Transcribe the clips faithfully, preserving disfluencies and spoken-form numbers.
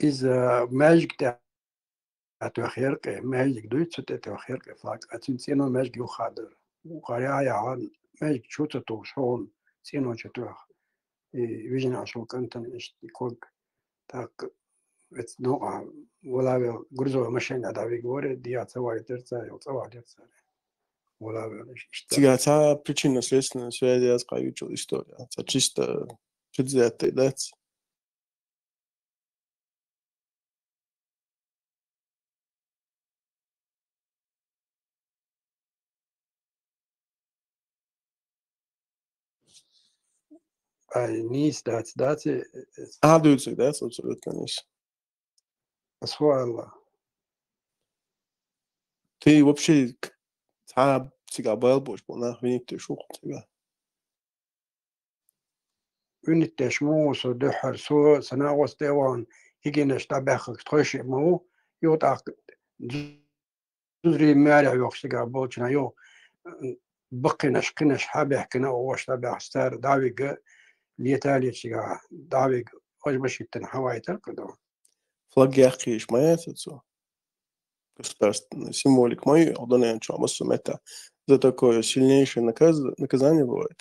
Иза маьждиг тӀе тӀатоьхна яр-кх, маьждиг дуй, цу тӀе тоьхна яр-кх флаг, а цуьнан цӀено маьждиг юххе дара. Вукхара яхьа-яхьа маьждиг чу ца тухуш, хьуна цӀено чу тоьхна. И вижина Ӏаш волу кӀантана иштта и ког. ТӀаккха эцу новкъахь вала вел грузовой машина дӀавига вара, дехьа ца вайтира цара, йо, цӀа вахьдира цара. Вала вел иштта. Цигахь цхьа причинно-следственная связь яц кхайучул история. Цхьа чисто предвзятый дац. Ай, нийса дац, дац, э, э, Ахьа дуьйцург дац, абсолютно нийса. Субханалла. Ты вообще к-, цхьа цигахь бала болуш болу нах винитдеш ву-кх цигахь. Винитдеш ма ву со дуьххьара, со сан накъост тӀе а вахана, кегийнаш дӀабаьхкарг тхойшиъ ма ву, юха тӀаккха зузарий маьрехь йохуш цигахь болчу наха юха, м, баккхийнаш, кхийнаш хьабаьхкина, оша дӀабаьхкаш, цара дӀавига, лета а леташ цигахь дӀавига, важа машина хьавайтар-кх ду. Флаг яккхийш ма яц цо. Государственная символика ма ю, а дуьнен чохь массо а меттехь за такое сильнейшее наказ-, наказание бывает,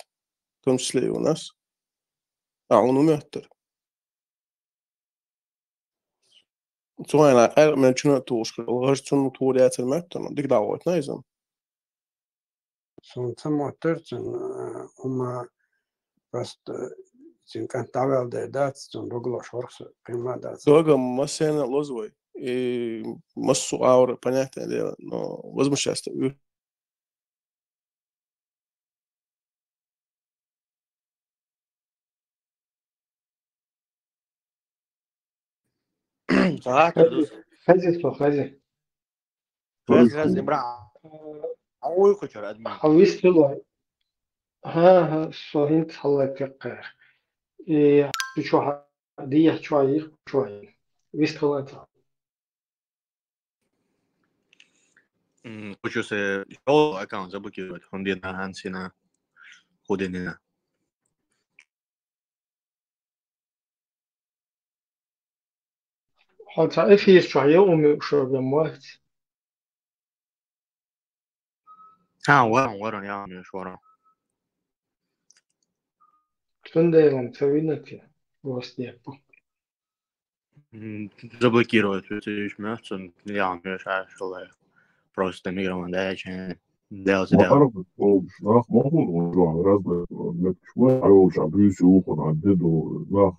в том числе и у нас. А хьуна хӀун моьттура? Цу хенахь къаьркъа мел чуьра а тухуш хилла, хӀара цунна тухур яцара моьттура, дика дӀагӀойтина иза. Суна ца моттура цуьнан, э, хӀума просто, э, цуьнан кӀант дӀаваьлла дера дац, цунна дог лозуш вара со, кхин ма дац. Дог-м массарна а лозу вай. И массо а агӀор, понятное дело, но возмущаться. Так, хези, хези, со, хези. Хези, хези, ибра. Хьан вуй кхучура админ? Хьан вистхила? ХӀан, хӀан, со хӀинца хьаллай теккхера. И чохь, дехьа чохь йих, чохь йих. Вистхила ца. М, хочу се шоу аккаунт заблокировать, хӀунда дина хӀансина, хӀун дина. Хьо цхьа эфир чохь я уьш ган вац? А, варан, варан, я уьш варан. Цундела ца вина те, вос депу. М, заблокировать вуьтуьйш мех, цун яхьа меш аш хилла. Просто микрофон даьлча, делца дел. Араб, о, нах ма хуьлу, он жо, разные мекчма, а он жо, бюси ухун, а деду, нах,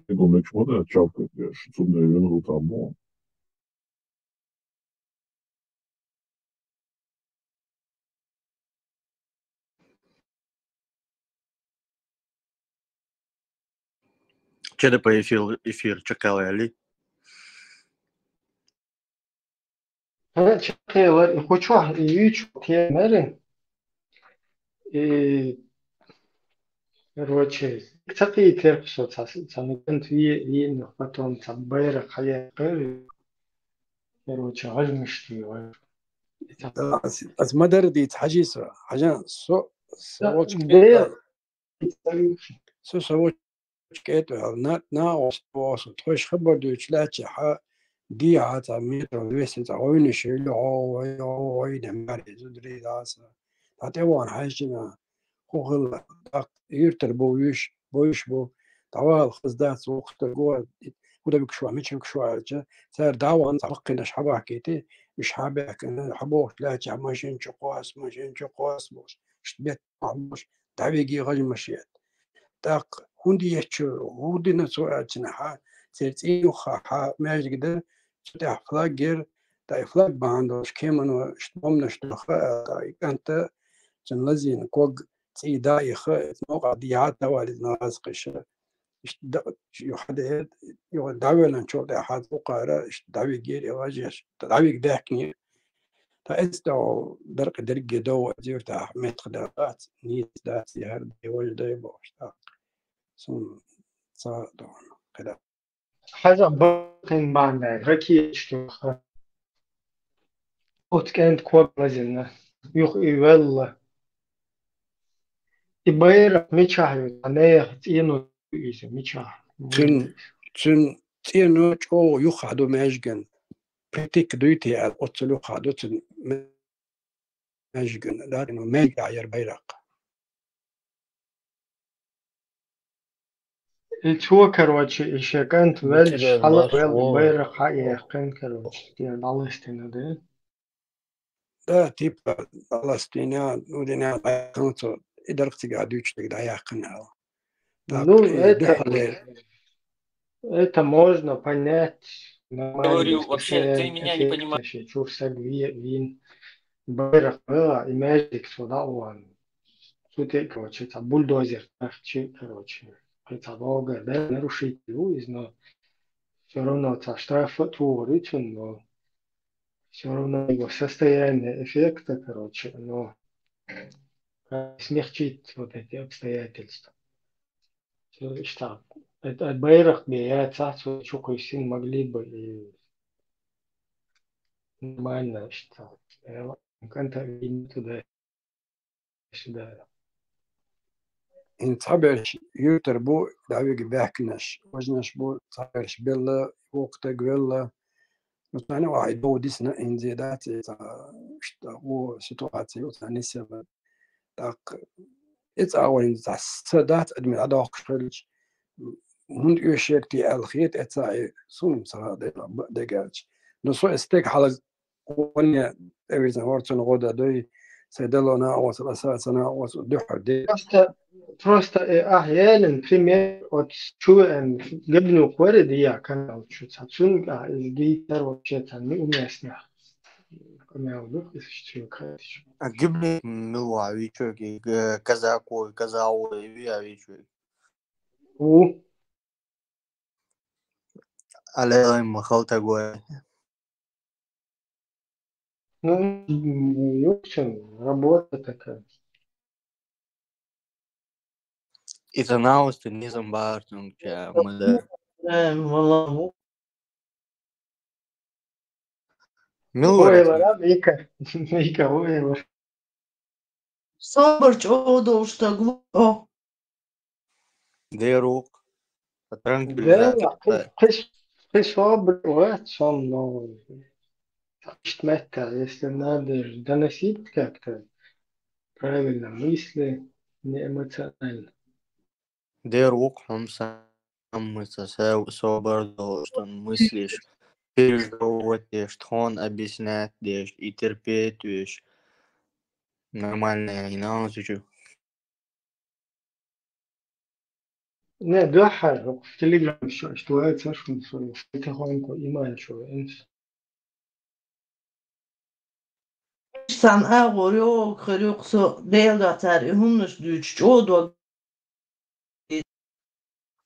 деду мекчма, да, чавкать, цунна вин гу там, бо. Че да по эфир, эфир чекалели? ХӀа, чекхелар, и кхучохь, и юьйчу кхемари. И, короче, ца кхийтира со ца, ца мигрант ви-, виъна, потом ца байракх хьаяккхира. Короче, гӀажмаш ти вай. И ца Да, ас, ас ма-дарра дийца, хьажий со, хьажа, со, со Да, волчу де, кхетар. Со, со волчу кӀетӀа ваьлла, на-, накъост боху со, тхойша хабар дуьйцуш лаьттачохь, дехьа цхьа метр двести цхьа гӀовнаш йолу, гӀо-, гӀо-, гӀо-, гӀойна маьрий зударий дацара. ДӀа тӀе вахана хьаьжчина, хӀун хилла, тӀаккха юьртара бу вуьш, буьйш бу, дӀавала хаза дац, вукху стаг го, хӀун дан вуьгуш ву, мича вуьгуш ву аьлча, цара дӀа а вахана, цхьа баккхийнаш хьабахкийти, уьш хьабаьхкина, хьабохуш лаьттачохь машен чу кхосса, машен чу кхосса бохуш, иштта беттан бохуш, дӀавиги гӀажмаш ет. ТӀаккха хӀунда еччо, хӀун дина цо аьлча, хьа, церан цӀий юххехь хьа маьждиг дара, цу тӀехь флаг яра, тӀаккха и флаг бахьана долуш кемано, иштта бомбанаш тоьхна, тӀаккха и кӀанта, цуьнан лазийна ког цӀий дӀа а ихна, новкъахь дехьа а валийна лазкхиша. Иштта да-, юха де-, юха дӀавоьллинчул тӀаьхьа укхара иштта дӀавигира и гӀажмаш, дӀавига даьхкинера. Ткъа эцу тӀехула дерриге дов а зуьйр тӀехь меттах дац, нийса дац, и хӀара дай, важа дай бохуш тӀаккха. Суна ца догӀна, кхидӀа. Хьажа баккхийна бахьана, ракеташ тоьхна. Оцу кӀентан ког лазийна, юха и ваьлла. И байракх мичахь ю, цхьа нехан цӀено ю иза, мичахь? Цуьнан, цуьнан цӀено чӀогӀа юххехь ду маьждиган. Притик дуй те аьлла, оццул юххехь ду цуьнан маьждиган. Дакъа маьждигехь яра байракх. И цо, короче, и шен кӀант веллачу хьала велла, байракх хьа а яьккхина, короче, дӀаластина, да? Да, типа, дӀаластина, ну, дина, дӀаяьккхина цо, и дара цигахь дуьйцуш дерг дӀаяьккхина аьлла. Так, ну, и это, дуьххьале. Это можно понять. Говорю, вообще, ты меня не понимаешь. Чур саг ве-, вин. Байракх вела, и маьждиг цо дӀа а ван. Цу тӀе, короче, цхьа бульдозер тахчи, короче. Кхин цхьа догар, да, нарушитель ву иза, но всё равно цхьа штраф а тухур ю цунна, но всё равно его состояние эффекта, короче, оно смягчит вот эти обстоятельства. Всё, иштта, это байракх бен яцахь, цо чу кхуьссина могли бы и нормально, иштта, э, контакт туда-сюда. ХӀинца цхьаберш юьртара бу дӀавига баьхкинарш, важнаш бу, цхьаберш белла, вокху стаг велла. Ну, царна вахьа дов дисна, хӀинца дац, и цхьа, иштта, вон ситуаци ю царна нисъелла. ТӀаккха и цхьа а вайн цхьа са дац адамийн дӀадоккхуш хилча, хӀунда оьшуш яра те аьлла хета, эццахь и суна ца хаьа дела, б-, дегача. Но со и стаг хьала гӀо не тӀевирзина, хӀора цунна гӀо дан дуй, сайн дало накъост, аса ца накъост, дуьххьара де. Просто, просто, э, ахь ялан пример, оцу чу веана гибнух вара дия канал чу, цхьа цунга ахь иза дийцар вообще цхьа неуместно. Къамел ду, иза чу кхеташ. А гибнух мила ву вичуьйга, г-, Казаковой, Казаковой ву вичуьйга? Ву. Алло, ма хала стаг ву. Ну, м, ёпчан, работа такая. И цхьа новости низам бахарцунча ма дар. Э, валлахӀи. Мила вара? Вай вара, Вика. Вика, вай вара. Собар чӀогӀа долуш стаг ву. О. Дера ву-кх. Транквилизатор. Дера, кхин, кхин, кхин собар вац со, но иштта меттехь, если надо же доносить как-то правильно мысли, не эмоционально. Дера ву-кх хьуна самый со-, собар долуш, тхан мыслиш пережевывать деш, тхуна объяснять деш, и терпеть веш. Нормально, и на чу. Не, дуьххьара, хӀокху Telegram чу аша дуьйцу шуна, со потихоньку иман чу веанча. Сан агӀор йогӀу хир ю-кх со, Делан дуьхьа цара и хӀуманаш дуьйцуш чӀогӀа дог.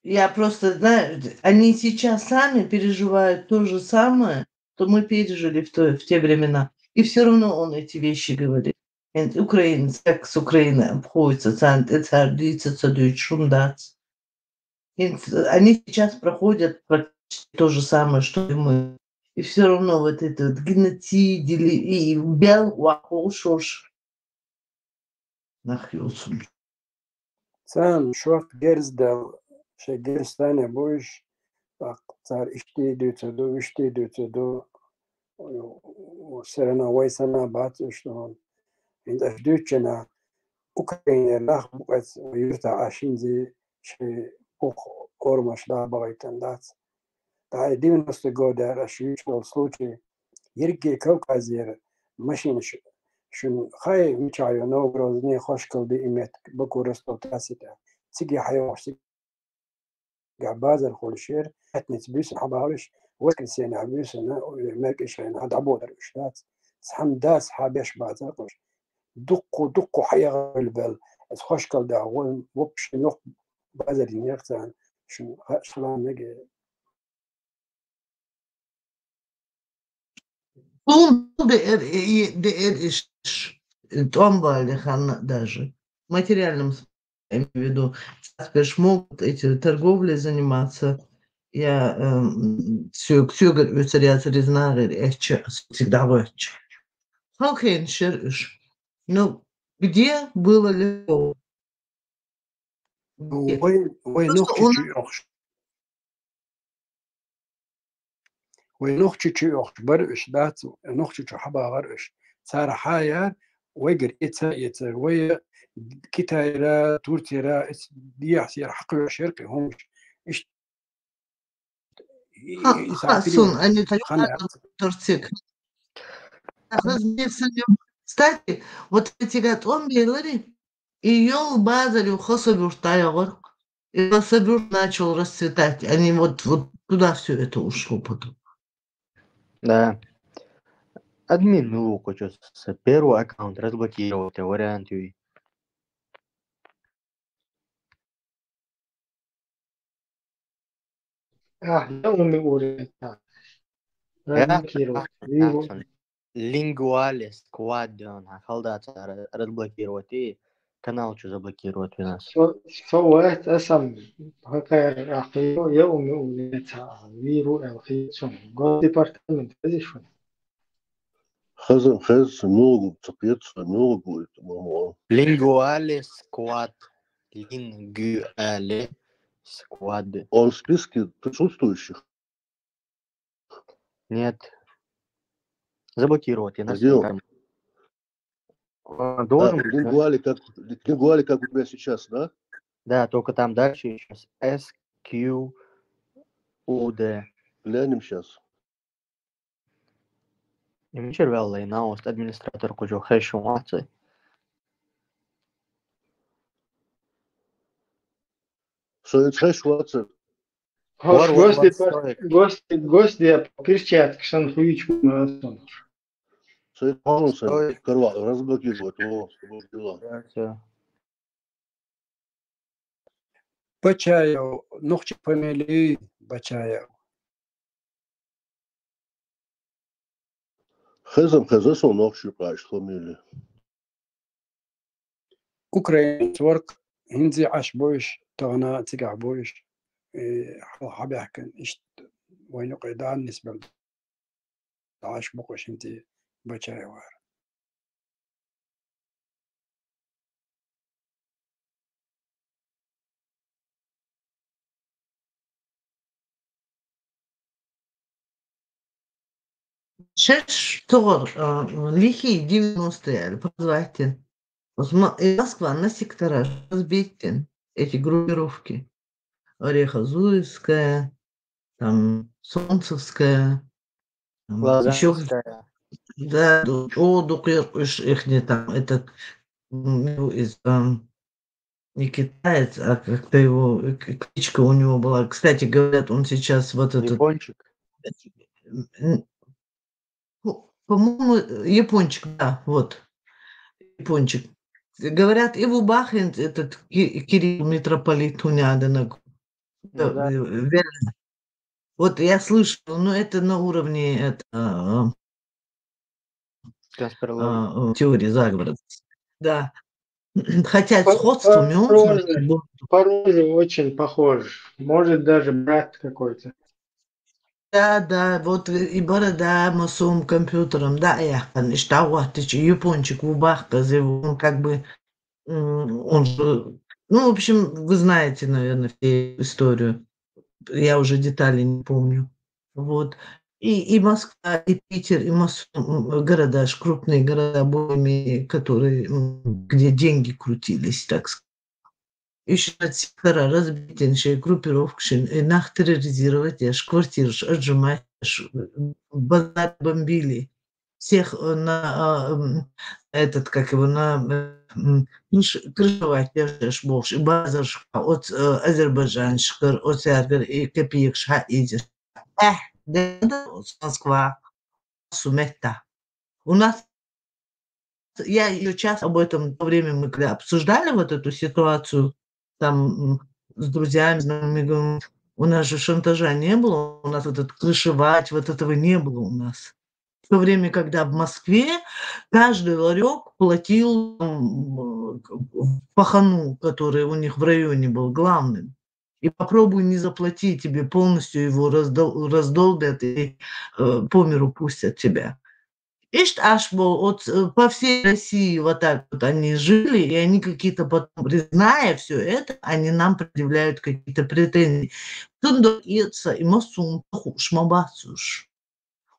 Я просто знаю, они сейчас сами переживают то же самое, что мы пережили в то, в те времена. И всё равно он эти вещи говорит. ХӀинца украинец, как с Украины обходится, царна тӀе цара дийца ца дуьйцуш хӀума дац. ХӀинца они сейчас проходят практически то же самое, что и мы. И всё равно вот этот геноцид или и бел вахуш уж нах юсун. Царна шорта герз дала, шайн герз санна бу уьш, тӀаккха цара иштта дуьйцур ду, иштта дуьйцур ду, всё равно вай санна бац уьш тхуна. ХӀинца аша дуьйцучунах, Украинера нах бу-кх эца юьртахь, аша хӀинца шайн бух орамаш дӀа а бахийтина дац. ТӀаккха и девяностые годы аша юьйцуш йолу случай, ерриге Кавказера машинаш, шуна хаьий, мичахь ю Новогрозный, Хошкалди и меттиг, Баку, Ростов, Таси тӀе. Цига хьайогӀуш, цига базар хуьлуш яра, пятница буьйсанна хьабахьалуш, воскресенье буьйсанна, меркӀе шайна дӀабодар уьш дац. Цхьамма дац хьабеш бацара уьш. Дуккху, дуккху хьаягӀа белла. Аса Хошкалдехь вон вообще нох базар йинера царна, шуна хаьа, шалан мега. Суна деара и, деара и ш-, тӀом бале ханна а даже. В материальном смысле, я имею в виду, цхьацца берш могут эти торговлей заниматься. Я, эм, соьга, соьгара оьцур яцара иза нагӀера эцча, ас цига дӀагӀоьттича. Хьалхенаш яра уьш. Ну, где было легко? Ну, вай, вай нохчий чу йохуш. Вай нохчочоа оьхуш бар уьш, дац, нохчочоа хьабагӀар уьш. Цар хьаяр, вайгара эца, эца, вай Китайра, Турцера, эц дехьа-сехьа хьакхоьхьуш яр кхы хӀумаш. Иштта и- Ха, и- и ха, сатирин сун, они так хана яц. Турцик. Ах, размер самим. Кстати, вот эти гатон белари, и ёл базарю хасабюрта ягъорк. И хасабюрт начал расцветать. Они вот, вот туда все это ушло потом. Да. Админ, ну, хочешь с первого аккаунта разблокировать, а вариант и А, я уми уре. Так. Я Разблокировать. Вижу. Linguale Squad, он хьалдацар разблокировать и канал чу заблокировать у нас. Со, со вайт асам хакар ахио, я уми уре. Вижу, элхичун. Госдепартамент, видишь? Хаза, хаз, много, цапец, много будет, по-моему. Linguale Squad. Linguale Squad. Он в списке присутствующих? Нет. Заблокировать, я А нас где он? там. Он А, должен быть, да? Лингуали как, Лингуали как у тебя сейчас, да? Да, только там дальше сейчас S Q U D. Глянем сейчас. Им червял лайнаус администратор кучу хэшу мацы. Что это хэш ватсап? Хош, Вар, вар, гости вар, пар-, стой. Гости, гости, я перчатки, сан хуич мастон. Что это он Стой. Карва, разблокировать, о, с тобой дела. Да, всё. Бачаев, нохчи фамилии Бачаев. Хезам, хеза со нохчи къач фамилии. Украинец вар, хӀинзи Ӏаш буйш, тагӀна цигахь буйш, э, хьал хьабаьхкан, иштта вайна юкъе дан нисбар. Даш букъушинти Бачаевар. Шеш тогъар, а, лихие девяностые, позвать. Вот Мо-, и Москва на сектора разбить, эти группировки. Орехозуевская, там, Солнцевская, там, ещё Лозанская. Да, ду-, о, дукъир уж ихни там, этот, м, из, ам, не китаец, а как-то его, э, к-, кличка у него была. Кстати, говорят, он сейчас вот этот Япончик. М, по-, по-моему, э, япончик, да, вот. Япончик. Говорят, и в Убахе этот Ки-, Кирилл митрополит у Няденок. Ну да. Э, э, вер-, вот я слышала, но это на уровне, это, а, Конспирологии. А, э, теории заговора. Да. Хотя По-, сходство мёнсен похоже, похоже, очень похож. Может, даже брат какой-то. Да, да, вот и борода, масом компьютером, да, я, конечно, а вот ты чё, япончик в убах, он как бы, м, он же, ну, в общем, вы знаете, наверное, всю историю. Я уже детали не помню. Вот. И, и Москва, и Питер, и Мос-, м, города, ж крупные города, более-менее, которые, м, где деньги крутились, так сказать. Ещё от сектора разбитеншие группировкшин, и нах терроризировать, аж квартираш отжимать, аж, э, базар бомбили. Всех, э, на, а, м, этот, как его, на, э, м, крыш-, крышевать, я же ж бог, и базаршка, от, э, азербайджаншкар, от сяргар, и копеек ша идешь. Э, да, да, Москва, сумета. У нас, я её часто об этом, в то время мы когда обсуждали вот эту ситуацию, там, м, с друзьями, с знакомыми, говорим, у нас же шантажа не было, у нас вот это крышевать, вот этого не было у нас. В то время, когда в Москве каждый ларёк платил, м, э, пахану, который у них в районе был главным. И попробуй не заплати, тебе полностью его раздол-, раздолбят и, э, по миру пустят тебя. Ишт аш бол, вот, э, по всей России вот так вот они жили, и они какие-то потом, призная всё это, они нам предъявляют какие-то претензии. Тундо ица и масум пахуш мабацуш.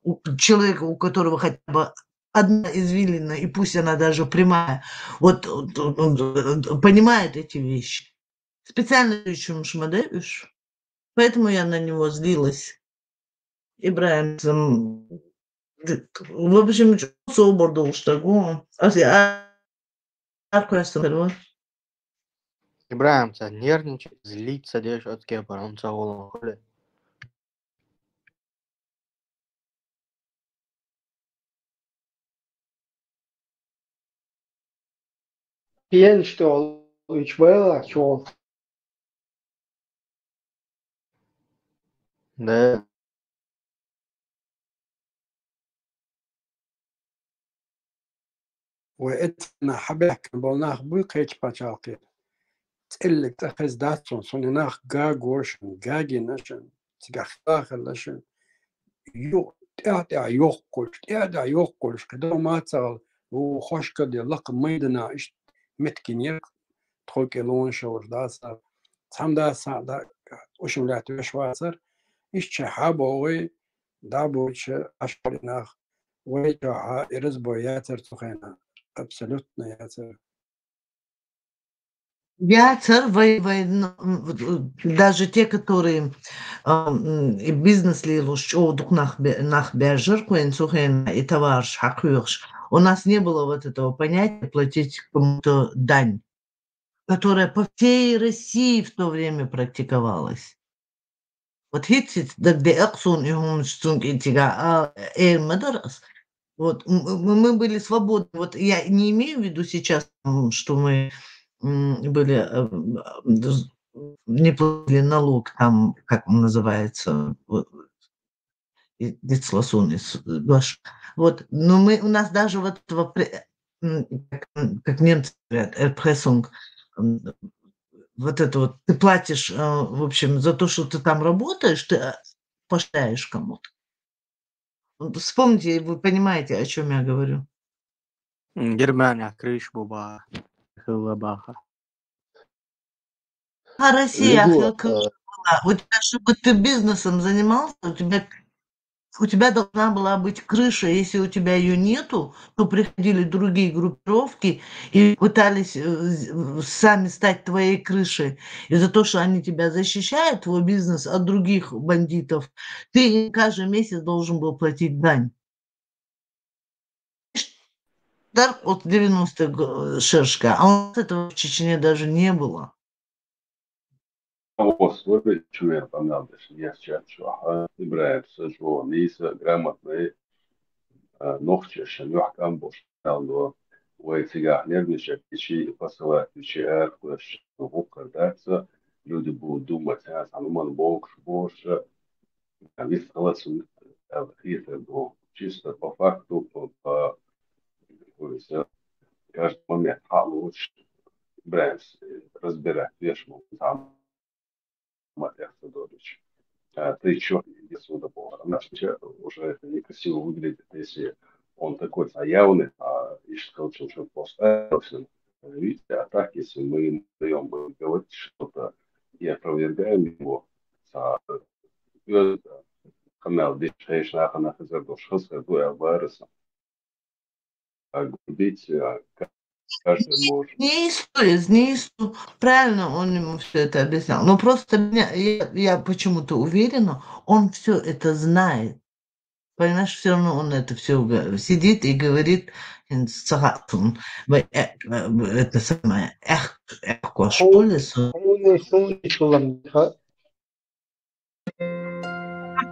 у человека, у которого хотя бы одна извилина, и пусть она даже прямая, вот он, он, он, э, понимает эти вещи. Специально ещё шмадаешь. Поэтому я на него злилась. Ибрагим, м, в общем, чё собор должен такого? А, а, а, Ибрагим, ца нервничать, злиться, деш, от кепара, он ца волон хули. Пьянство, уж вайла чё. Да. Вай эцна хьабаьхкина бола нах буй кхечу пачхьалкхе. ЦӀиллиг цӀа хеза дац цунна, цунна и нах гагош, гагийнаш, цигахь хилла хилла шуна. Ю-, тӀаьхь-тӀаьхь йоккхуш, тӀаьхь-тӀаьхь йоккхуш, кхидӀа ма ца гӀала, ву хошкал де лакха майдана иштта меттигенера, тхо кӀелонаш а вара, дацара. Цхьамма дацара, да, ушам лаьтта веш вацара. Иштта шайн хьабогӀий, дӀабоьдуш, Ӏаш вара и нах. Вай чохь и разбой яцара цу хенахь. Абсолютно яцара. Яцара вай, вай, ну, м, даже те, которые, а, м, и бизнес лелош, чӀогӀа дукха нах бе-, нах баьржира кхуьнан цу хенахь, и товараш хьакхоьхуш. У нас не было вот этого понятия платить кому-то дань, которая по всей России в то время практиковалась. Вот хӀинца дагадеа-кх суна и хӀуманаш цунна кӀин цигахь, а, эр ма дара ас. Вот, м, м, мы были свободны. Вот я не имею в виду сейчас, м, что мы, м, были, э, м, з-, не платили налог, там, как он называется, вот, и дицласун из, э, баш. Вот, но мы, у нас даже вот этого пре-, м, как, м, как немцы говорят, Erpressung, м, вот это вот, ты платишь, э, в общем, за то, что ты там работаешь, ты, э, поощряешь кому-то. Вот вспомните, вы понимаете, о чём я говорю. М, Германия, крыша бу баха, хилла баха. А Россия, Егор, хилла, э, была. У тебя, чтобы ты бизнесом занимался, у тебя, у тебя должна была быть крыша. Если у тебя её нету, то приходили другие группировки и пытались, э, з-, сами стать твоей крышей. И за то, что они тебя защищают, твой бизнес от других бандитов, ты им каждый месяц должен был платить дань. Дар вот девяностых го-, шершка, а у нас этого в Чечне даже не было. О, слушай, чё я понадобился? Я сейчас чё? Ага, Ибрагим, со жён, Иса, грамотный, а, нохча, шен, юхкам бош, алдо. Вай цигахь нервничать, и чи посылать, и чи эр, куда, что, гуккар дац, люди будут думать, а, сан уман бокш, бош, а, вис халас, а, хитр, ну, чисто по факту, по, по, то есть, а, каждый момент, а, лучше, Ибрагим, э, разбирать, веш, мол, там, ма тӀехь ца долуш. А, ты чё, иди сюда, боху. Она сейчас уже это некрасиво выглядит, если он такой, а, явный, а, ищет короче, уже просто. Видите, а так, если мы даём говорить что-то и опровергаем его, а, э, канал, дешейш, нахана хазар, дош хазар, дуэ, а, вайрусом. А грубить, а, ка-, каждый может. Не история, не история. Правильно он ему всё это объяснял. Но просто меня, я, я почему-то уверена, он всё это знает. Понимаешь, всё равно он это всё г-, сидит и говорит, ин, сага-, м, в-, э, э, это самое, эх, эх, что ли, со- Хьуна, хьуна, хьуна, ха-,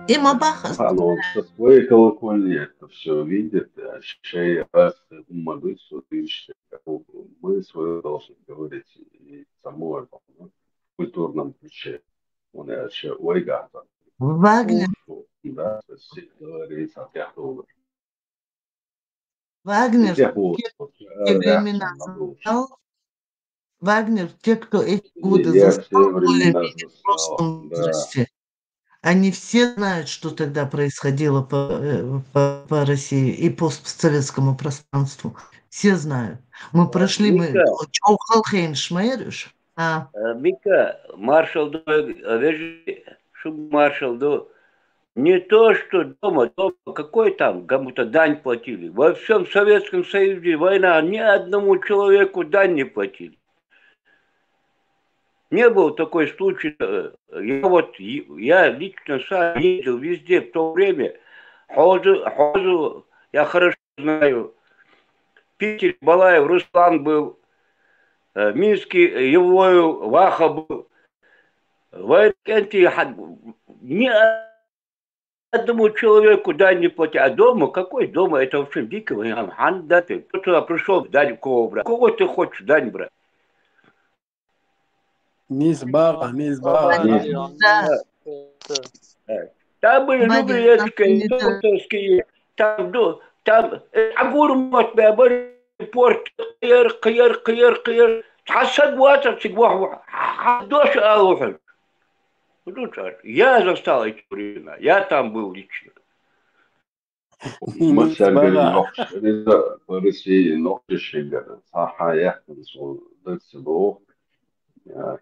И ма баха. Оно со своей колокольни это всё видит, а шей раз умадуй, мы своё должны говорить и самое, ну, в культурном ключе. Он ещё, ой, да, там. Вагнер. Да, то есть говорится, опять доллар. Вагнер, те, те времена застал. Вагнер, те, кто эти годы застал, более-менее в прошлом возрасте, они все знают, что тогда происходило по, э, по, по России и постсоветскому пространству. Все знают. Мы прошли, мы, Мика. Чё, халхейн шмайрюш? А. Э, Мика, маршал ду, э, вежи, шуг маршал ду. Не то, что дома, дома, какой там, кому-то дань платили. Во всем Советском Союзе война, ни одному человеку дань не платили. Не был такой случай. Э, я вот, е- я лично сам ездил везде в то время. Хозу, Хозу я хорошо знаю. Питер Балаев Руслан был. Э, Минский, э, Евлоев Ваха был. В Эркенте ха- ни одному человеку дань не платил. А дома? Какой дома? Это вообще дико. Хан, хан, да ты. Кто туда пришел дань кого брать? Кого ты хочешь дань брать? Нийса бага, нийса бага. Да. Э, Там были Бага, Люберецкие, там не то. Докторские, там, ду- там, э, Агур Мот, бе, были порт, кыйыр, кыйыр, кыйыр, кыйыр. Хасад ватер, цик вах, вах, ха- дош алухын. Ну, так, я застал эти времена, я там был лично. Масса гыри нохчи, России нохчи шигар, саха яхтан сун дакси бу,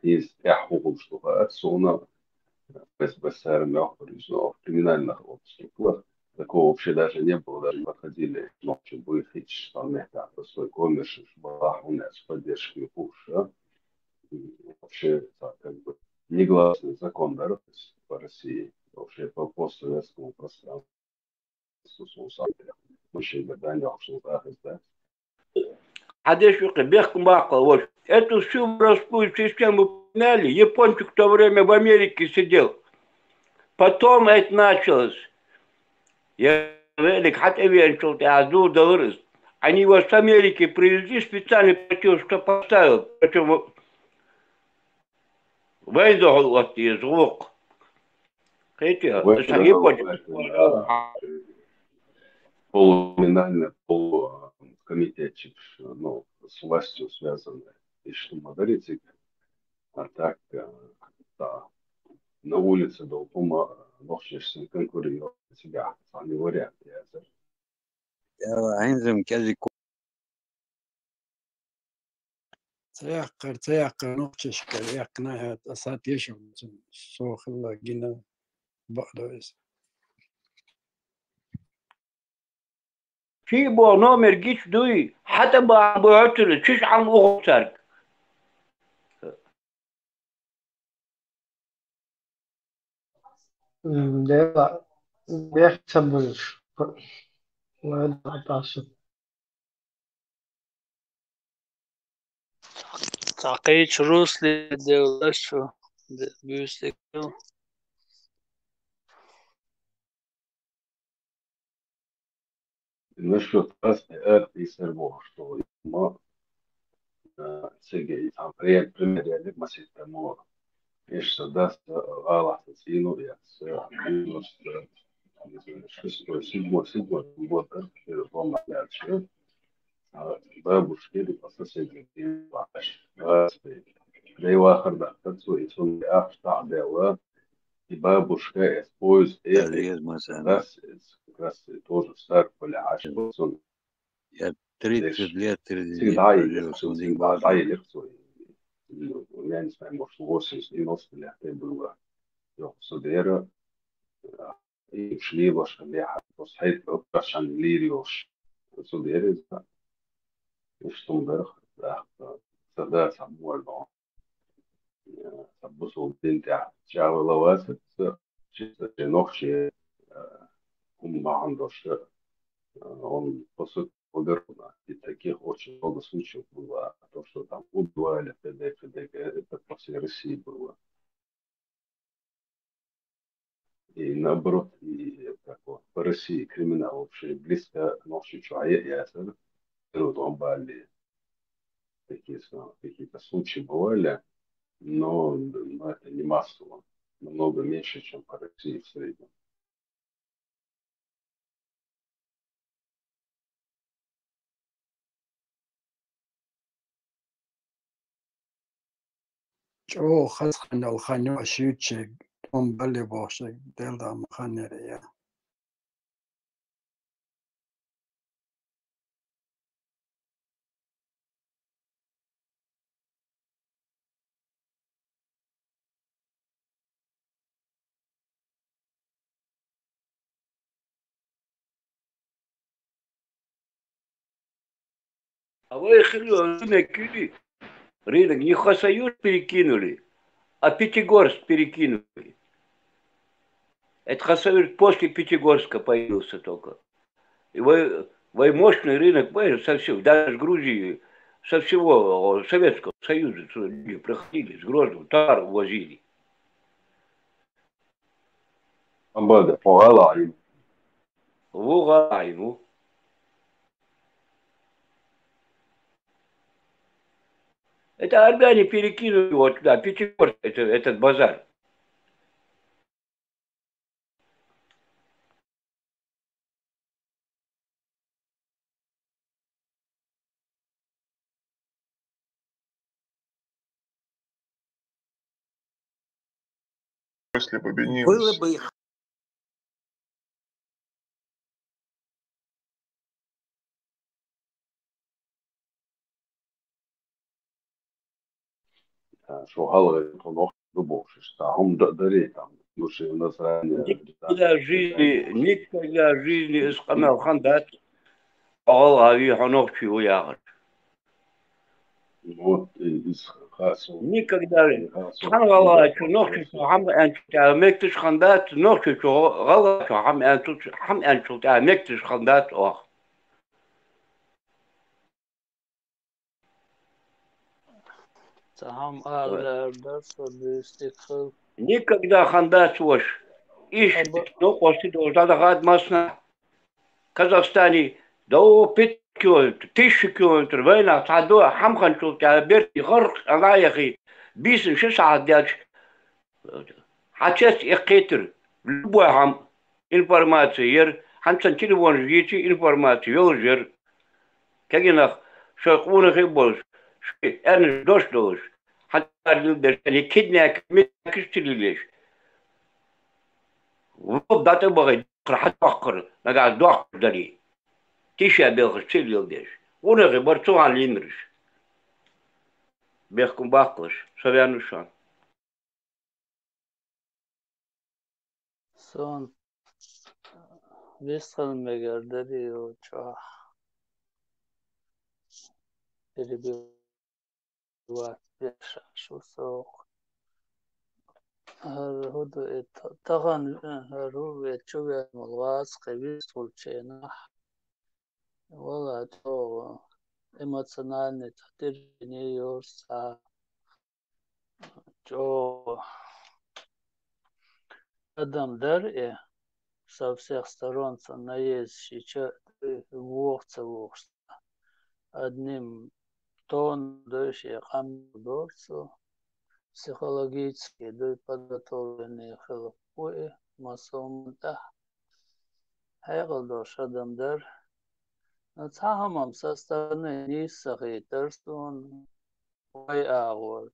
из эху гулштуха, суна, бес, бес сарам яхтан, из, но, криминальных обстоятельств. Такого вообще даже не было, даже подходили нохчи, быхич, там, это, простой коммерш, бахуна, с поддержкой пуша. И вообще, так, как бы, негласный закон, да, то есть по России, вообще по постсоветскому пространству. Хьадеш юкъе бехк ма баккха, вот. Эту всю воровскую систему помяли, япончик в то время в Америке сидел. Потом это началось. Я велик, хьатӀавеанчул тӀехьа зур далар из. Они его с Америки привезли, специально противоштаб поставил. Причем вайн дохьал оттаеза гӀулакх. Кхетий? Вайн Сан дохьал япочек оттаеза. Полукриминальный, полу, а, комитетчик, ну, с властью связанный. И что мы говорите, а так, а, да, на улице дол хӀума, а, нохчашца конкурировать цигахь, цхьа не вариант, я за. Яла, хӀинца-м кӀезиг ку- Ца яккхар, ца яккхар, нохчашка яьккхина хӀаьта, аса тешам, со хилла гина бакъдо иза. Ши бо номер гич дуй, хьата бан бу хӀоттура, чиш Ӏам уху царг. М, дела, бех ца буьллуш. Ладно, Паша. Цхьа кхечу Русле девлла шу, де-, буьйса дерг. Насчет ас, э, эр, и сер бохуш долу, ма, э, цига и там, при-, пример я не маситтамо, ишта даста, э, гӀалахьца цӀийнур яц, э, девяносто шестой, седьмой, седьмой год, э, первый год, э, а, бабушка или по соседям, и ваш, раз, э, да и вахар да, так что и сон ахш да, да, и бабушка, э, поезд, э, Язма сана. Раз, э, как раз, э, тоже стар, Коля, аш, вот он. Я тридцать лет, тридцать лет прожил, сон дин база. Всегда ехал, всегда ехал, я не знаю, может, восемьдесят, девяносто лет, э, было. Ёх, судера, э, и шли башха леха, просто хьайт, вот, кашан лириош. Цу дереза, иштта ма дарх, да, да, да, сам можно. Э, сам бусул дин тя, чавала васа, ца, чисто нохчи, э, ум махан дош, э, он, по сути, благородно. И таких очень много случаев было, то, что там убивали, т д, т д, это по всей России было. И наоборот, и как вот по России криминал вообще близко к ночи человек, я это, вот он бали. Такие, с- какие-то случаи бывали, но, но это не массово. Намного меньше, чем по России в среднем. ЧӀогӀа хаза хан йолу хан ю, аш юьйцуш ерг, тӀом балли бохуш ерг, делдама хан яра я. А вай хилла рынок или? Рынок не Хасавюрт перекинули, а Пятигорск перекинули. Это Хасавюрт после Пятигорска появился только. И вай, вай мощный рынок, вай со всего, даже с Грузии, со всего Советского Союза сюда люди проходили, с Грозного товар увозили. Амбада, по Галаим. Во Галаим, во. Это армяне перекинули вот туда, Пятигорск, это, этот базар. Если бы объединились. Было бы их. Шо хьалха тхо нохчий ду бохуш, тӀаккха хӀума дан дарий там, ну, шен настроение. Никогда в жизни, никогда в жизни иза къамел хан дац, хьо гӀалгӀа вий, хьо нохчий ву яхаш. Вот, и из хасо. Никогда. И хасо. Цхьана гӀалгӀачо нохчочо хӀама аьнначул тӀехьа мегаш хан дац, нохчочо гӀалгӀачо хӀама аьнначул, хӀама аьнначул тӀехьа мегаш хан дац оаха. Цхьа хӀама ала лаьрдар со, дуьйцу дика хила. Никогда хан дац ваша. Ишта, ну, кхоьсти долчу дӀадахад массанахь. Казахстане до пятьсот километр, тысяча километр вайнах цхьа до хьамханчул тӀаьхьа берти гӀаркъ ана яхи, бийсина ши сахьат даьлча, хьан цец эккхийтира. Любой хьан информация яра, хьан цан телефонаш гийчи информация йолаш яра. Кегинах, шоай къонахий а болуш, шоай аьннаш дош долуш, хьан тӀаьхьа лила деш, киднепинг, миднепинг ца лелош. Вов дӀатӀа а бахий, доккхар хьан доккхар, нагахь доккхар дарий. Тийша белхаш ца леладеш. Къонахий бара цу хьан лийнараш. Бехкам баккхалаш, со ваьнна шу. Сон вистхила мегар дарий йолчохь. Перебивать беш шу сох. ХӀара хӀу ду и та-, тахана, хӀара хӀу ве чу вен волу вац кхин вистхуьлучу хенахь. Вала чӀогӀа эмоциональный цхьа тиржини йора цхьа. ЧӀогӀа адам дара и, со всех сторон сан наезд шича вуха ца вухуш. Одним тон дуй шен къам дора цо, психологически дуй подготовленный хила ву и, массо а хӀуманна тӀехь. Хьекъал долуш адам дара. Но цхьа хӀумам со стороны нийса ца хийтара суна. Вай агӀор.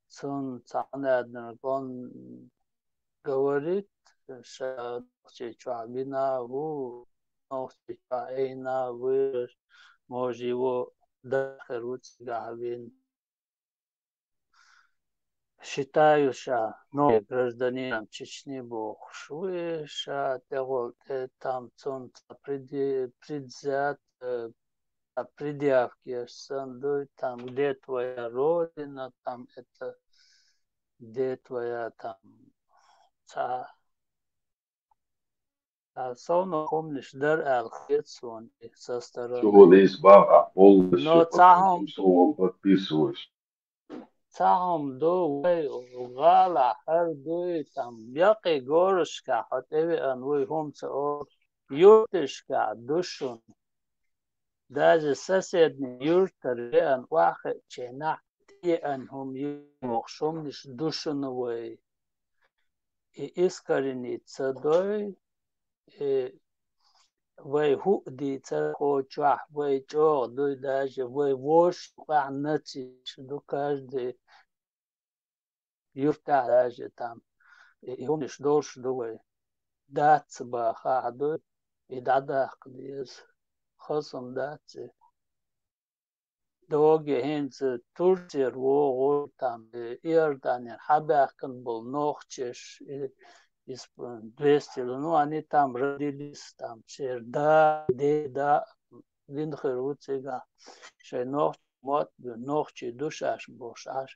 Цунна цхьана аьднарг он говорит, ша Нохчийчохь вина а ву, Нохчийчохь Ӏийна а ву, может, его дахар ву цигахь вина. Считаю ша новым гражданином Чечни бохуш ву и ша тӀехула тӀе там цунна цхьа преди-, предвзят-, э, а предъявка еш санна дуй, там, где твоя родина, там, это, где твоя, там, цхьа, а, совно хӀуманаш дара аьлла хета суна и со стороны. Чугула иза бахахь, полностью. Но цхьа хӀума подписываюсь. Цхьа хӀума ду, вай гӀалахь хӀара дуй, там, баккхий городашкахь хьо тӀевеана вуй, хӀума ца олу, юрташкахь ду шуна. Даже соседний юртара веана охьахиъчийнахь, тӀееана хӀума ю бохуш хӀуманаш ду шуна вай. И искоренить ца дой, и вай хӀуъа дийцар кхочохь, вай чӀогӀа дуй даже, вай вовшашкахь нацийш ду каждый юртахь даже там. И, и хӀуманаш долуш ду вай. Дац бахахь дуй, и дӀадаккха деза. Хаза хӀума дац и. Доге хӀинца Турцера вогӀур там, э, Иорданера хьабаьхкина болу нохчаш, э, из, э, двести, ну, они там родились, там, шер да, де, да, дин хир ву цигахь. Шайн нохчийн мотт ду, нохчий ду шаьш бохуш Ӏаш.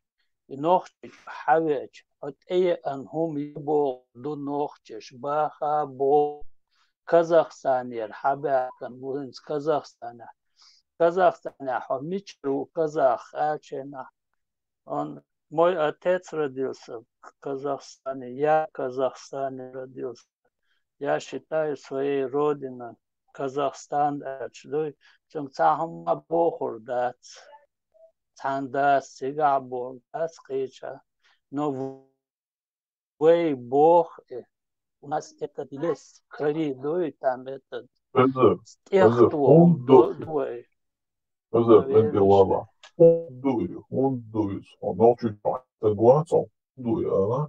И нохчий хьавеача, хьо тӀееана хӀума ю боху ду нохчаша баха боху. Казахстанера хьабаьхкина бу хӀинца Казахстанехь. Казахстанехь хьо мичара ву казах аьлча, он, мой отец родился в Казахстане, я в Казахстане родился. Я считаю своей родиной Казахстан аьлча дуй. Цуьнга цхьа хӀума бохур дац. Цхьаьна дац, цигахь бохур дац кхеча. Но вай боху и. У нас этот лес, кори дуй, там этот. Аза, аза, стехто хӀунда ду ду и? Вай. Аза, наверное, хӀунда вала. ХӀунда ду и, хӀунда ду иза? Хьо нохчий чохь стаг вац хьо, хӀунда ду и, а?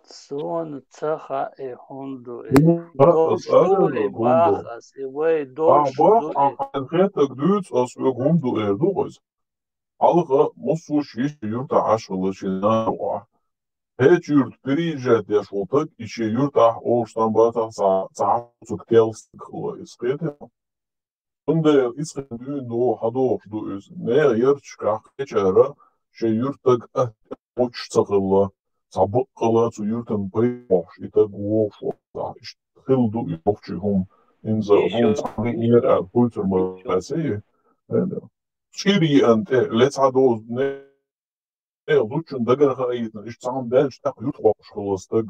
Суна ца хаьа, хӀунда ду и. ХӀунда ду, долуш ду и, бах ас, и вай долуш ду и. Хьан хетаг дуьйцу, ас хьоьга хӀунда ду эр ду иза. Хьалха массо а шен юьртахь Ӏаш хилла шен нана юкъахь. Кхечу юьрта переезжать деш волу стаг, и шен юьртахь олуш там бацахь, цхьа, цхьа цуьнга телла стаг хилла иза, кхетий хьо? Цундела иза хин дуьйна ду, хьадогӀуш ду иза. Нехан ярташкахь кхечара шайн юьртан стаг а лоцуш ца хилла, цхьа баккъала цу юьртан пайда бохуш и стаг вогӀуш вацахь, иштта хилла ду и нохчийн хӀума. ХӀинца хӀума цхьа хиънера аьлла, хуьйцур ма баций. ЧӀир йиъна тӀе, ле цхьа доза, не Э, зудчун дагара хаийтина, иштта цхьа хӀума даьлча, тӀаккха юьртахь воккхуш хилла стаг.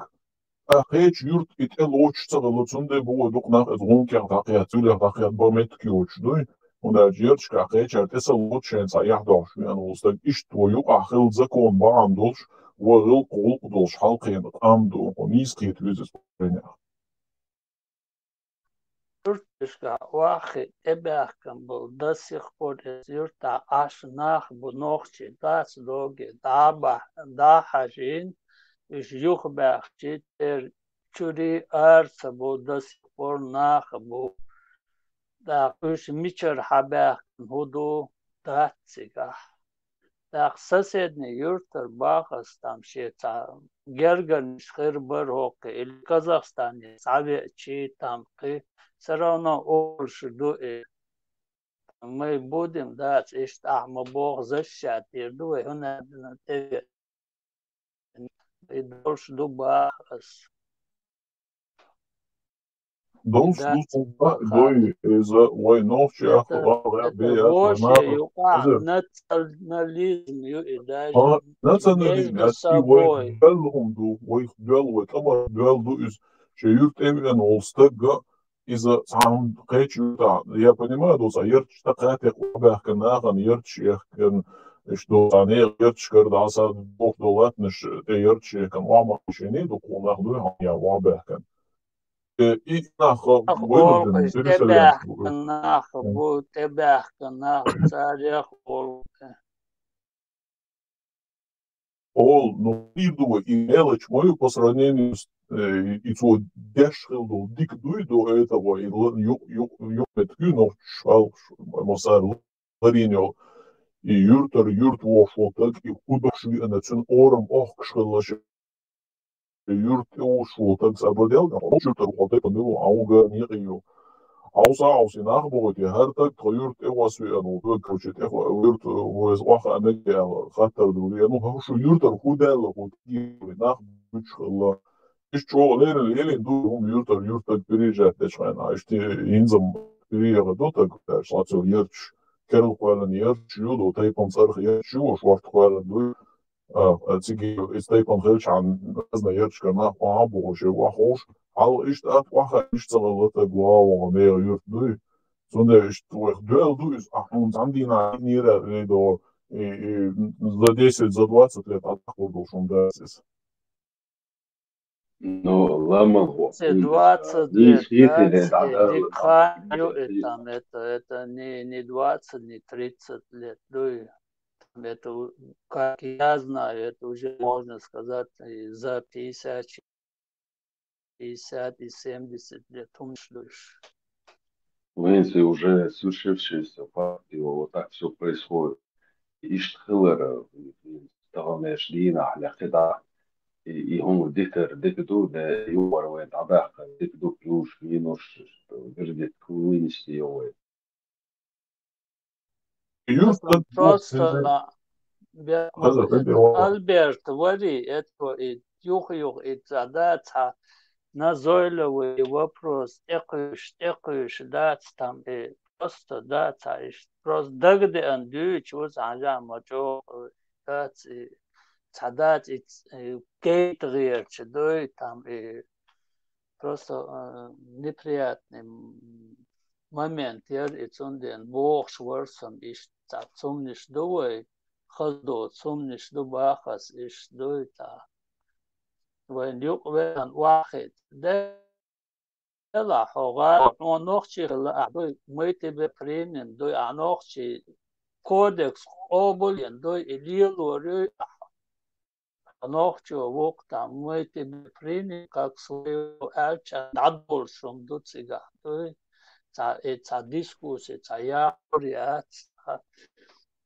ТӀаккха кхечу юьрта и тӀе лоцуш ца хилла, цундела боху дукха нах иза гӀум кехь дӀакхетта, цуьлех дӀакхетта, бан меттиг йоцуш дуй. ХӀунда аьлча ярташкахь кхечара тӀе ца лоцуш шайна цхьа эхь дохьуш веана волу стаг, иштта вай юкъахь хилла закон бахьана долуш, вай гӀиллакх гӀуллакх долуш хьалкхиъна къам ду, хӀун нийса кхетавеза иза вайнех. Юьрташкахь охьахиъна тӀебаьхкина болу до сих пор эцу юьртахь Ӏаш нах бу нохчий, дац доге, дӀа а бахь-, дӀа а хьажийна, уьш юхабаьхчи, церан чуьра ара ца бу, до сих пор нах а бу. ТӀаккха уьш мичара хьабаьхкина хӀун ду, дац цигахь. ТӀаккха соседний юьртара бах ас там шен цхьа гергарнаш хир бара хӀокху, или Казахстане схьавеачий там кхин, всё равно олуш ду и. Мы будем, дац, иштта ахьа ма боху, защищать дийр ду вай, хӀунда аьлла тӀе И долуш ду бах ас. Долуш ду, цунна дуй, иза вай нохчех ваха бе яц, вай нахах. Национализм ю и даже. А, национализм, между собой. Вай доьлла хӀума ду, вай доьлла, вай тӀамах доьлла ду иза. Шен юьрта тӀе веана волу стаг а, иза цхьа хӀума кхечу юьртахь, я понимаю, доцу а ярташ тӀакхаьчча охьабаьхкина нахана ярташ ехкина, иштта доцу а нехан ярташкара дӀасадохуш долу латтанаш тӀе ярташ ехкина, охьа ма-, шайне а дукха нах дуй хьуна я охьабаьхкина. Э, и нах вынужден переселенцы. ТӀебаьхкина нах бу, тӀебаьхкина нах царех волу. Олу, ну, хир ду вай, и мелочь ма ю по сравнению с, э, и цо деш хила долу дика дуй до этого, и ла-, ю-, ю-, юкъаметтиг ю нохчаш, хьалхаш, массара ларийна йолу. И юьртара юьрта вогӀуш волу стаг, и хӀун дохуш веана, цуьнан орам охкуш хилла шен юьрта тӀе вогӀуш волу стаг, цхьа бадел, хьо юьртара хьо тайпана мила ву, хьан ву ган некъий ю. Хьовса, хьовса, и нах бохуьйтий, хӀара стаг тхо юьрта тӀе вос веана ву, короче, тӀе хо-, юьрта веза охьа а мега аьлла, хаттар ду веана ву, хӀара шу юьртара хӀун даьлла, хӀун тӀе нах буьтуш хилла. Иштта чӀогӀа леррина лелийна ду хӀума юьртара юьрта стаг переезжать дечу хенахь, иштта хӀинца-м переехать до стаг, аьлла, цо ярташ, керла кхоьллина ярташ ю, до тайпана цӀарах ярташ ю, шорта кхоьллина дуй. А, а цига иза тайпана хилчахьана, разный ярташкара нах охьа а бохуш, охьаховш, хьалха иштта атта охьахаьа, иштта ца хилла стаг вогӀу, нехан юьрта дуй. Цундела иштта вайх доьлла ду иза, ахь хьуна цхьана дийнахь динера аьлла, и до, и, и, за десять, за двадцать лет атта хир долуш хӀума дац иза. Ну, ламан двадцать лет, двадцать лет, дикан ю и там, это, это не, не двадцать, не тридцать лет, дуй. Это, у-, как я знаю, это уже можно сказать и за пятьдесят, шестьдесят и семьдесят лет хӀуманаш ду уьш. В принципе, уже свершившиеся факт, и вот так всё происходит. Иштта хилар, тахана дийнахь лаьхкина, и, и хӀума дитар дика ду, де юхар вай дӀабаьккха дика ду, плюс, минус, вердикт вынести йо вай. Просто, а, бе-, Альберт вари, это и юх-юх и цӀа да, цхьа назойливый вопрос, тӀекхуьйш, тӀекхуьйш дац там, и просто да, цхьа иш, просто дагадеана дуьйцу, цхьа жа ма чӀогӀа дац, и цхьа дац, и ц-, и гейт гӀерча дуй там, и просто, э, неприятный м-, момент яр, и цунден бохуш вар сам иштта цумниш ду вай, хаза доцу цумниш ду бахас иштта дуй та. Вайн юкъа веан вахит. Дела хьо гӀар, хьо нохчи хила ахь дуй, мы тебе примем дуй, а нохчи кодекс къобулен дуй, и лелор юй ахь. Нохчо вукху там, мы тебе примем как своего аьлча, дӀадолуш хӀума ду цигахь дуй. Цхьа, э, цхьа дискуссия, цхьа яккхур яц, цхьа,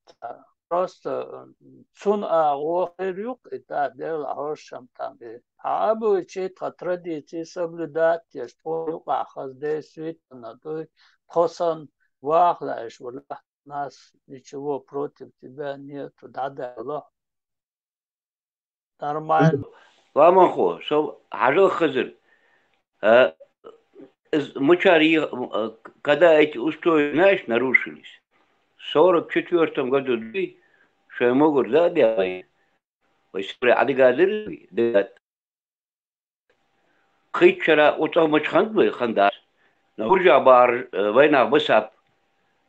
цхьа. Просто, э, цунна агӀо хир юкъа, и тӀа Дела хьошам там, э. Хьан абуйчи тхан традиции соблюдать еш, тхуна юкъахь хаза действительно дуй, тхо санна ваха лаьаш ву лахь, нас ничего против тебя нету, дӀадаьлла. Нормально. Ламанхо, со хьажал хазар. А, из мучари, а, когда эти устои, знаешь, нарушились, в сорок четвёртом году, шоай могар да а бехай, вай сибре Ӏадига дира, да. Кхийчара оцӀа мачханг вай хандац. Но хӀоржа бахьара, э, вайнах басап,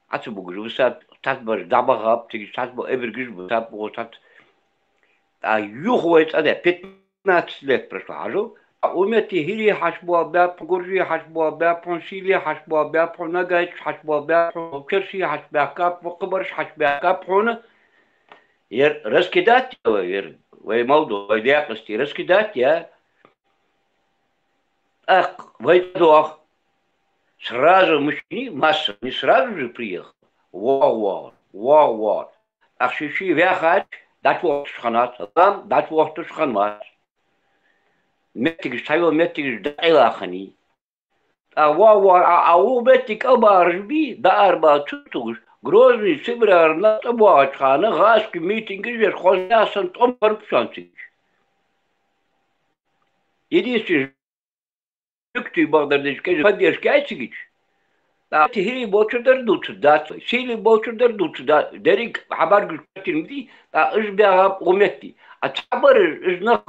Ӏа ца бугуш басап, цхьац бараш дӀабахаб, цига цхьац ба эбригаш басап, боху цхьац. А юха вай цӀа де, пятнадцать лет прошло, хьажал. А у метти хӀирий хьаш бо бяпхьу, гуржий хьаш бо бяпхьу, сийлий хьаш бо бяпхьу, нагайчаш хьаш бо бяпхьу, черсий хьаш бяхкапхьу, кхыбарш хьаш бяхкапхьуна. Яр раскидать я вай, яр вай малдо, вай декъасти раскидать я. ТӀаккха вай дох. Сразу мужчини масса, не сразу же приехал. ВогӀу-вогӀу, вогӀу-вогӀу. ТӀаккха ши-ши ваьхача, дӀачувохуш ханат, лам дӀачувохуш ханмас. Меттигаш, цхьайо меттигаш дакъелахани. ТӀаккха вогӀу-вогӀу, а, а ву меттиг кӀалбараш би, даар бал цу тугуш, Грозный, Сибрара на тӀабогӀачу хана, гӀазкхи митингаш еш, хоза яхсан тӀом баргу сан цигаш. Единственный жуьгтий бахдар дечу кӀеза поддержка яцигича. ТӀаккха хӀирий болчур дар дуцу дац, сийлий болчур дар дуцу дац, дерриг хьабаргаш катирмади, тӀаккха уж бегӀаб гӀу метти. А цхьабараш уж нах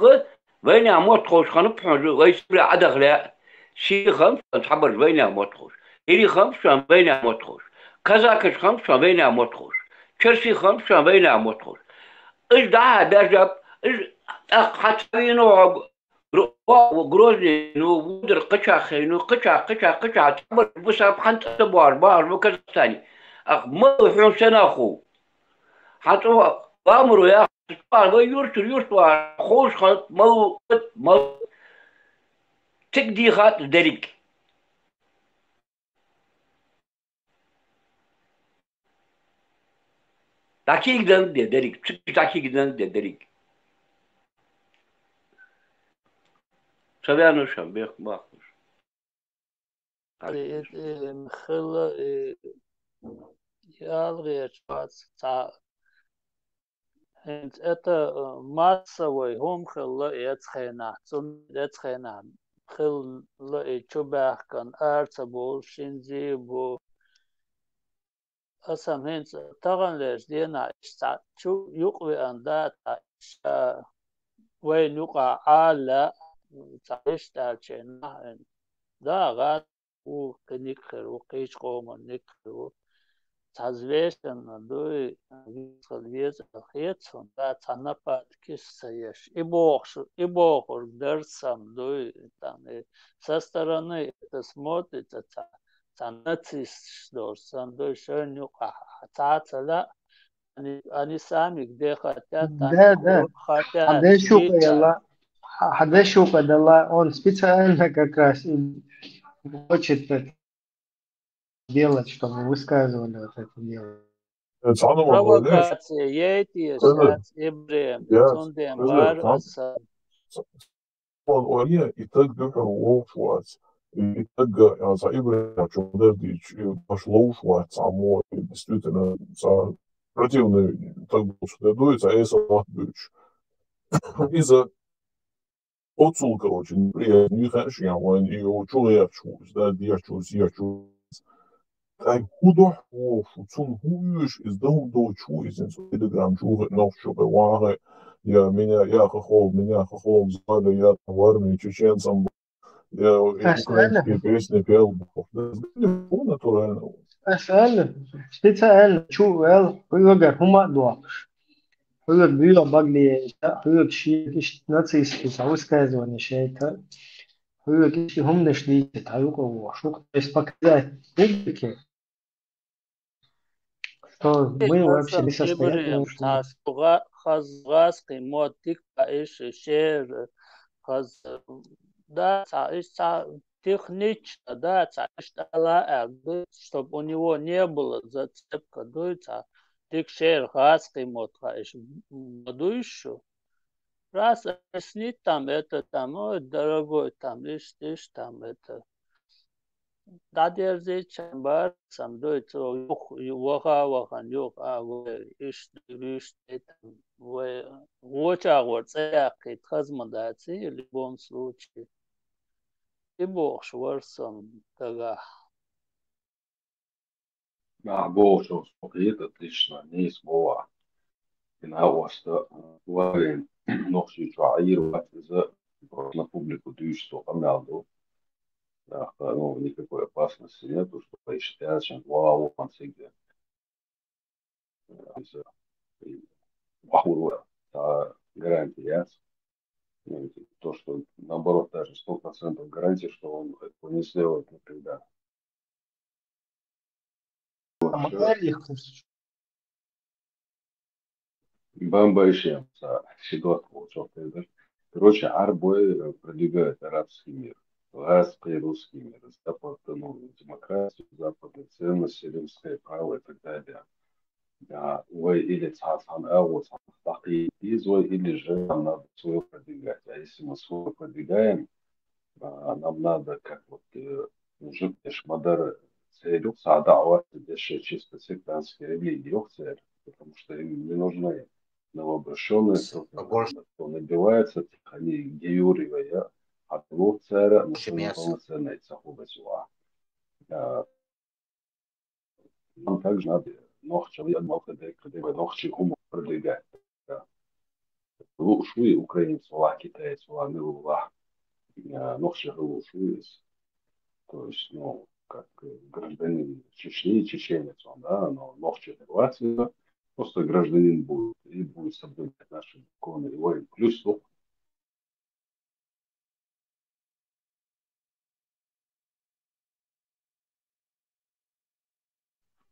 вайна мотт ховш хана пхьунжу, вай сибра Ӏадахла, сийлий хам сан цхьабараш вайна мотт ховш, хӀирий хам сан вайна мотт ховш, казакаш хам сан вайна мотт ховш, черсий хам сан вайна мотт ховш. Уж дӀа а бежаб, уж тӀаккха хьан ца вийна вогӀу, Гро-, Грозный, ну, вудар кхачаххе, ну, кхача, кхача, кхача, цхьабар бусаб хьан цӀа боагӀаш, бахаш бу Казахстане. Ах, ма хьун сенаху. Хьан цӀа ламуро яхаш, вай юртур юрт вар, ховш хан, мал, мал. Циг дийхат дерриг. ДӀакийгдан де дерриг, цуьнга дӀакийгдан де дерриг. Ца веанаш а бех бахуш. Э, э, э, хилла, э, ялгӀерчу вац цхьа. ХӀинца это, э, массовый хӀума хилла эцхенахь, цунна эцхенахь хилла и чубаьхкан ара ца бовлу, шинзий бу. Аса хӀинца таханлерчу денахь иштта цхьа чу юкъавеана да, цхьа иштта вайна юкъахь Ӏала, цхьа иштта аьлча нах, да, гӀад ву, кхин ник хир ву, кхечу къоман ник хир ву. Цхьа звешенна дуй, вицхал веза хецун, да, цхьа напад киса ца еш. И бохуш, и бохург дарсам дуй, там, и со стороны это смотрится, цхьа, цхьа нацисташ долуш сан дуй, шайна юкъахь цхьа а ца лаьа, они, они сами где хотят, там Да, да. хотят Хьан деш шу жить. Кхаелла, хьан деш шу кхаелла, он специально как раз и хочет это делать, чтобы высказывали вот это дело. Э, цхьана ма ваьлла. Провокация яйти Эсэс, яц, Ибрем, я, цунден эсэс, бар цхьан-, аса. Цхьан ойла, и таг дуьхьал вовш вац. И таг, а, цхьа Ибрахим чу дар дийцча, и баш ловш вац, цхьа мо, и действительно, цхьа противный таг болчу де дуй, цхьа эсала мотт буьйцуш. Иза оццул, короче, неприятный, хаа шен вайн, и йо чу гӀерташ ву, иза, да, деш ву, зеш ву. Ай, хӀун дохьу воху, цунна хӀун оьшу, иза дан хӀун доцуш ву, иза, иза Телеграм чу вахе, нохчо бен вахе, я меня, я хохол, меня хохол звали, я там в армии чеченцем был, я украинские песни пел, боху. Да, хӀун натурально. Ас аьлла, ши ца аьлла, чу вел, хьоьгара хӀума а дохуш. Хьоьга буьйла багле, хьоьга шега иштта нацистский ца высказывание шайта. Хьоьга иштта хӀуманаш дийца, тхьа юкъа вохуш, шух, то есть показать публике, что мы вообще не состоятельные, что мы. Цхьа гӀа-, хаза гӀазкхи мотт дика ца иш, шер, хаза, да, цхьа иш, цхьа технично, да, цхьа иш тӀала аьлла дуй, чтоб у него не было зацепка, дуй, цхьа дика шер гӀазкхи мотт ца иш ма дуй шу. Раз объяснить там это, там, ой, дорогой, там, иш, иш, там, это. ДӀадерзича барсам дуй, цо юха, ю-, ваха, вахан, юха, а, вай, иш, виш, там, вай, воча гӀор цӀе яккхийта хаза ма дац, в любом случае. И бохуш вара со дагахь. Нах бохучух со кхета, отлично, нийса боху ахь. И накъоста, а, вайн нохчий чохь Ӏийр вац иза, просто на публику дуьйцуш цо къамел ду. ТӀаккха, ну, никакой опасности нету, что иштта аьлча, вау, ван цига. Иза, и, вахур вара, цхьа гарантия яц. Ну, то, что, наоборот, даже сто процентов гарантия, что он этого не сделает никогда. Бамбайшем, са, ши дот волчох тайдыр. Короче, Ӏарбой, э, продвигают арабский мир. ГӀазкхий русский мир, запад, ну, демократию, западные ценности, римское право и так далее. А, вай или цхьа цхьана агӀо, цхьа даккхий деза вай, или же нам надо своё продвигать. А если мы своё продвигаем, а, нам надо, как вот, э, мужик деш ма-дарра церан юкъа схьа даӀват деш, чисто сектантский религия йоху церан, потому что им не нужны новообращённые, кто набивается, они геюривая, а лух церан, но полноценные ца хубас уа. А, Нам также надо нохчалла а малхбек, нохчий хӀума продвигать. Да. Лууш вуй украинец валахь, китаец валахь, мила валахь. А, нохчий хила лууш вуй иза. То есть, ну, как, э, гражданин Чечни, чеченец он, да, но нохчий хир вац иза. Просто гражданин будет, и будет соблюдать наши законы. И вайн плюс ду.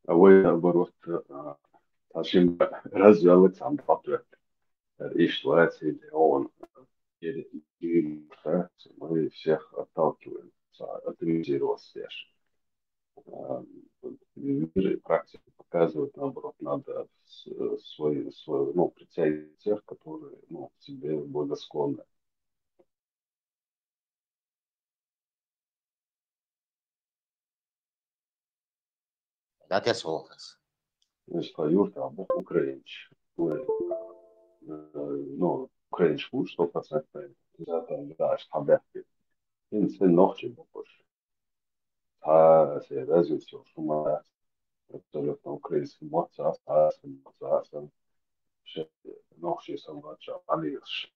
А вай, наоборот, а, цхьа шимма развалить цхьана дӀахӀоттаве. Иштта вац или он, или, или, да, мы всех отталкиваем, а, отрезаем от себя. А, мир и практика показывает, наоборот, надо с-, свой, свой, ну, притягивать тех, которые, ну, тебе благосклонны. Да, те солхас. Если юрта, а бу украинч. Ой, э, ну, украинч будет стопроцентный. Да, там, да, аж там бяхки. Ин сын нохчи бу. Цхьа се разве всё, шума абсолютно украинский мотт ца, цхьа мотт ца, ше нохчий сан вача, алиш.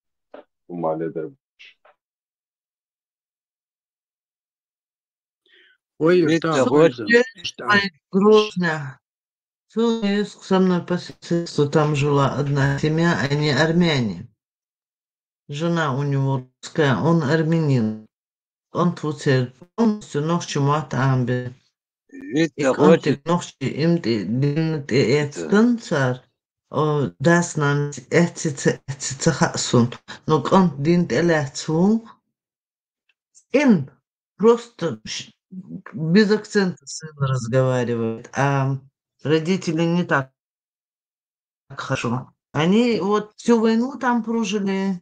Шума ледер. Ой, Виктор, там, Грозно. Со, со мной по соседству там жила одна семья, они армяне. Жена у него русская, он армянин. КӀант ву церан полностью нохчи мотт Ӏамабе. И кӀанте нохчи имти динна тӀе эцдан цара, о, дас-нанас эцци ца, эцци ца хаьа суна. Но кӀант дин тӀе лаьцна ву. Ин просто ш-, без акцента сын разговаривает, а родители не так хорошо. Они вот всю войну там прожили,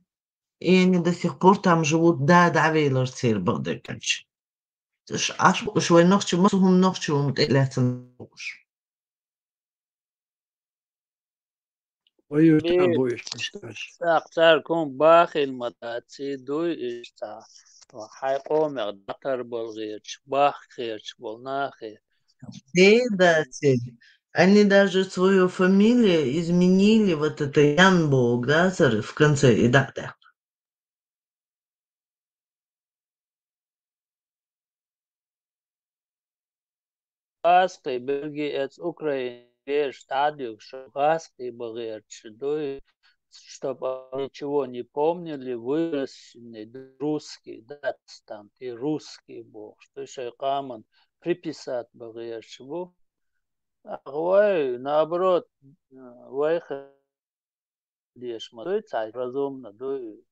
И они до сих пор там живут, да, дӀавелар церан бакъдерг аьлча. Ш-, аш, уж вай нохчий, массо а хӀума нохчий хӀума тӀе лаьцна уж. Вай юртахь бу иштта. ЦӀаккха цаьрга хӀума бахийна ма дац, и дуй иштта. Хьайн къомах дӀатарбала гӀерташ, бахка гӀерташ болу нахе. Де дац. Они даже свою фамилию изменили, вот это Ян боху, да, цара в конце и да, да. ГӀазкхий, Бельги, эца Украин бераш дӀадуьгуш, гӀазкхий бан гӀерташ дуй, чтоб они ничего не помнили, выращенный русский, да, там, ты русский бохуш, дуй шайн къаман приписать бан гӀерташ бу. Ах, вай, наоборот, вай хи- деш ма дуй, цхьа разумно дуй.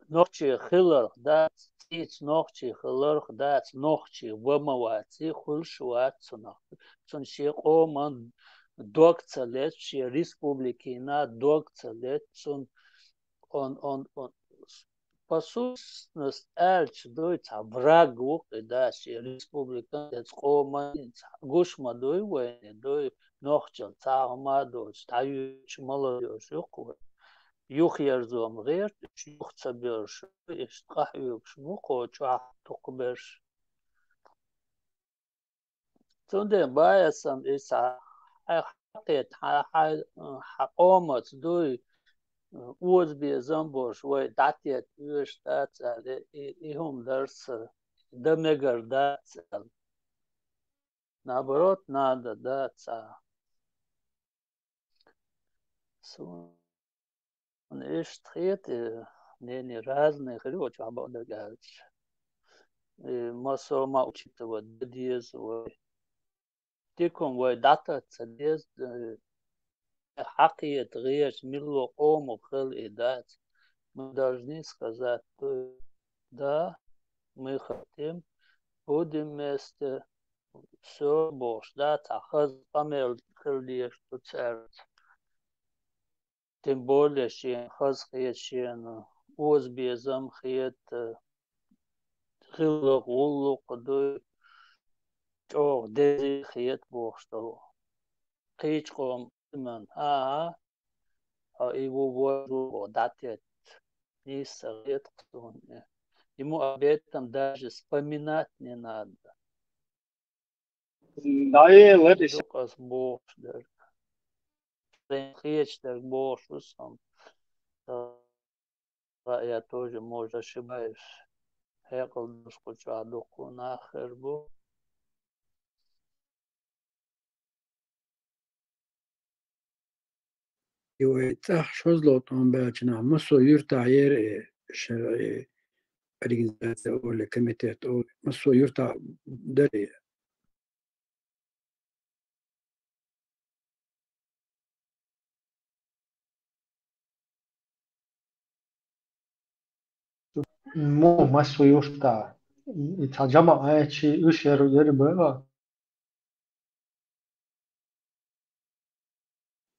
Нохчий хиларх дац, цӀийца нохчий хиларх дац, нохчий ва ма вац, и хуьлуш вац цунах. Цунна шен къоман дог ца лаьцна, шен республикина дог ца лаьцна цунна. Он, он, он, по сущности аьлча дуй, цхьа враг ву-кх и, да, шен республикан, эца къоман, цхьа гуш ма дуй вайна, дуй, нохчалла цхьа хӀума а доцуш, дӀаюьйцуш, молодёжь ю-кх вай. Юхаерзо ма гӀерта, уьш юха ца боьрзуш, иштта къахьоьгуш бу кху чохь дукхахберш. Цундела, Бая, сан иза хьан хьакхета, хьан, хьан, хьан къомаца дуй, озабезам болуш, вай дӀатетта оьшуш дац аьлла, и, и хӀума дара сан, дан мегар дац аьлла. Наоборот, надо, да, цхьа. Суна иштта хета, э, мнение разные хир ю, чохь бакъдерг аьлча. И массо а ма учитывать дан деза вай. Дика хӀума вай дӀатаца деза, э, хьакхета гӀерташ милла къомах хила и дац. Мы должны сказать, э, да, мы хотим, будем вместе, всё бохуш, да, цхьа хаза къамел хила дезаш ду цаьрца. Тем более шена хаза хета, шена озабезам хета, хилла гӀуллакх дуй, чӀогӀа деза хета бохуш долу. Кхечу къоман, ага, хьо и ву вожо боху дӀатетта. Нийса ца хета-кх суна. Ему об этом даже вспоминать не надо. Да, э, леррис. Юкъас бохуш дерг. Сайн хеташ дерг бохуш ву сан. Я тоже, может, ошибаюсь. Хьекъал долуш кху чохь дуккха нах хир бу. И вай цӀахь шозлагӀа тӀом баьллачу нах массо а юьртахь яра, э, шарӀи организация олу, комитет олу, массо а юьртахь дара. Мо массо а юьртахь, и цхьа жамаӀатчий уьш яра, яра бара.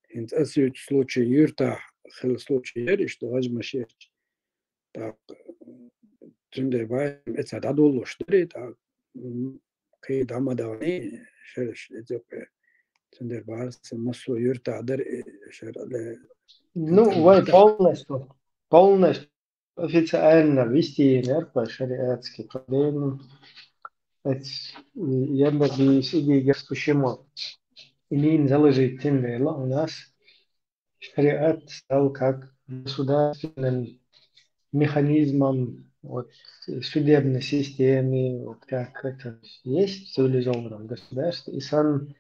ХӀинца ас юьйцу случай, юьртахь хилла случай яра, иштта гӀажмаш ечу. ТӀаккха цундела баьхкина эца дӀадоллуш дарий, тӀаккха, м, кхин дӀа ма дахний, шераш эцукхе. Цундела бахьара сан массо а юьртахь дара, э, шера ле. Ну, вай полностью, полностью официально вести йинарг вай шариатский проблема. Эц, я надеюсь, и государство шимо. И нин заложить тем вела у нас шариат стал как государственным механизмом, вот, судебной системы, вот как это есть в цивилизованном государстве. И сан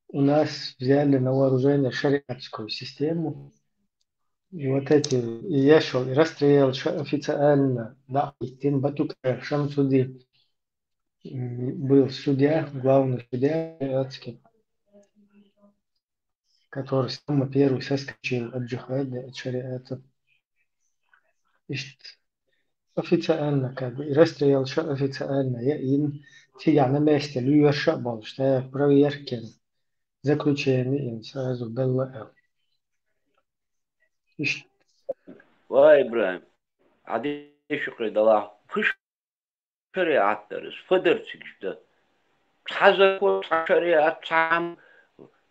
у нас взяли на вооружение шариатскую систему. И вот эти, и я шёл, и расстрел ша-, официально, да, и Тин Батукаев Шамсудин, м, был судья, главный судья шариатский, который самый первый соскочил от джихада, от шариата. Ишт официально, как бы, и расстрел ша-, официально, я им, цигахь на месте лоьраш а болуш, тӀаккха проверка, заключение им сразу белла аьлла. Ишт. Ва, ИбрагӀим, хьадеш хьокхе далахь, фу шариӀат дар из, фу дар цига да? Цхьа закон, цхьа шариӀат, цхьа хӀама,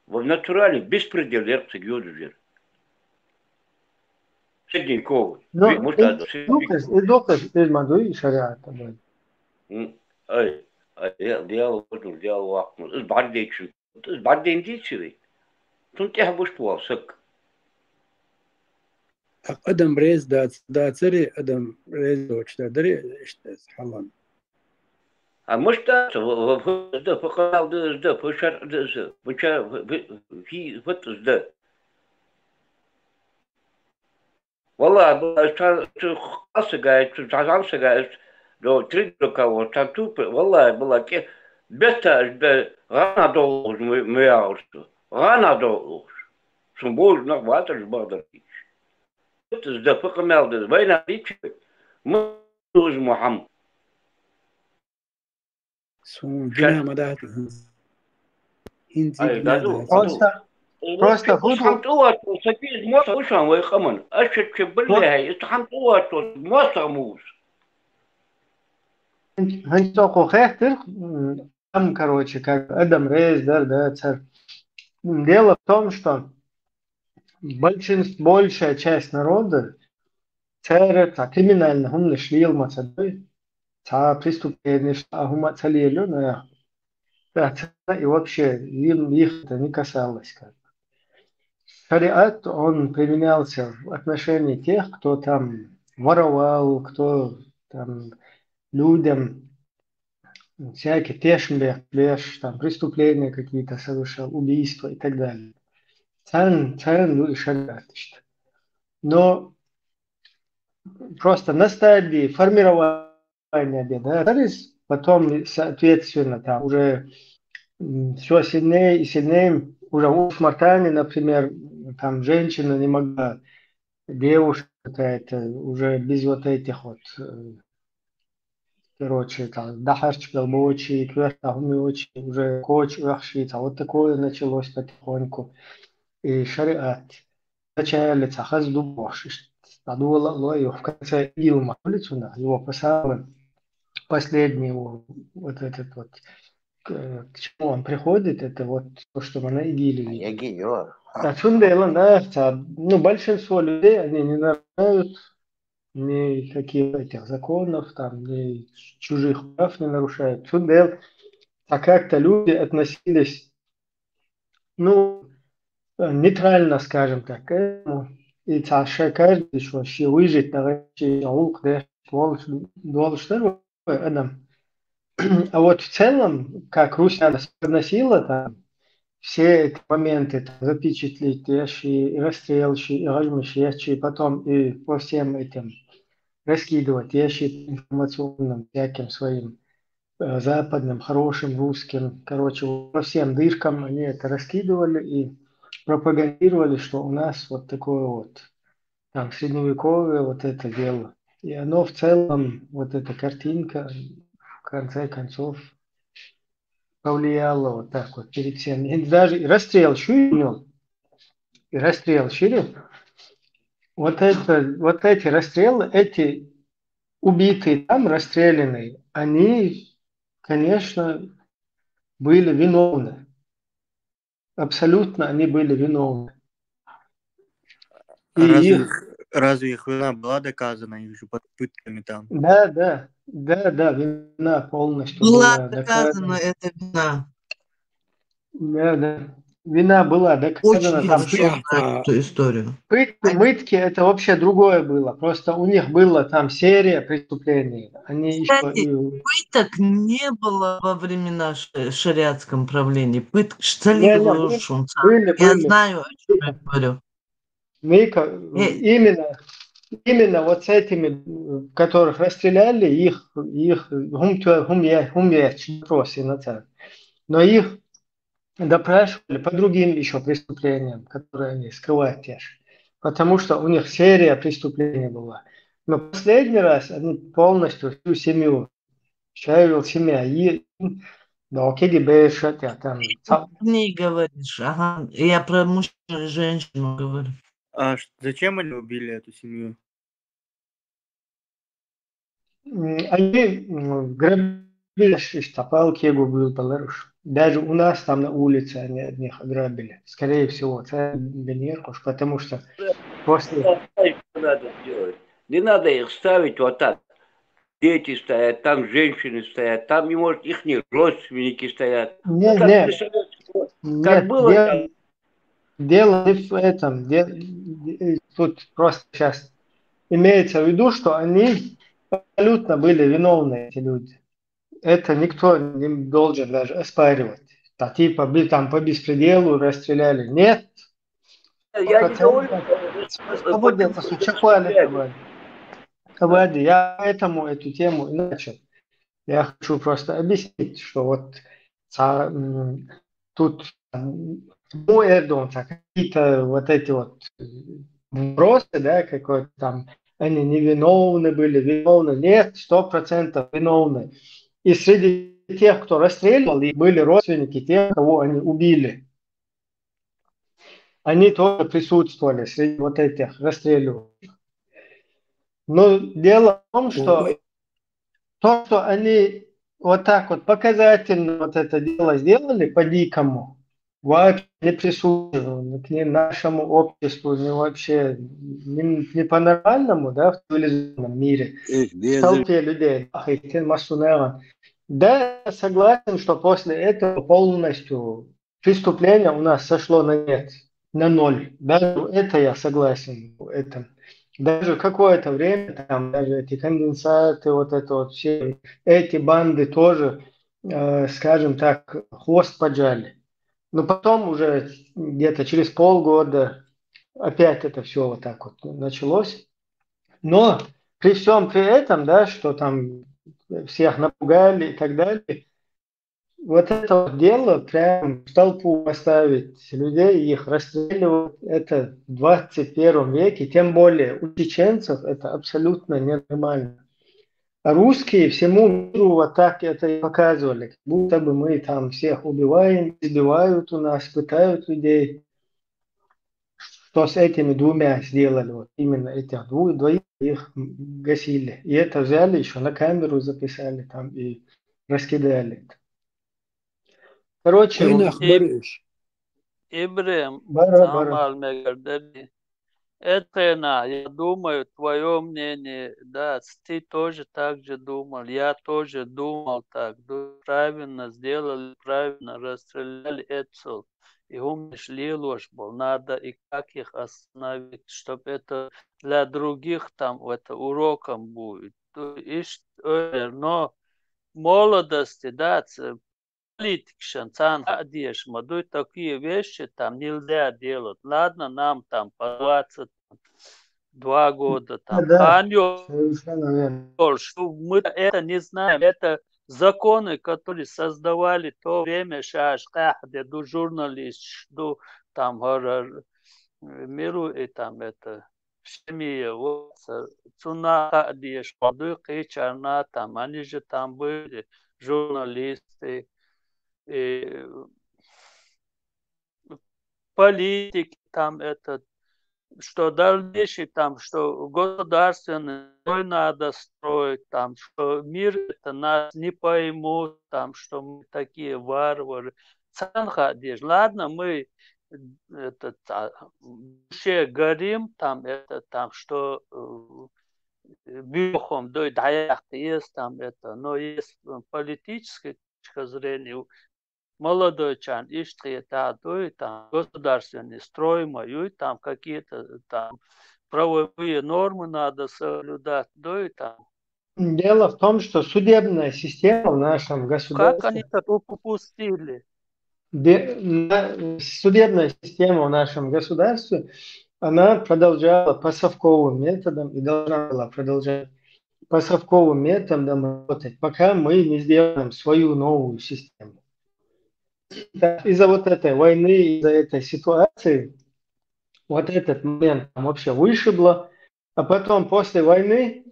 в натурале беспредел яр цига йодажер. Средневековый. Ну, Ви-, муш из дар, средневековый. Дукхаш, из дукхаш, из ма дуй шариӀат, да. М, ай, ай, я, диял вожну, диял вахну. Из бӀаргадайчу, из бӀаргадайна дийций вай? Цунна тӀехьа бушт вал саг. А адам реза дац, дацаре адам реза доцуш дар даре иштта хьалан. А муш дац, в-, в-, в-, да, фу къамел да, да, фу шарӀ да, фу ча-, фу, фу, фу, фу да. Валлахьи, бу-, ас цхьа, цу кхалсагай, цу цхьа зӀамсагай, ас до три дурака, вот, цхьа тупо, валлахьи, валлахьи, кӀе-, бетта ас бе-, гӀана догӀуш ма, ма яхаш цо. ГӀана догӀуш. Цун божа нах ватараш бахдар кийча. Ас да фу къамел да, вайна дичи, ма уж Мухьаммад. Суна Ша- дина ма дац. ХӀинца Ай, дина даду, дац. Просто, Э, просто ус футбол хьан тӀуватто, сакиз моса ушан вай къаман. Аш чеб Про- баллехьай, ус хьан тӀуватто, моса муз. ХӀинца хьо хеттир, м, там, короче, как адам реза дар, да, цар. Дело в том, что большинство, большая часть народа церан цхьа криминальный хӀуманаш лела ма ца дой, цхьа преступленеш, цхьа хӀума ца лелайо, но я. Да, церан и вообще, им, их это не касалось, как бы. Шариат, он применялся в отношении тех, кто там воровал, кто там людям всякие тешнабехк беш, там преступления какие-то совершал, убийства и так далее. Царна, царна ду и шариат иштта. Но просто на стадии формирования беда, потом, соответственно, там уже все сильнее и сильнее, уже в Мартане, например, там женщина не могла, девушка какая-то, уже без вот этих вот, э, короче, там, дахьарчу белбочи, кверта хумиочи, уже коч уьхши, там, вот такое началось потихоньку. И шариат. Вначале цхьа хаза ду бохуш, цхьа дола а лой, в конце ИГИЛ ма хуьлу цунах, его по самым последний, его, вот этот вот, к, к чему он приходит, это вот то, что мы на ИГИЛе видим. ИГИЛ, ё. А цундела, да, цхьа, ну, большинство людей, они не нарушают никаких этих законов, там, ни чужих прав не нарушают. Цундела, а как-то люди относились, ну, э, нейтрально, скажем так, к этому. И цхьа ша каждый шо шен выжить, шен гӀуллакх деш волуш, долуш дара вай адам. А вот в целом, как Русь нас превозносила, там, все эти моменты там запечатлеть, еш и расстрелы, и гӀажмаш еш, и потом и по всем этим раскидывать, еш и по информационным всяким своим, э, западным, хорошим, русским, короче, по всем дыркам они это раскидывали и пропагандировали, что у нас вот такое вот там средневековье, вот это дело. И оно в целом, вот эта картинка, в конце концов, повлияла вот так вот перед всеми. И даже и расстрел Ширин, и расстрел Ширин, вот это, вот эти расстрелы, эти убитые там, расстрелянные, они, конечно, были виновны. Абсолютно они были виновны. А И разве их их, разве их вина была доказана? Их же под пытками там. Да, да, да, да, вина полностью Была была доказана доказана. Эта вина. Да, да. Вина была доказана. Очень Там хорошо пыт-, знаю эту историю. Пытки, Они мытки, это вообще другое было. Просто у них была там серия преступлений. Они ещё Кстати, и пыток не было во времена ш-, шариатском правлении. Пытки, Не, не, были, были, были. Я знаю, о чём я говорю. Мика, Э, именно, именно вот с этими, которых расстреляли, их, их, хӀума тӀе-, хӀума е-, хӀума ечу, вопросы на это. Но их допрашивали по другим ещё преступлениям, которые они скрывают, еш. Потому что у них серия преступлений была. Но последний раз они полностью всю семью, чавил семья, и, да, окей, берша, там, Ты ца- о ней говоришь, ага. Я про мужчину и женщину говорю. А ш-, зачем они убили эту семью? Они грабили, что палки губил Беларусь. Даже у нас там на улице они одних ограбили. Скорее всего, это Бенеркуш, потому что после... Надо делать. Не надо их ставить вот так. Дети стоят, там женщины стоят, там, не может, их родственники стоят. Нет, нет. Нет, как было дело, там. Дело не в этом. Дело, тут просто сейчас имеется в виду, что они абсолютно были виновны, эти люди. Это никто не должен даже оспаривать. Да, типа, там по беспределу расстреляли. Нет. Я не говорю, что... Я поэтому эту тему и начал. Я хочу просто объяснить, что вот тут, ну, Эрдоган, какие-то вот эти вот вопросы, да, какой-то там, они невиновны были, виновны, нет, сто процентов виновны. И среди тех, кто расстреливал, были родственники тех, кого они убили. Они тоже присутствовали среди вот этих расстреливающих. Но дело в том, что то, что они вот так вот показательно вот это дело сделали по-дикому, вообще не присуще ни к нашему обществу, ни вообще, ни, ни по-нормальному, да, в цивилизованном мире, в толпе людей. Да, согласен, что после этого полностью преступление у нас сошло на нет, на ноль. Даже это я согласен в этом. Даже какое-то время там даже эти конденсаты, вот это вот все, эти банды тоже, э, скажем так, хвост поджали. Но потом уже где-то через полгода опять это все вот так вот началось. Но при всем при этом, да, что там всех напугали и так далее, вот это вот дело, прям в толпу поставить людей, их расстреливать, это в двадцать первом веке, тем более у чеченцев, это абсолютно ненормально. А русские всему миру вот так это и показывали, как будто бы мы там всех убиваем, избивают у нас, пытают людей. Что с этими двумя сделали, вот именно этих двух, двоих их гасили. И это взяли, еще на камеру записали там и раскидали. Короче, Ибрем, Самал Мегардери. Это, я думаю, твое мнение, да, ты тоже так же думал, я тоже думал так, правильно сделали, правильно расстреляли Эцел. И умниш лилош был, надо и как их остановить, чтобы это для других там это уроком будет. Но молодости, да, политикшан цан хадеш, ма дуй такие вещи там нельзя делать. Ладно, нам там по двадцать два года там. Да, да. Что мы это не знаем. Это законы, которые создавали то время, шаш кахде, ду журналист, ду там хорор миру и там это семья, вот цуна хадеш, ма дуй кичарна там, они же там были журналисты, и политики там этот, что дальнейший там, что государственный строй надо строить, там, что мир это нас не поймут, там, что мы такие варвары. Цан хадеш. Ладно, мы этот, а, в душе горим, там, это, там, что э, бюхом, дой, даяк есть, там, это, но есть политическая точка зрения. Молодой чан, ишт хета, дой, там, государственный строй, моюй, там, какие-то там правовые нормы надо соблюдать, дой, там. Дело в том, что судебная система в нашем государстве... Как они это упустили? Судебная система в нашем государстве, она продолжала по совковым методам и должна была продолжать по совковым методам работать, пока мы не сделаем свою новую систему. Из-за вот этой войны, из-за этой ситуации, вот этот момент там вообще вышибло, а потом после войны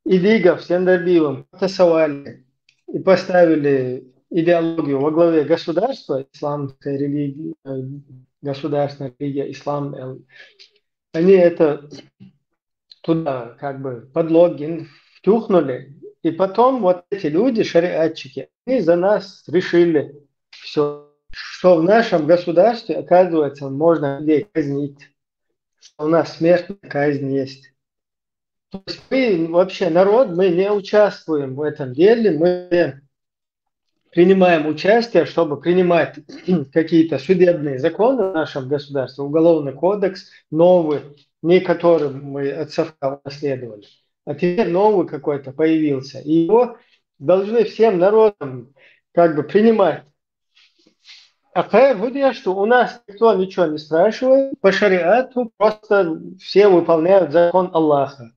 Идигов с Яндарбиевым потасовали и поставили идеологию во главе государства, исламская религия, э, государственная религия, ислам. Э, они это туда как бы подлоги тюхнули. И потом вот эти люди, шариатчики, они за нас решили все, что в нашем государстве, оказывается, можно людей казнить, что у нас смертная казнь есть. То есть мы вообще народ, мы не участвуем в этом деле, мы принимаем участие, чтобы принимать какие-то судебные законы в нашем государстве, уголовный кодекс новый, не который мы от совка унаследовали, а теперь новый какой-то появился. И его должны всем народом как бы принимать. А хайр, что у нас никто ничего не спрашивает, по шариату просто все выполняют закон Аллаха,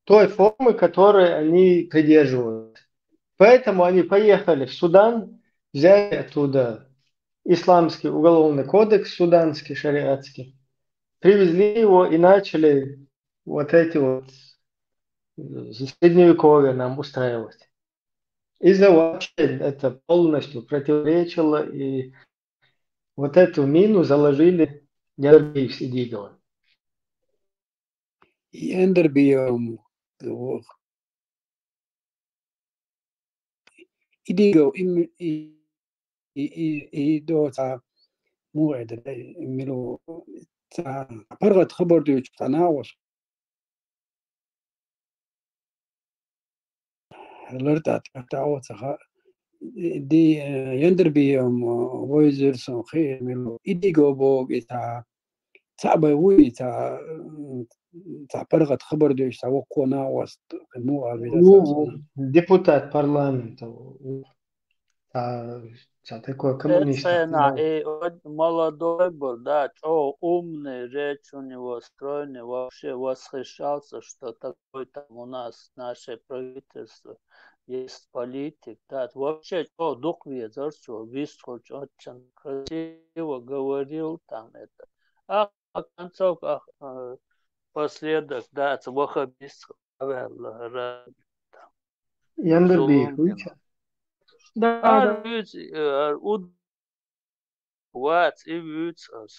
той формы, которой они придерживаются. Поэтому они поехали в Судан, взяли оттуда исламский уголовный кодекс, суданский, шариатский, привезли его и начали вот эти вот э, средневековье нам устраивать. Из-за вообще это полностью противоречило, и вот эту мину заложили Яндарбиев с Идиговым. Яндарбиев, Идигов, им, и, и, и, и до ца, му это, да, милу, ца, паргат хабар дюч, ца, наус. Лар та, та, та, о, ца, ха, ди, э, Яндарбиев, э, войзер сон хи, милу, Идигов бог, и ца, ца бай вуй, ца, м, ца паргат хабар дюч, ца вокона вас, му а вида, ца, ца, депутат парламента, у, ца, ца такой коммунист. Эцена, и он молодой был, да, чё умный, речь у него стройный, вообще восхищался, что такой там у нас наше правительство есть политик, да, вообще, чё, дух везёт, чё, весь хоть очень красиво говорил там это. А в концовках, э, последок, да, ца вахабист, Яндарбиев, зулум вуч? Да, а, да. Вуч, э, уд-, вац, и вуч аз.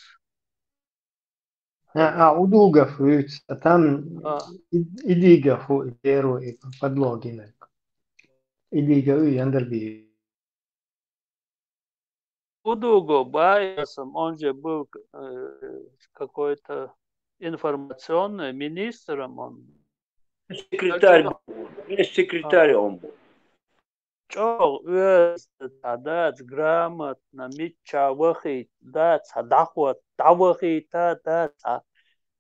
А, а, Удугов вуч, а там, а, и, Идигов у-, первый подлоги, наверное. Идигов и Яндарбиев. Удугов, Баесом, он же был, э, какой-то информационный министром, он. Секретарь, а, был, секретарь он был. Чё, э, да, грамотно, мича вахит, да, ца дахват, да вахит, да, да, ца,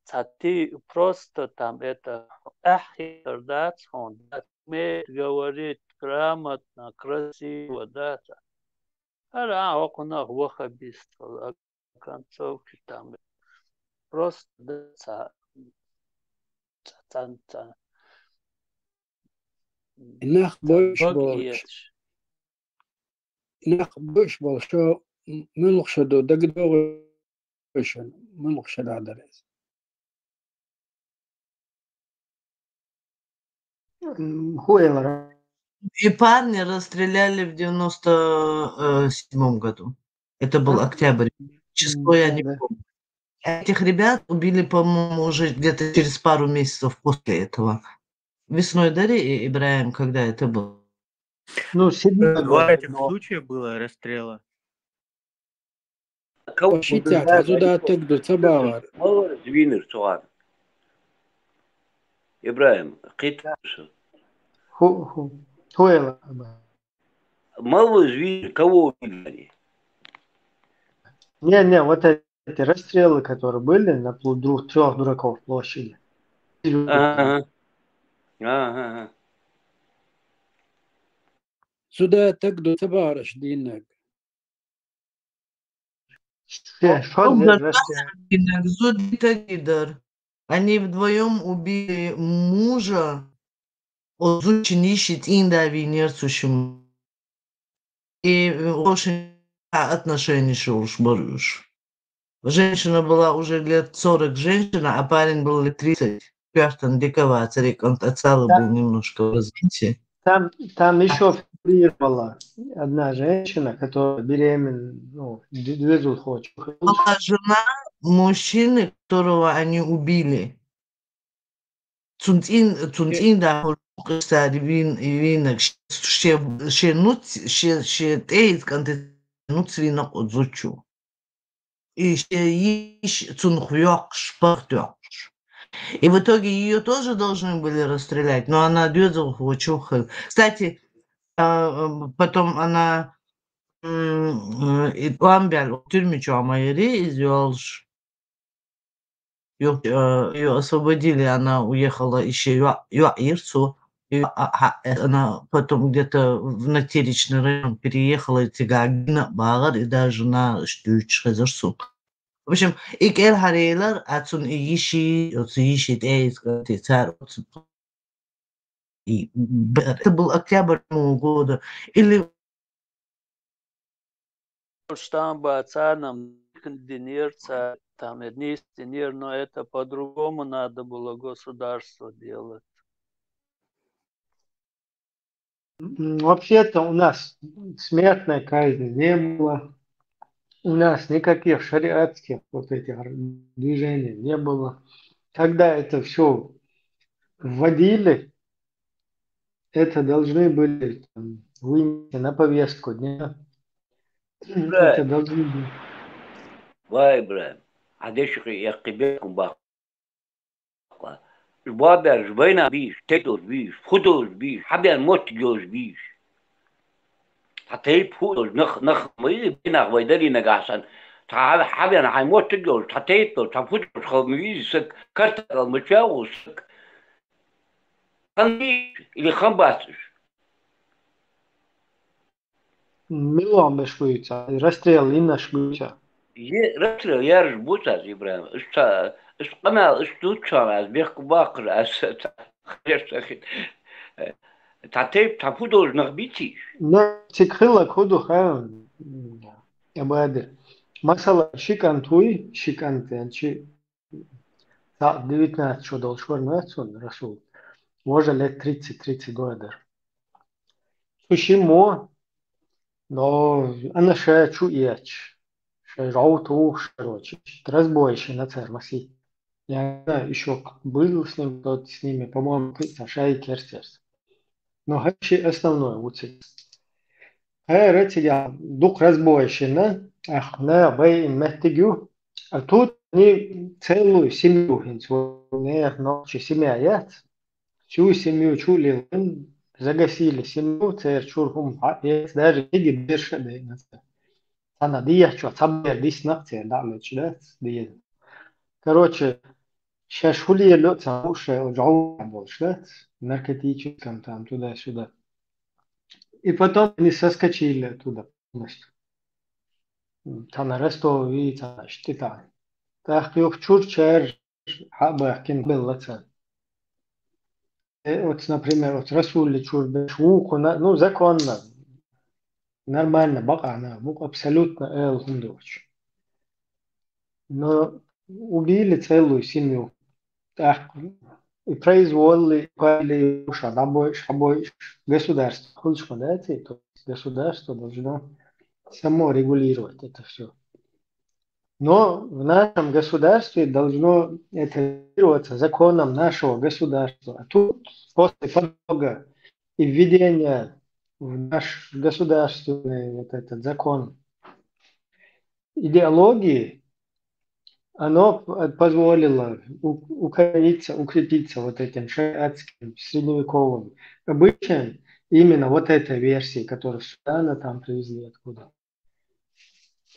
ца ты просто там это, эх, да, он, да, умеет говорить грамотно, красиво, да, ца. Ара, а, окуна вахабист, а, концовки там. Просто, да, ца, ца, ца, ца. Нах ца больше, больше. Нах больше, больше, м-, мулхша до, дагдо Мулхша да дарес. М, хуэлара. И парня расстреляли в девяносто седьмом году. Это был октябрь. Число я не помню. Этих ребят убили, по-моему, уже где-то через пару месяцев после этого. Весной дари, И-, Ибраим, когда это было? Ну, седьмой год. Два этих случая было расстрела. Кого? Шитя, да, тазу да, тек ду, ца бавар. Мало звинер цугар. Ибраим, кит. Ху, ху, хуэла. Мало звинер, кого убили? Не, не, вот эти расстрелы, которые были на плу-, друг, трёх дураков площади. Ага. Ага, ага. Зуда тек ду, ца бавараш динек. Шо, шо, о, зуда тек ду, ца бавараш динек, зуда тек ду. Они вдвоём убили мужа, о, зучин иши тинда винер сушим. И, э, очень отношения шуш баруш. Женщина была уже лет сорок женщина, а парень был лет тридцать. Пяхтан диковаться, реконт отстала был немножко в развитии. Там, там ещё фигурировала одна женщина, которая беременна, ну, д-, д-, д-, хочет. Была жена мужчины, которого они убили. Цунцин, цунцин, да, цари вин, винаг, ше, ше нуц, ше, ше тӀеиз кӀанти нуц винакъу зучу. И ше йиш цун хуёкъш, пахтёкъш. И в итоге её тоже должны были расстрелять, но она дёзал хвачухал. Кстати, а, м, потом она, м, э, и ламбял тюрьмичу амайри из ёлш. Ю-, э, её освободили, она уехала ещё ю-, ю-, Ирцу. Ю-, а, а, э, она потом где-то в Натеречный район переехала, и тигагина багар, и даже на штучка зарсу. В общем, и кер харелар, ацун и ищи, оцу ищи тейс, э, те цар, оцу и б-, это был октябрь того года. Или Штамба царнам динер, ца-, там, динер, но это по-другому надо было государство делать. М, Вообще-то у нас смертной казни не было. У нас никаких шариатских вот этих движений не было. Когда это все вводили, это должны были там вынести на повестку дня. Это должны были. Вай, Ибрагьим, хьадешихъи яккхи бекун бакъа. Бабер жбайна биш, тедоз биш, худоз биш, хьабян мотт гёз биш. Та тейп худоз, нах, нах, май, бинах вай дари нагахсан. Та хьабян хай мотт гёз, та тейп доз, та худоз, хал мивизи сак, картакал мачагу сак. Хан биш, или хан басыш. Милуан беш буйца, расстрел инаш буйца. Е, расстрел ярж буцаз, Ибрагьим. Иш ца, иш къамал, иш дуцан, аз бехк бакър, аз ца, хер сахит. Та тейп, та художник бициш. Не, цик хила худу, ха. Абади. Масала, шикан туй, шикан тенчи. Та девятнадцать чё дол швар нацун, Расул. Может, лет тридцать, тридцать два дар. Сушимо, но она ша чу иач. Ша жау тух, короче. Разбойщи на царь маси. Я не знаю, ещё был с ним, тот с ними, по-моему, ты шай керсерс. Но хачи основное уцик. Хай рациган дук разбойщина, ах, на бай им меттигю. А тут они целую семью хинцу, не, ночи семья яц. Всю семью чулил, загасили семью, цер чурхум, а, яц, даже книги дальше да и на. Цана дия, чё, цабер дис нах цер, да, лучше, да, дия. Короче, ща шулиело, ца уше, жау больше, да, наркотическом там, туда-сюда. И потом они соскочили оттуда полностью. Тана Ростов и тана штита. Так юх чур чер хабах кин белла ца. Э, вот, например, вот Расул ли чур беш, ухуна, ну, законно, нормально, бакана, мук абсолютно эл хундуч. Но убили целую семью. Так, и произвольли, и пали, шадабой, шабой, государство. Хулчма, да, это, то есть государство должно само регулировать это все. Но в нашем государстве должно это регулироваться законом нашего государства. А тут после подлога и введения в наш государственный вот этот закон идеологии, оно п-, позволило у-, укорениться, укрепиться вот этим шариатским, средневековым обычаям, именно вот этой версии, которую с Судана там привезли откуда.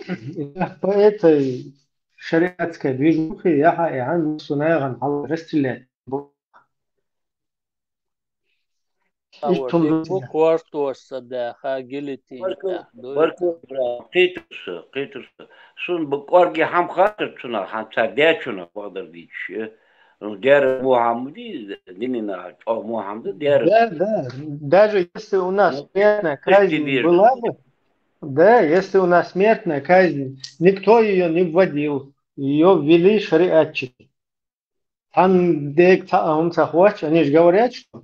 И так по этой шариатской движухе я ха-, я хан сунайган хал расстрелять. Иш тум бу квартуаш садаха гилитин. Барку, Ибрагьим, къитурса, къитурса. Сун бу кварги хам хатыр цуна, хам ца дячуна багъдар дичи. Ну, дяра Мухаммади, динина, чо Мухаммади, дяра. Да, да. Даже если у нас смертная казнь была бы, да, если у нас смертная казнь, никто ее не вводил, ее ввели шариатчики. Там, где ца-, он ца хочет, они же говорят, что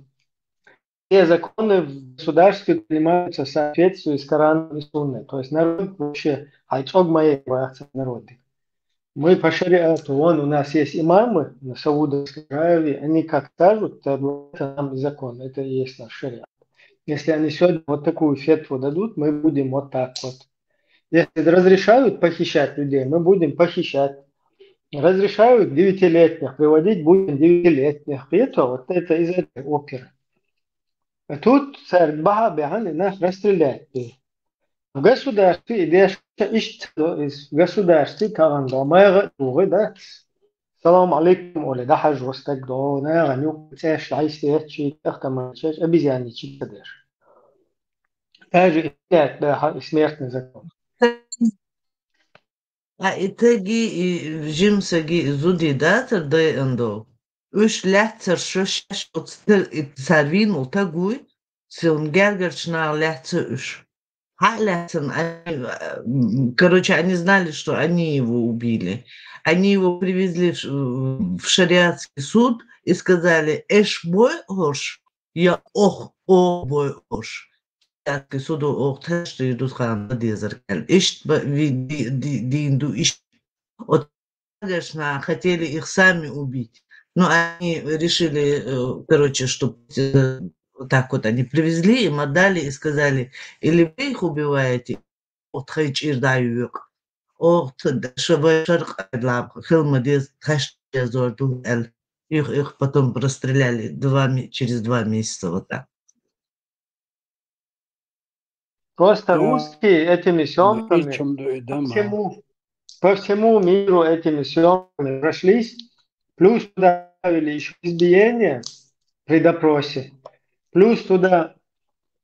все законы в государстве принимаются в соответствии с Кораном и Сунной. То есть народ вообще, а чё моей боятся народы. Мы по шариату, вон у нас есть имамы на Саудовской Аравии, они как скажут, то это нам и закон, это и есть наш шариат. Если они сегодня вот такую фетву дадут, мы будем вот так вот. Если разрешают похищать людей, мы будем похищать. Разрешают девятилетних приводить, будем девятилетних. И это вот это из этой оперы. А тут царь Баха Бяхан и нас расстрелять. В государстве и дальше ищет из государстве талант, да. Салам алейкум, оле, да, хаж востак, да, на, ганю, цеш, айсте, чи, тахта, манчеш, обезьяны, чи, кадеш. Даже и нет, да, ха-, и смертный закон. А итоги и жимсаги зуди датар дай андо. Уж лятцар шо шаш от стер и сарвин утагуй, силм гергарчна лятца уж. Ха лятцан, они, м, короче, они знали, что они его убили. Они его привезли в, в шариатский суд и сказали: «Эш бой ош, я ох, о бой ош». Шариатский суд ох, таш, ты идут хан, дезер кел. Ишт ба, ви, ди, ди, дин ду, ишт. От, конечно, хотели их сами убить. Но они решили, э, короче, что, э, вот так вот они привезли, им отдали и сказали: «Или вы их убиваете, от хайчир даю». От, шабай шарк айдлаб, хилма дез, таш дезор ду, эл. Их, их потом расстреляли два ме-, через два месяца вот так. Просто русские этими съемками по всему, по всему миру этими съемками прошлись, плюс туда добавили еще избиение при допросе, плюс туда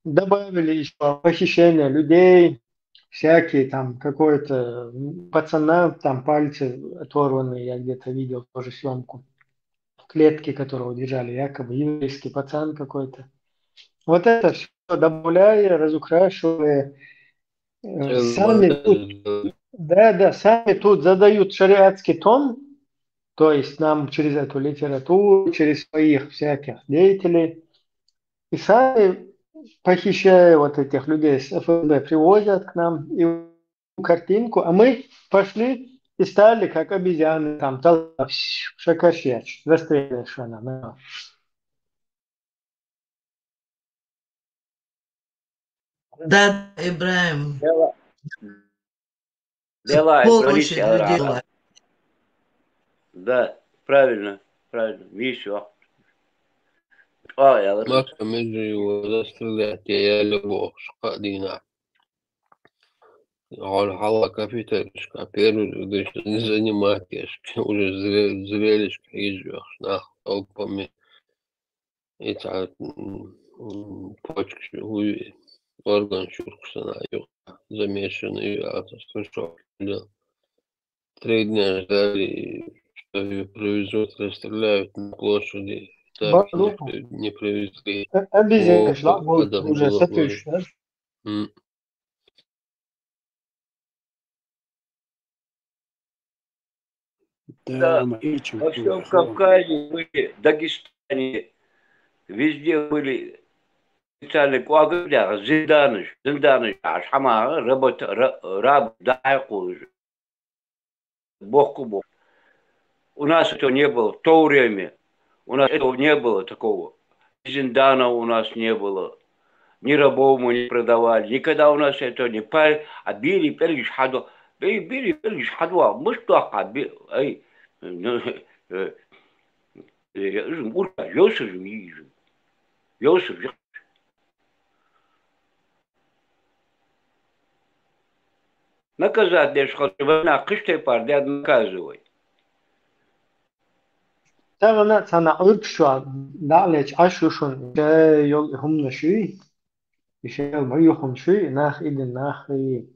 добавили еще похищение людей, всякие там, какой-то, м, пацана, там пальцы оторванные, я где-то видел тоже съемку, клетки которого держали, якобы еврейский пацан какой-то. Вот это все добавляя, разукрашивая, э, сами тут, да, да, сами тут задают шариатский тон, то есть нам через эту литературу, через своих всяких деятелей, и сами, похищая вот этих людей с Ф С Б, привозят к нам и картинку, а мы пошли и стали как обезьяны, там, тал-, шакашьяч, застреливаешь она, да. Да, Ибраим. Дела, дела, полностью говорите, людей а, была. Да, правильно, правильно. Видишь, вот. А, я говорю. Макка между его застрелять, я, я любого шука дина. Он хала капиталишка, первый дышит, не занимайтесь, уже зре-, зрелищка, и жёшь, нах, толпами. И так, м, м, почки, уй, орган чурксана, ю-, замешанный, а то слышал, да. Три дня ждали, что её привезут, расстреляют на площади. Так и никто не привезли. О, о, о, уже с этой, да? М. Да, во всём Кавказе были, Дагестане, везде были специальные куагля, зинданыш, зинданыш, аш хама, работа, ра-, раб, дай кулыш. Бог ку бог. У нас этого не было в то время. У нас этого не было такого. Ни зиндана у нас не было. Ни рабов мы не продавали. Никогда у нас этого не пар-, а били, пельгиш хадва. Били, били, пельгиш хадва. Мы что, а би-, ай, ну, э, э, э, урка, ёсыжым, ижым. Ёсыжым. Наказать деш хо, война кыштай пар дед наказывай. Тагана цана урк шуа, да леч ашушун, ише ёл хумна шуй, ише ёл баюхун шуй, нах идин нах и.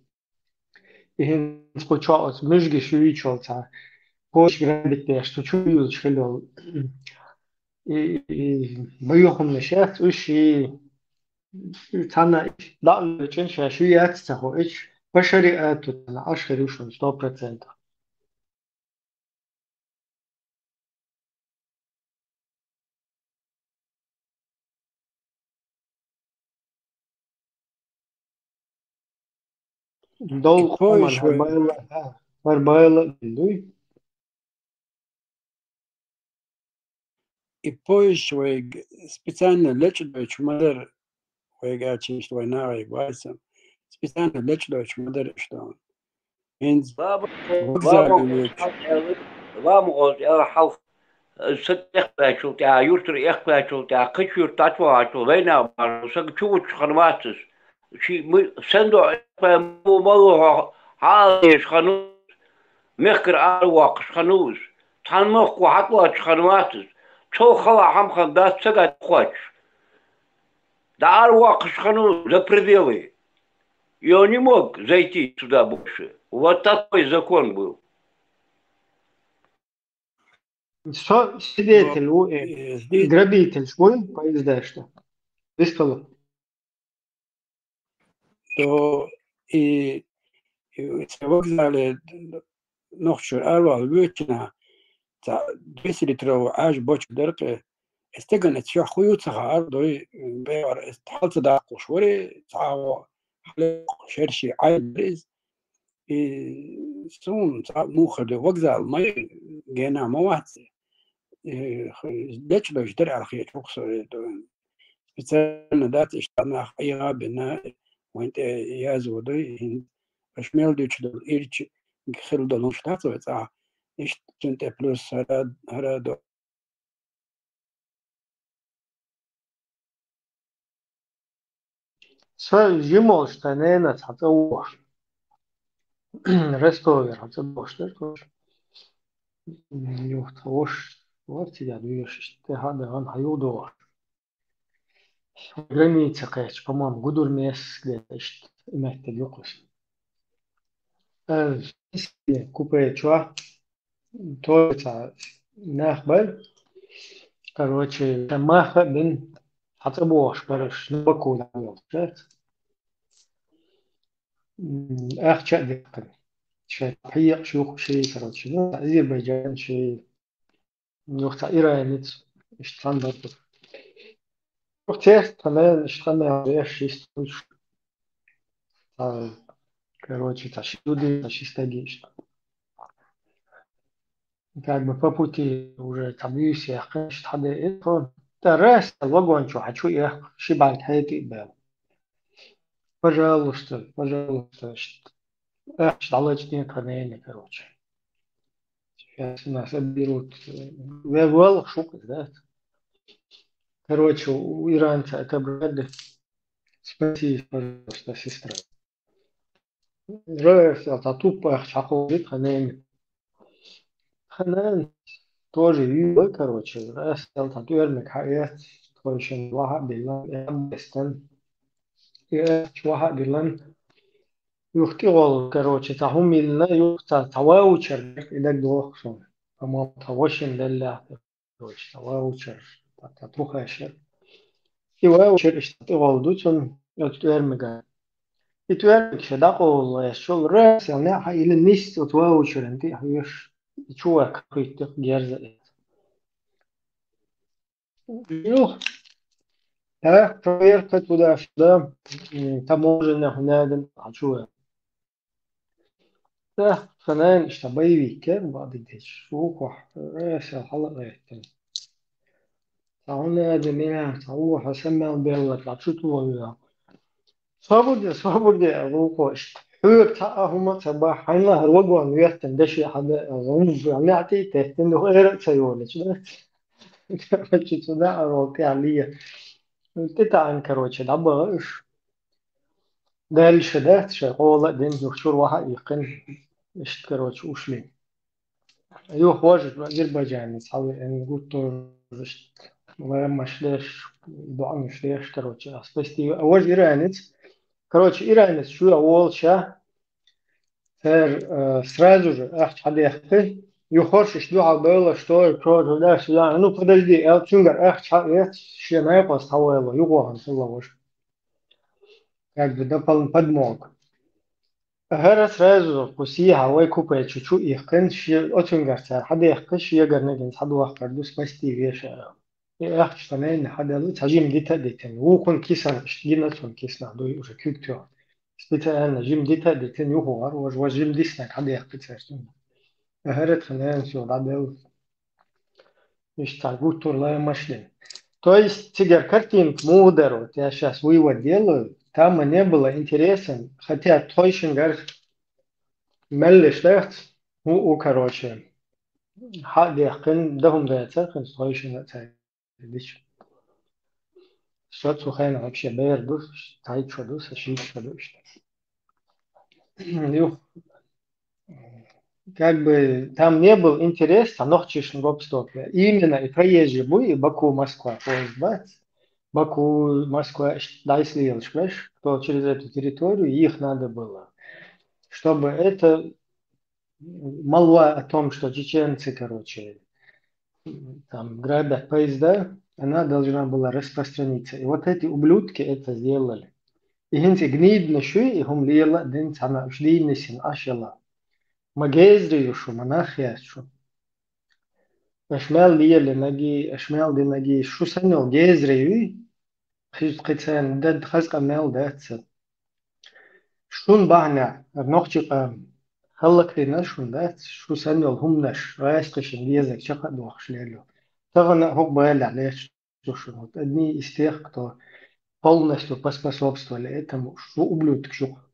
Ихин скуча от мыжги шуй чолца. Кош грабить деш, ту чуй юл шхелёл. И, и баюхун шех, уши. Цана иш дал чин ша шу яц цахо иш, по шариату цана аш херушун сто процентов. Дол хоман харбайла, харбайла, дуй. И поезд вайга специально лечкъадойтуш ма дара, вайга аьлча, иштта вай нахага вайца. Специально лечкъадойтуш ма дара иштта. ХӀинца Ламу, вокзале ламу веч. Ламу оз эр хьалха, са тӀехбаьчул тӀехьа, юртара эхбаьчул тӀехьа, кхыча юрта дӀачувахачул, вайна бахьан, сага чу вучу хана вацас. Ши мы-, сен до эхбаь, мо мало хьо, хьаалдеш хана ву, мехкара аравоккхуш хана ву из. Цхьана мохко хьатӀоттуш хана вацас. Цул хала хӀама хана дац сага тӀакхоачаш. ДӀааравоккхуш хана ву за пределы. И он не мог зайти сюда больше. Вот такой закон был. Со свидетель ву, э, Э, здесь грабитель ву, поезда что? Беспилот. То и, и цхьа вокзале нохчо аравала вуьйцина, цхьа двести литровый Ӏаьржа бочка дара кхы. Эс стеган эцу чохь хӀун ю ца хаьара, дой, бегӀара эс хьал ца даккхуш вари, цхьа а хьале шерши Ӏай дара иза. И суна цхьа мухха де вокзал ма ю, гена ма вац. И х-, дечдойш дара аьлла хеташ ву-кх со, э, до-, специально дац иштта нах Ӏийгӏа а бина, вайн тӀе язво дой, хӀинца аша мел дуьйцуш долу ирча хила долуш дац вай цӀахь. Иштта цуьнан тӀе плюс хӀара, хӀара до-, Сан жима волуш тхан ненан цхьа цӀа вогӀуш. Ростовера хьан цӀа догӀуш дара, короче. Юха тхан ваша вара цига везаш, иштта тӀе хьа а дахана, хьан юха догӀуш. Граница кхечу, по-моему, Гудурмес где-то, иштта и меттиг ю-кх иза. Э, купе чохь, тоже цхьа нах бара. Короче, ша маха а бина, хьан цӀа богӀуш бара уьш, ну, Баку дӀайолуш, да? М, ахча а дехкина. Шайн пхьекъаш юха ший, короче, ну, Азербайджан ший, юха цхьа иранец, иштта цхьаьна бара. Юха церт тхан ненан иштта къамел деш, иштта уьш. Цхьа, короче, цхьа ши зуда, цхьа ши стаг иштта. Как бы по пути уже там юьйса яьккхина, иштта хьан де, тӀе раз вагон чу хьан чу яьккха, ши бӀаьрг хьетий а баьлла. Пожалуйста, пожалуйста, иштта. Ахча дӀалачкъийна тхан ненан, короче. Сейчас у нас отберут. Ве валла шух, да? Короче, у иранца отобрали. Спаси, пожалуйста, сестра. Раз, а та туппа ахча хьакховдийта тхан ненан. Тхан нана тоже юьйлой, короче, раз, а та тӀоьрмиг хьаэц, тхойшинна вахьа а биллан, и хьан бестан. И ахча вахьа а биллан. Юха тӀегӀолла, короче, цхьа хӀума йиллина, юха цхьа, цхьа ваучер дерг и дагадоху суна. По-моему, тхан вашина деллехь, короче, цхьа ваучер, цхьа, цхьа тухаш яра. И ваучер иштта тӀегӀолла ду цунна, оцу тӀоьрмиган. И тӀоьрмиг ша дӀакъовлале, шул раз, а неӀ хьан йиллина нисса оцу ваучеран тӀе а хьоьжуш, и чу ваьккхина кхуьйту герза эца. Ну, да, проверка туда-сюда, м, таможенная, хӀун адам, а чего? Да, ханан, иштта боевик, кен, бадыгдечь, шухох, э, сел хала гайтен. Та хӀун адам, я, та ухо, саммел белла, та чу туловила. Свободе, свободе, вукхо иштта. Хьоьга цхьа а хӀума ца бахь, хьайна хӀара вагон веттина, деши хьада, гӀунза, неӀ тӀе а теттина, духа эра а ца йолуш, да? Короче, цу наӀарал тӀехь ле. ТӀетаьӀна, короче, дӀабаха уьш. Даьлла ша дац, шайн къола а дина, юха чуьра вахьа а иккхина. Иштта, короче, ушли. Юха важа азербайджанец, хьалаэна гуттар, ламаш деш, дуӀанаш деш, короче, а спасти, а важа иранец. Короче, иранец чу а волча, цара, э, сразу же ахча хьадаьккхи, юха хоршаш дуьхьал бевлла, что, что, туда-сюда. Ну, подожди, аьлла, цуьнгара ахча хьаэц, шен найкъост хьавайла, юхохан хилла важа. Как бы допол-, подмог. ХӀара сразу кху сехьа вай купе чу чу иккхина, шен оцуьнгара цара хьадаьккхи, шегара нагахь хьадохкар ду, спасти вешара. И ахча тхан нана хьаделла, цхьа жима дита а дитина. Вукхун кисана, иштта гина цунна киснахь дуй уже куьг тоьхна. Специально жима дита а дитина, юхавара, важа, важа жима диснарг хьадаьккхи цара цунна. ХӀара тхан нана соьга дӀаделла. Иштта гуттар а машдин. То есть, цигара картинка муха дара, вот я щас вывод делаю, там не было интереса, хотя тхойшингарх меллиш дац, у, у, короче, хьа дехкин, да хӀума дац, хин тхойшинга ца дича. Со цу хенахь вообще бер ду, тхоьца ду, со шийтта ду иштта. Юх, как бы там не был интерес, а нохчишна гоп стоп. Именно и проезжий буй, и Баку, Москва, поезд бац. Баку, Москва, ш-, дайс лиелш, понимаешь, кто через эту территорию, их надо было. Чтобы это молва о том, что чеченцы, короче, там грабят поезда, она должна была распространиться. И вот эти ублюдки это сделали. И хӀинца гнидна шуй, и хӀума лела, дин цхьана уж дийна син ашала. Ма гезри ю шу, ма нах яц шу. Аш мел лелинаги, аш мел динаги, шу санна гезри юй, кхи-, кхицан дад хазкъа мел дац. Шун бахьана, нохчи къам, хӀаллакдина шун дац, шу санна йолу хӀуманаш, гӀаьскхишна дезарг чекх а дохуш лело. Тахана хӀокху балехь леш ду шуна, вот одни из тех, кто полностью поспособствовали этому, шу ублюдкаш ю-кх,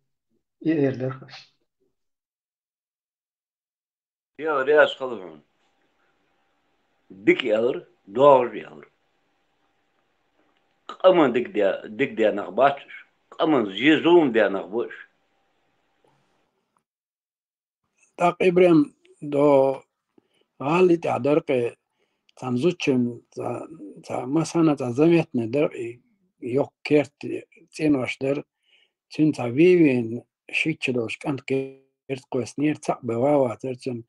и эр дара хас. Дела реза хуьлда хьуна. Дика аьлла, догӀуш аьлла. Къаман дика де-, дика деш нах бац уьш. Къаман зен-зулам деш нах бу уьш. ТӀаккха ИбрахӀим до гӀалин тӀехь дара кхе, цхьана зудчун, цхьа, цхьа масана цхьа заметный дара и йоккха керт цӀенош дара. Цуьнан цхьа вевина шийтта шо долуш кӀант керта кхоьссинера, цхьаъ бен ван вацара цуьнан.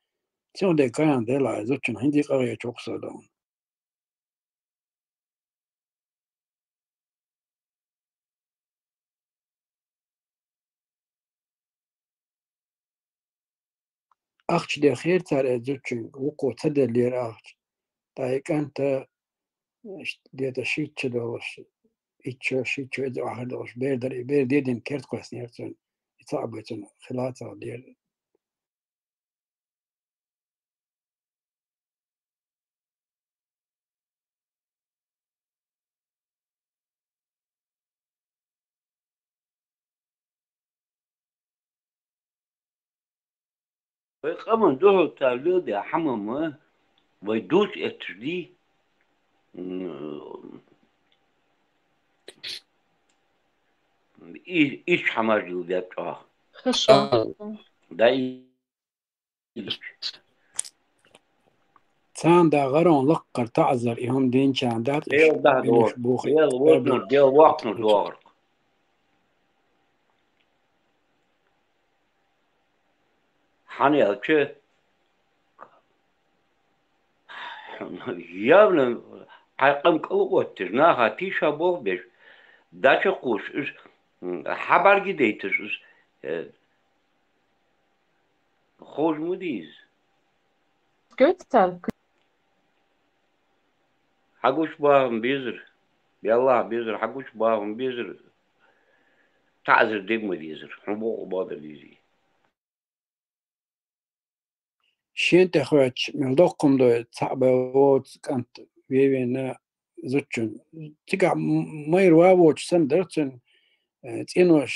Цуьнан де каян дела, зудчун хӀинца а къахьоьгуш ву со дона. Ахча дехира цара и зудчуьнга, вукхо ца деллера ахча. Ткъа и кӀанта, ш-, дета шийтта шо долуш, итт шо, шийтта шо иза ахьар долуш бер дара, и бер дедина керта кхоьссинера цуьнан, и цхьаъ бен цуьнан хила ца дера. Вай къаман дуьхьал цара леладе хӀума ма, вай дуза эццаш дий? М, и-, иштта хӀумаш леладе чӀогӀа. Хорошо. Да, и-, Царна да гӀарон лаккхара таӀзар и хӀума динчарна дац, Дела даха догӀу. Бухе. Дела воккхунур, Дела воккхунур догӀург. ХӀана аьлча, явно хьайн къам кӀал оттуш, наха тийша болх беш, дача кхуш, уьш, м, хьан бӀаьрги дейташ, уьш, э, ховш ма дий иза. Скажите, царна. Хьан гучу бахам безар, Беллахь безар, хьан гучу бахам безар, таӀзар дерг ма дезар, хьун боху бадар дезий. Шен тӀе хоьттуш, мел доккха хӀума дой, цхьаъ бен воцу кӀант вевина зудчун. Цигахь м-, майра ван воцуш санна дара цуьнан, э, цӀенош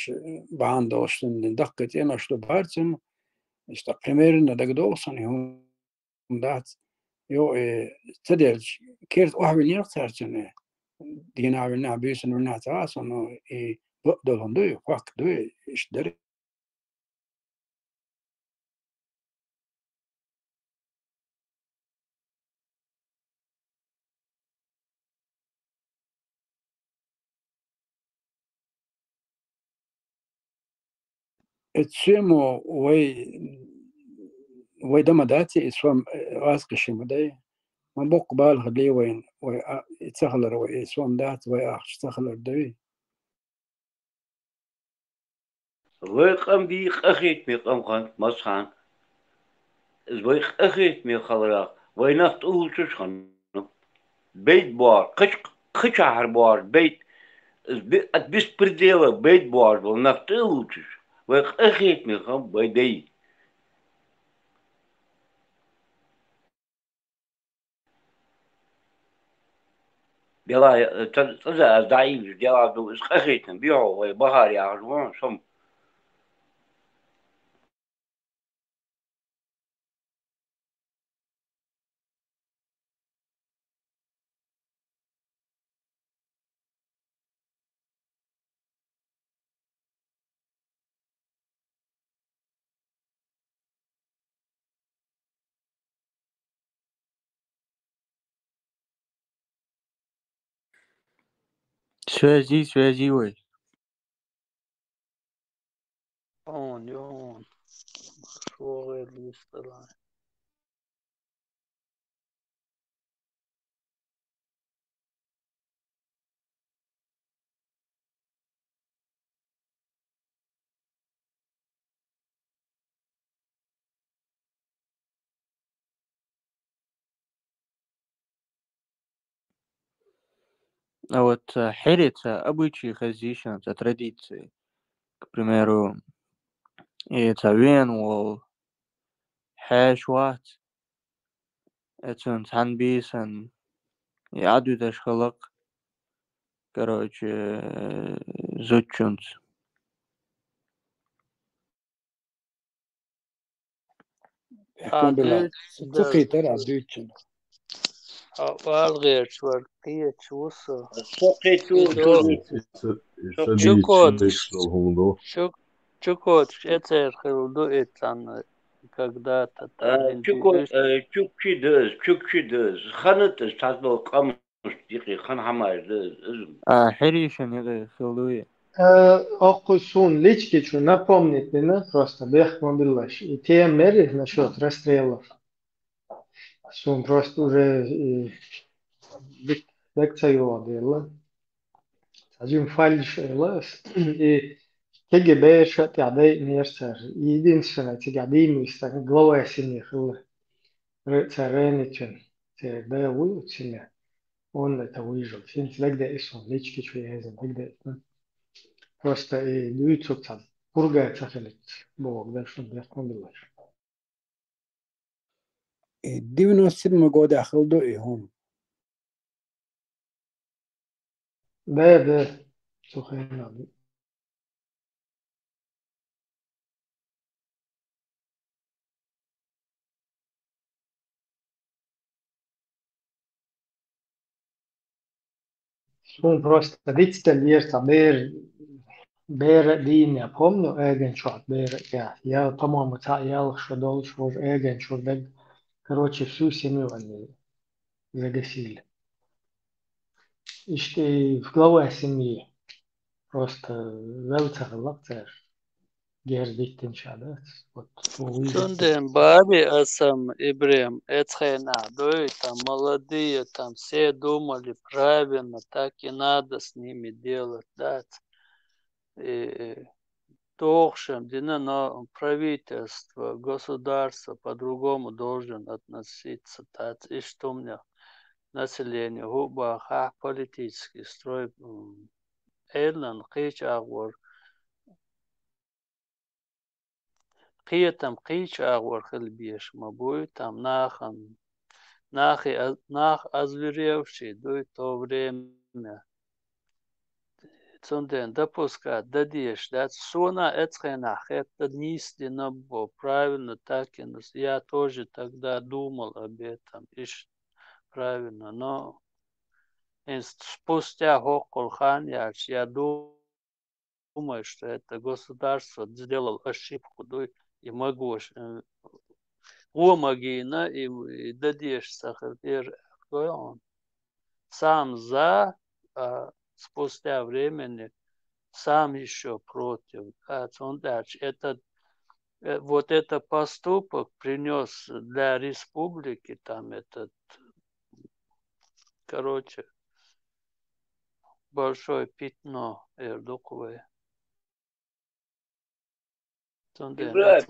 бахьана долуш санна, даккхий цӀенош ду бара цуьнан. Иштта примерно дагадогӀу суна и хӀума дац. Йо, э, ца делча, керта охьавиллинера цара цуьнан, э, дийнахь виллинехь, буьйсанна виллинехь ца хаьа суна, но и бакъ долу хӀума дуй, хӀокху дуй, иштта дара. Эццу мо вай, вай дан ма дац, и сом, э, гӀазкхи ши ма дай. Ма боккха балха ле вайн, вай а, и ца хилар, вай и сом дац, вай ахча ца хилар дуй. Вай къам бий къахетаме къам хан, Масхан. Иза вай къахетаме халарах, вай нах тӀулучуш ханна. Бейт бор, кхач-, кхачахьар бор, бейт. Иза би-, ат беспредела бейт бор, вай нах тӀулучуш. Вай къахетаме хам, вай дай. Дела, э, ца-, цӀаза аз дӀаийвижа дела ду, из къахетам бихьо вай бахар яхаш вон сом. Связи, связи вай. Он, он. Шо гӀелиста лай. А вот, э, хӀирца обычай хезийшан, ца традиции. К примеру, и ца вен вол хьаьш вац, э, цун цхьан бийсан, и Ӏадвиташ халакъ, короче, э, зудчунц. Бехкам А, билла. Дуьйцу Ца да. Кхетар а дуьйцу. А, валгӀерчу вара кхеташ ву со. Со кхету, Идо. Чу-, чу-, чукоташ. Чу-, чукоташ эцер хилла ду и цхьанна когда-то А, там чуко-, э, чукчи даз, чукчи даз. Ханат из цхьаздо къамаш дикъи, хан хьамаш даз, из. А, хӀирийшан юкъе хилла ду и. Э, оккху сун лички чу напомнить дина, просто бехк ма биллаш. И тема мери насчет расстрелов. Сун просто уже, э, бит-, бек ца йола делла. Цхьа жим фальш эла, и К Г Б ша тӀехь дайнера цара. Единственное, цига дийна вистаг глава семьи хилла. Ре-, цара реничун, церан да вуй у семья. Он это выжил. Синца дагде и сон, лички чу еза, дагде. Просто и дуьйцу цхьа пурга ца хилиц, боху, да шун бехк ма биллаш. И девяносто седьмой годехь хилла ду и хӀума. Да, да, цу хенахь ду. Суна просто дицделлера цхьа бер-, бера дийна, я помню, эган чохь бера, я, я, по-моему, цхьа ялх шо долуш, вожа эган чуьра даг. Короче, всю семью они загасили. Иштта и глава семьи. Просто вел ца хилла цара. Герз диттинча дац. Вот, вуй. Цундела баби асам, Ибрем, эцхьенахь дуй, там молодые, там все думали правильно, так и надо с ними делать, дац. И дохушам дина, но правительство, государство по-другому должен относиться, дац, иштта хӀуманех население хӀу бахахь политический строй, м, Ӏеллан кхечу агӀор, кхетам кхечу агӀор хила безаш ма буй, там нахан, нахе а-, нах озверевший дуй то время. Цундела допускать дан дезаш дац. Суна эцхьенахь хетта нийса дина бо, правильно так и нас-, я тоже тогда думал об этом, иш правильно, но ин спустя хӀоккхул хан яьлча, я думаю, что это государство сделал ошибку, дуй, и магош, э, гӀо магийна, и, и дан дезаш ца хилла дера, кто он? Сам за, а спустя времени сам ещё против. А цундела этот, э, вот этот поступок принёс для республики там этот, короче, большое пятно, эр ду-кх вай. Цундела Ибрай,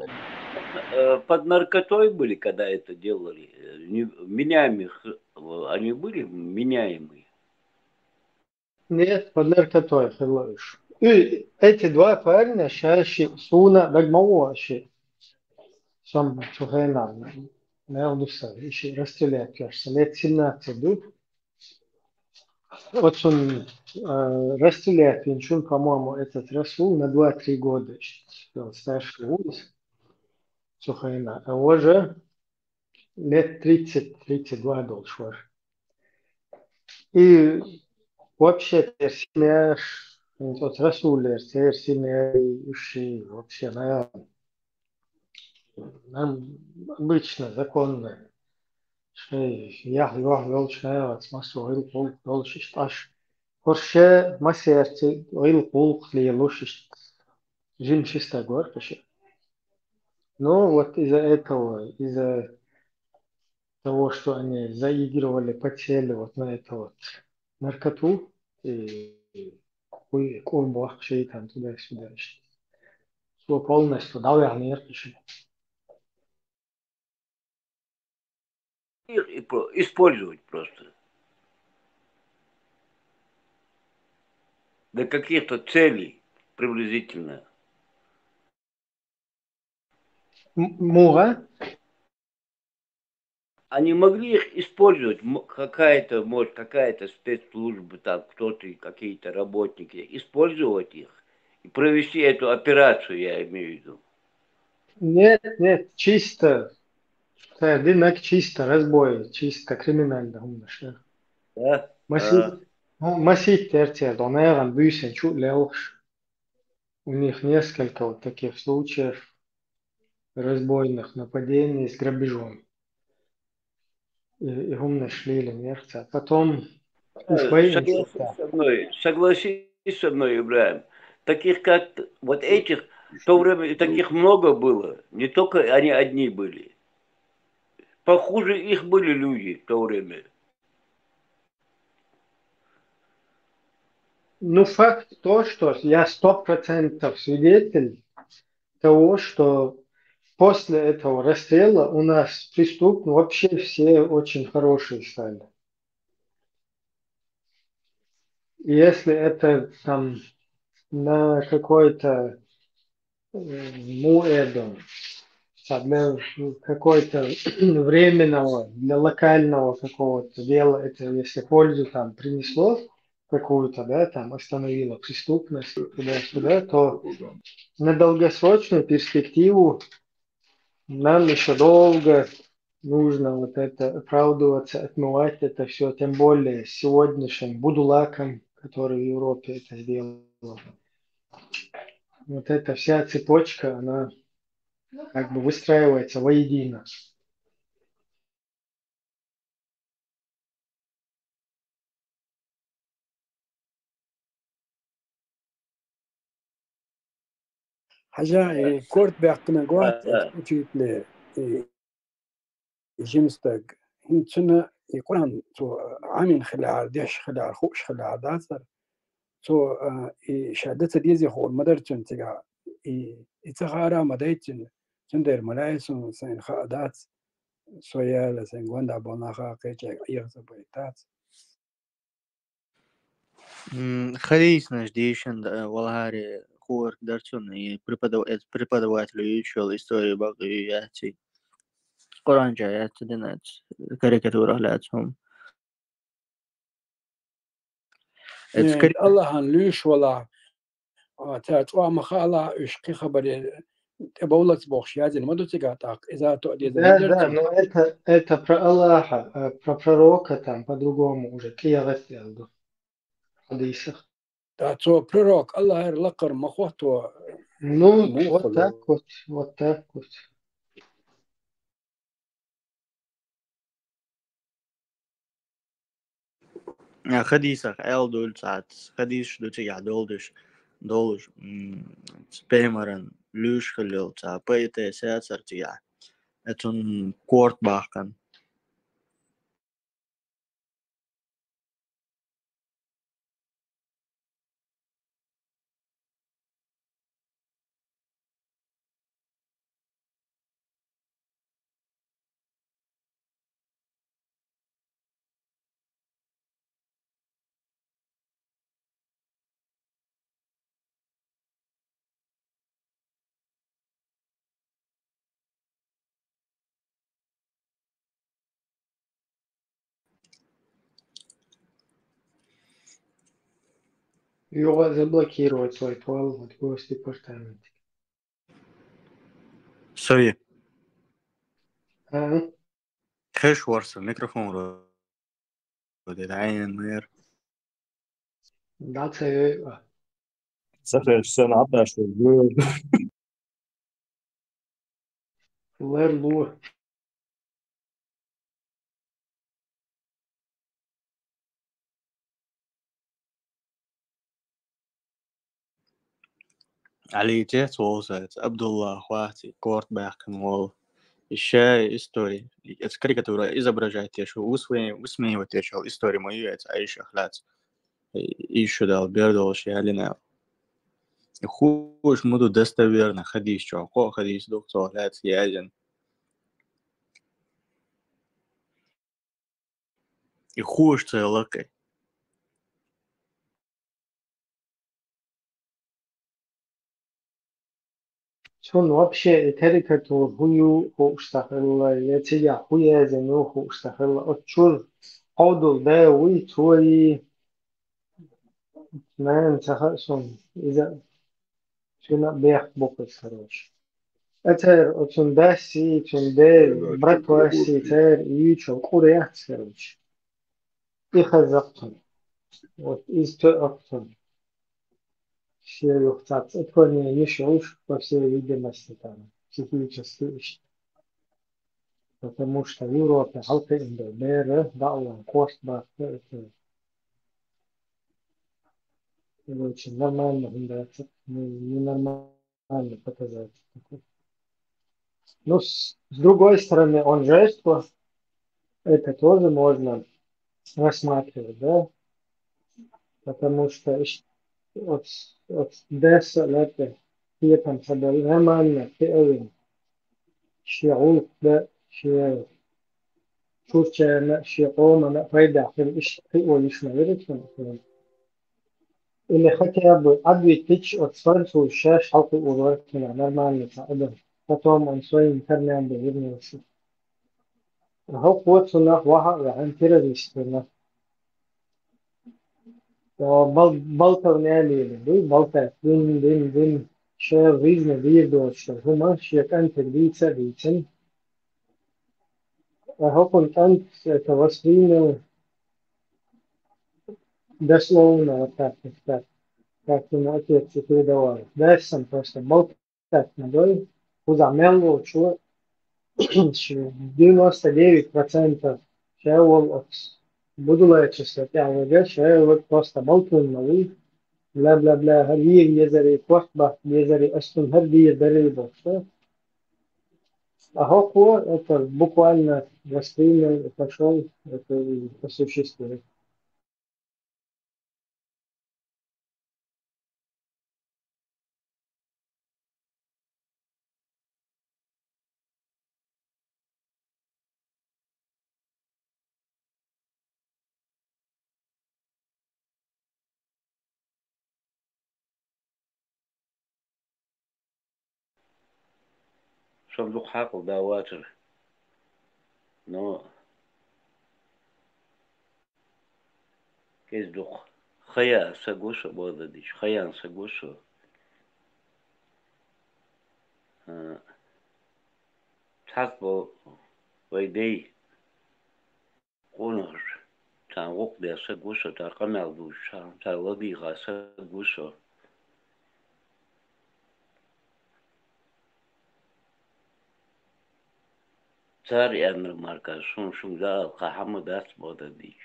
э, под наркотой были, когда это делали? Э, не, вменяемых, э, они были вменяемые? Нет, под наркотой хилла уьш. И эти два парня, ша ши суна даг ма вон ши. Сом цу хенахь мел ду сан, и ши расстрелять веш сан. Лет семнадцать ду. Вот он, э, расстрелять винчун, по-моему, этот Расул на два-три года, значит, был старше вуз. Сухайна. А уже лет тридцать, тридцать два должен. И вообще, терсимяш, вот Расул, терсимяш, вообще, наверное, обычно, законно. Шей, я, я, я, шей, смысл, гӀулакх, гӀулакх, аш. Хорше, масерти, гӀулакх, гӀулакх, лелушиш. Жим чисто горкаши. Ну, вот из-за этого, из-за того, что они заигрывали, потели вот на это вот наркоту, и курбах шейтан туда-сюда. Что полностью дал я не. Их и про- использовать просто. Для каких-то целей приблизительно. Муга? Они могли их использовать, какая-то, может, какая-то спецслужба, там кто-то, какие-то работники, использовать их и провести эту операцию, я имею в виду. Нет, нет, чисто. Динак чисто разбой, чисто криминально умнаш. Да? Масит, ну, масит терция, донайган бюсен чу лелш. У них несколько вот таких случаев разбойных нападений с грабежом. И, и умнаш лили мерца. Потом Согласись со мной, согласись со мной, Ибраим. Таких, как вот этих, в то время таких много было. Не только они одни были. Похуже их были люди в то время. Ну, факт то, что я сто процентов свидетель того, что после этого расстрела у нас преступно вообще все очень хорошие стали. Если это там на какой-то э, муэдом, для какой-то временного, для локального какого-то дела, это если пользу там принесло какую-то, да, там остановило преступность туда-сюда, то на долгосрочную перспективу нам еще долго нужно вот это оправдываться, отмывать это все, тем более с сегодняшним будулаком, который в Европе это сделал. Вот эта вся цепочка, она как бы выстраивается воедино. Хьажа, э, корт бяхкана гуат, э, учитель, э, жимстаг. Хинцуна и Къуран цо Ӏамин хилар, деш хилар, хуш хилар дацар. Цо, э, и ша даца дези хор мадар цун цига. И, и ца хара мадайцин, цун дер малайсун сайн ха дац. Сояла сайн гонда болнаха кече иерца бойтац. Хадиснаш дийшан валхари хурк дарцун и преподаватель ючул история бакъи яци. Къуран жа яци динац, карикатура лацум. Аллахьан луьйш вала. Ца цӀоа ма хаала уьш кхин хабаре тӀебовлац бохуш язйина ма ду цига тӀаккха, иза а тоъ деза. Да, да, но это, это про Аллаха, а про пророка там по-другому уже кӀиягӀат аьлла ду хьадисах. Да, цо пророк Аллахьера лакхара ма хӀотто. Ну, вот так вот, вот так вот. Хадисах аьлла дуьллу цхьацца, хадисаш ду цигахь долдуш, долуш, пемаран луьйш хилла йолу цхьа поэтесса яцара цигахь, цунна корта бахкана. Юха заблокировать твой пол от госдепартамента. Сови. А? Хеш ворса микрофон ро. Вот это ай эн эр. Да, це. Сахар сен аташ. Лер лу. Али тец волсац, Абдулла Хуати, корт бахкан вол. Ещё история. Это карикатура изображает те, что усмеивать те, что история мою яйца, а ещё хлац. Ещё дал бердолш я линал. Хуш муду достоверно ходишь, чё, ко ходишь, дух, цо хлац, язен. И хуш целокой. Цун вообще и карикатура хуу хууш сахилла, я цига хуу язен хууш сахилла. От чур ховдул да уй цои. Мен саха сун. Иза чуна бех буквы, короче. Этер, оцун даси, цун де, братваси, тер, и чё, куряц, короче. И хазактун. Вот, из то актун. Все юхтац. Это не ещё уж, по всей видимости, там, психически ищет. Потому что в Европе халкы индо бере, да, он кост бахты, это очень нормально, да, это не, ненормально показать. Ну, с, с другой стороны, он жертва, это тоже можно рассматривать, да? Потому что ещё от, от десять лет я там собой нормально, ты один. Ши улк да, ши чурчана, ши къомана пайда хил иш, хи ол иш, наверное. Или хотя бы ответить от француз шаш халкы урвар кина нормально та адам. Потом он своим корням бы вернулся. Хо вот сунах ваха ва ан террористы на. Бал, балтав не лили, бу балтав, дин, дин, дин. Ше жизнь вир дочка, хума, ше кантер вица, вицин. А хо кун кант, это воспринял дословно, вот так, вот так, как ему отец и передавал. Дальше сам просто болтать надо. Хуза мелло чу, девяносто девять процентов шеол от будулая числа тяга, шеол просто болтун новый. Бла-бла-бла, хар вир езари, квахба езари, астун хар вир дари бокса. А хо хо это буквально воспринял и пошёл это и осуществил. Шо дукха хьакъал да вацар. Но кӀезиг дукха. Хая са гуса бодадич, хаян са гуса. Цхьацца бо вай дей. Къонахаш, царна гӀулакх деш са гуса, цар къамел дувцаш, цар ладийгӀа са гуса. Цар аьннар мара, шун шун даал кхахьама дац бодадич.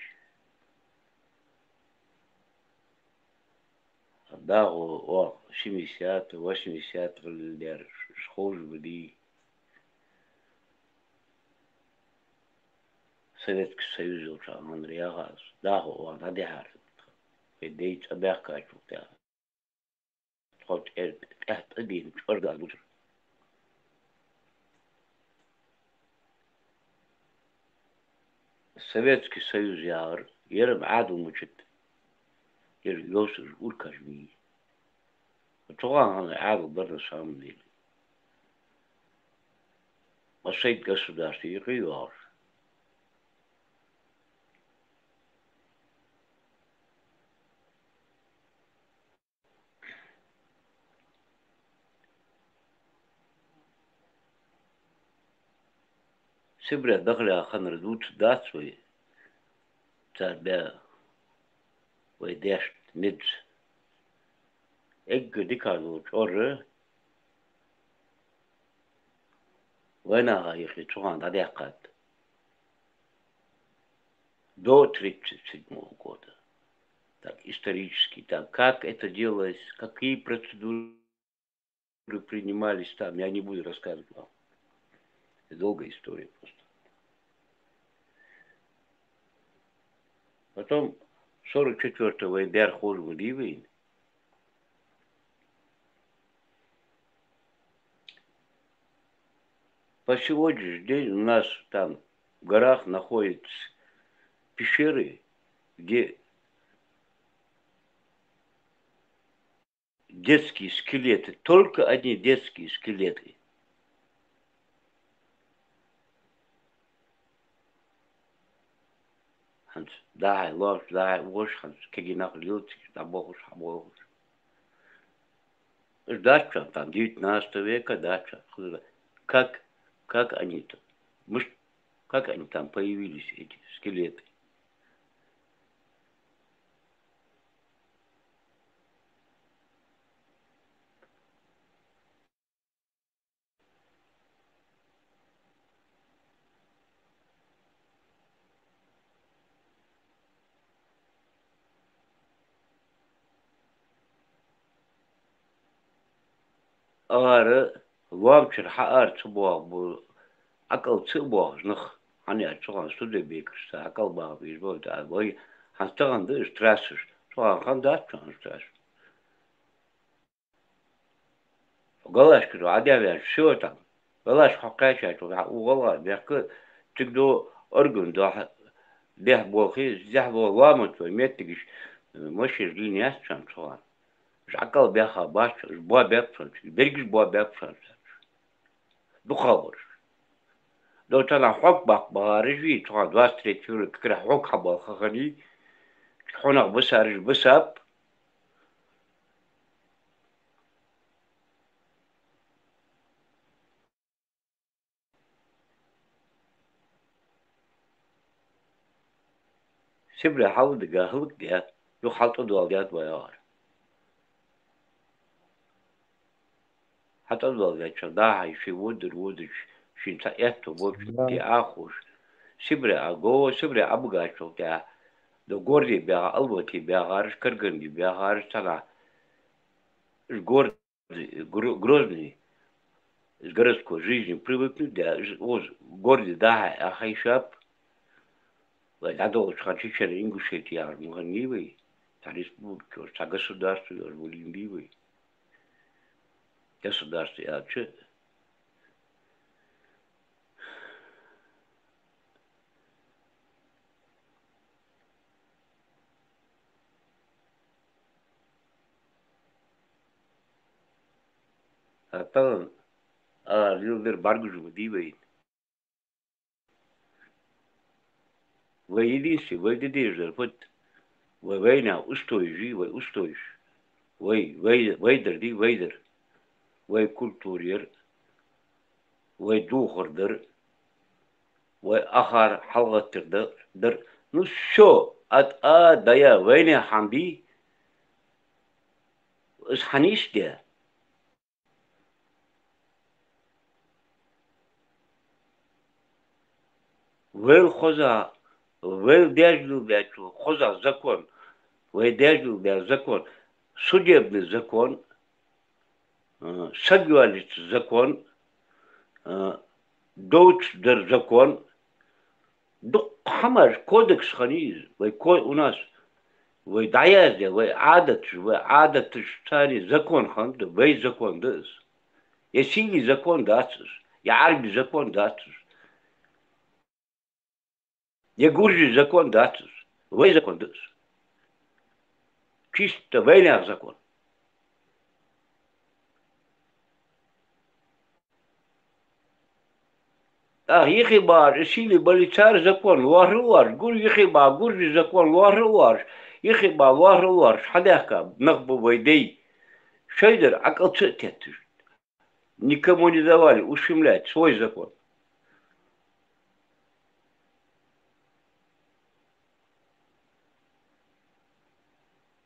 ДагӀо оаха семьдесят, восемьдесят гӀиллера ховш ба дий. Советский Союз йолча хӀанара яхаш, дӀахо оаха дӀадихьар. Вай дей цӀа баьхкачул тӀехьа. Тхо тӀе-, тӀехь тӀадийна чӀордал дучура. Советский Союз яхар, яра Ӏадал мучит, яра йовсаш уркаш бий. Цу гӀан хьана Ӏадал бар на самом деле. Ма шайт государство юкъе йоагӀаш. Сибре дахале ханара дувцаргдац вай, цар баь вай дешта низ. Эггара дикагӀа дола чӀор вайнаха юхе цу хана дӀадаьккхад. До тридцать седьмого года. Так, исторически, так, как это делалось, какие процедуры принимались там, я не буду рассказывать вам. Это долгая история просто. Потом сорок четвёртого января хожу в Ливии. По сегодняшний день у нас там в горах находятся пещеры, где детские скелеты, только одни детские скелеты. ХӀанз дӀа-хьа лоархӀаш, дӀа-хьа ухаш, хӀанз кегий нах лелаций, дӀабохаш, хьабохаш. Уж дац шоана там, девятнадцатого века дац шоана. Как, как они там? Мишта, как они там появились, эти скелеты? Ара лоамчура хьаара ца боагӀа бу, Ӏакъал ца боагӀаш нах, хӀана аьлча цу хана студебекераш цхьа Ӏакъал багӀа безаш ба, тӀаккха вай хӀанз тахан да уж трассаш, цу хана хиннадац шоана уж трассаш. Галашка чу Ӏодехьаваьлча, всё там. Галашка хьокхаьчача, хьа у гӀалгӀа бехка, цига до орган до хьа-, дехьа болхе, дехьа болх лоаман вай меттигаш, э, машинаш лийнаяц шоана цу хана. Уж Ӏакъал баьха бац шоана, уж боабаьб шоана цига, берригаш боабаьб шоана цараш. ДукхагӀбараш. До царна хьог баккха багӀараш вий, цу хана двадцать третьего февраля как раз хьог хьабоалла ха хиннай, хьунагӀа бисараш бисаб. Сибре хьалдига хӀалакдаь, юха хьалтӀадоаладаьд вай оагӀора. ХьатӀадоаладаьча дӀа-хьа ший водар-водар, шийна цхьа аьттув болча Да. Ди Ӏохувш. Сибре Ӏо-, го, Сибре Ӏобигачул тӀехьагӀа, до Горде баьгӀа, Албате баьгӀараш, Караганде баьгӀараш, цхьаннахьа уж Гор-, Гро-, Грозный, из городской жизни привыкнуть, да, уж, уж Горде дӀа-хьа Ӏохайшаб. Вай дӀадолалуча хана Чечено-Ингушетия яхар ма хиннадий вай. Цхьа республика йолаш, цхьа государство йолаш валийна дий вай. Государство аьлча, а тахан, а, леладер бӀаргагуш ма дий вайна. Вай единственный, вай де дезаш дар фуд? Вай вайнаьха устоеш, вай устоеш. Вай, вай, вай дар дий, вай дар. Вай культура яр, вай духар дар, вай ахар хьалгӀаттар да-, дар. Ну, всё, ат а дая вайнаьха хӀама бий, из хьанийсде. Вайл хоза, вайл даьжлил баьчул хоза закон, вай даьжлил баь закон, судебный закон, а, саг йоаллица закон, а, довц дар закон, дукха хӀамаш, кодекс хиннай из, вай ко-, у нас, вай дӀаяздаь, вай Ӏадаташ, вай Ӏадаташ царна закон хиннад, вай закон да из. Я сийлий закон дац из, я Ӏарбий закон дац из, я гуржий закон дац из, вай закон да из. Чисто вайнаьха закон. ТӀаккха юхе бахараш, сийле бале, цар закон лоархӀар а лоархӀаш, гур-, юхе баха гуржий закон лоархӀар а лоархӀаш, юхе баха лоархӀар а лоархӀаш, хьадаьхка нах ба вай дай. Шоайдар Ӏакъал ца а тетташ. Никому не давали ущемлять свой закон.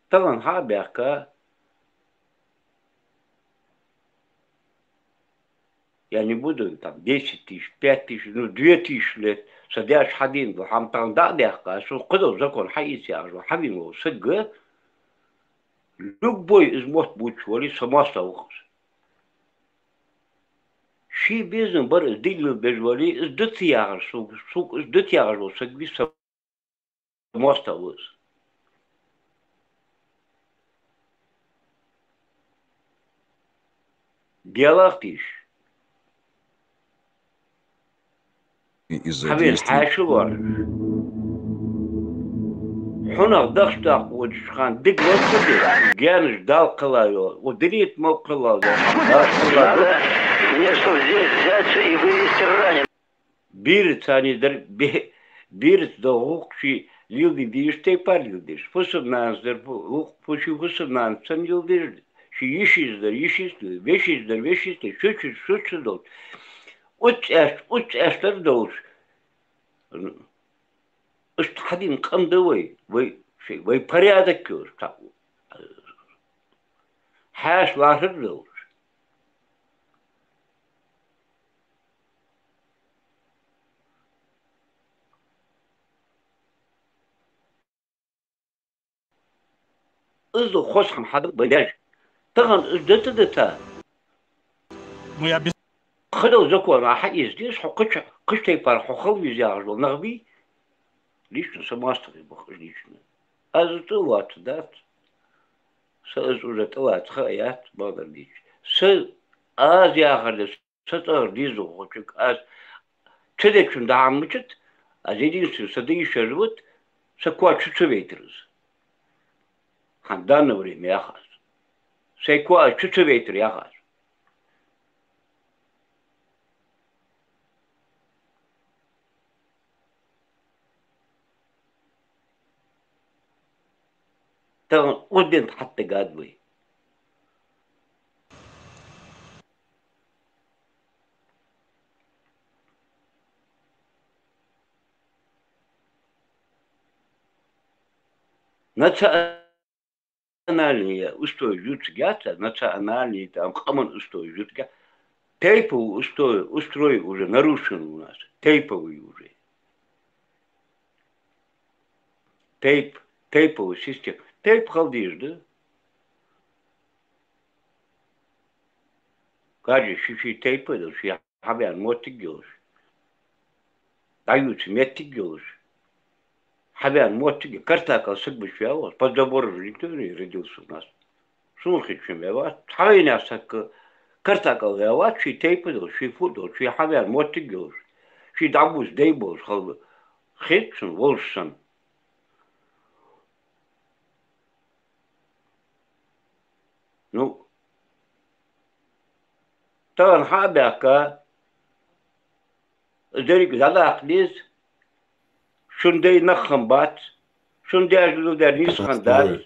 Тахан хьа а баьхка, я не буду, там, десять тысяч, пять тысяч, ну, две тысячи лет, са даьша хьадийна ду, хьа ма тахан дӀа а даьхка, со кхыдола закон хьаийца яхаш, хьавийна волу саг, любой из мотт бучу вали, со мостагӀа ву-кх из. Ший безам бар из дилла беза вали, из дац яхаш, суг, суг из дац яхаш волу саг виса мостагӀа ву из. Делах тийш. И из-, хьавен действительно хьаьшалор. Хьунах дахча даккха водучу хан диг вац ца де, генаш дал кхалла йо, о дилийта ма кхалла йо, дал кхалла йо. Надо мне, что здесь взяться и вывести раненого. Бийрца царний дар, бе-, бийрца догӀу гӀуллакх ший леладе дезаш, тайпа леладе дезаш. Фусам-нанас дар, фу-, гӀуллакх фу-, ший фусам-нанас санна леладе дезаш, ший йишица дар, йишица леладе, вешица дар, вешица леладе, шучуьра, шучуьра долуш. Уьццу аьшта, уьццу аьшта дар долуш. Иштта хьадина къам дан вай, вай, ши-, вай порядок йолуш, цхьа, хьаьша лархӀар а долуш. Иза хоза хӀума хьадала бен даьжа. Тахана иза дата-дата. Ну, я без- Кхыдола закон а хьаэца деза, хьо кхыча-, кхычу тайпара хьо хала веза яхаш волу нах бий? Лично са мостагӀий бу-кх иза лично. Аз иза тӀе а лоцу дац. Сан иза уже тӀелаца хаа яц, бакъдар дийцча. Сан аз яхар деза, сан цӀагӀара деза хӀокхучуьнга аз ца дечун дахьа мичат, аз единственный сан дийшар вуд, сан коа чу ца вейтар иза. Хьан данна время яхаш. Сайн коа чу ца вейтар яхаш. Тахана уддин хьаттаг ад вай. Национальный устой юцгята, национальный там къаман устой юцгя. Тейповый устой, устрой уже нарушен у нас. Тейповый уже. Тейп, тейповая система. Тейп халдийш да? Гаджи ши-ши тейпа долуш, я хьабян моттиг йолуш. ДӀаюьйцу меттиг йолуш. Хьабян моттиг, картакал саг баш ваьлла, под забор никто не родился у нас. Суна хи чуьм ваьлла, цхьа вайнех сакка картакал ваьлла, ши тейпа долуш, ши фу долуш, ши хьабян моттиг йолуш, ши дӀабуз дей болуш, хала хи цун волуш санна. Ну, тахана хьа а баьхка, дерриг дӀадаккха деза, шун дай нах хам бац, шун деш ду дер нисхан дац.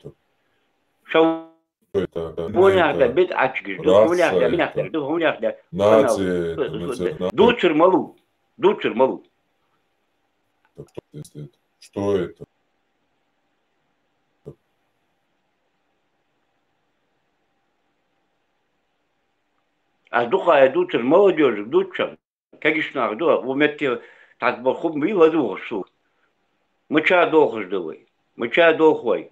Ша хунях да бит ачгиш ду, хунях да, хунях да, хунях да. Нация, это национальная. Дуцур малу, дуцур малу. Так что здесь это? Что это? Аз дукха а дуцур молодёжиг дуцчам. Кегиш нах ду, ву метте тӀаккха бо хӀума вий ладугӀуш суна. Мича дохуш ду вай? Мича доху вай?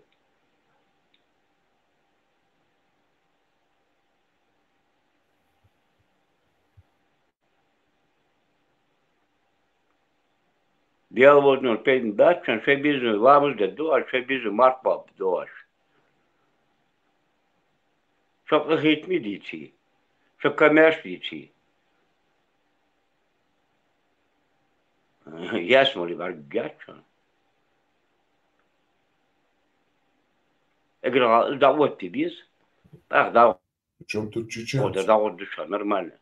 Дела возна пайда дац шайн, шайн безам ламаз де ду аша, шайн безам марх баб ду аша. Со къахетаме дийций, со камеш дийций. Ясмали бӀаргагечча. Эгра дӀаотти деза. ТӀаккха дӀа-, Причём тут чеченцы? О, да дӀагӀордуша, нормально.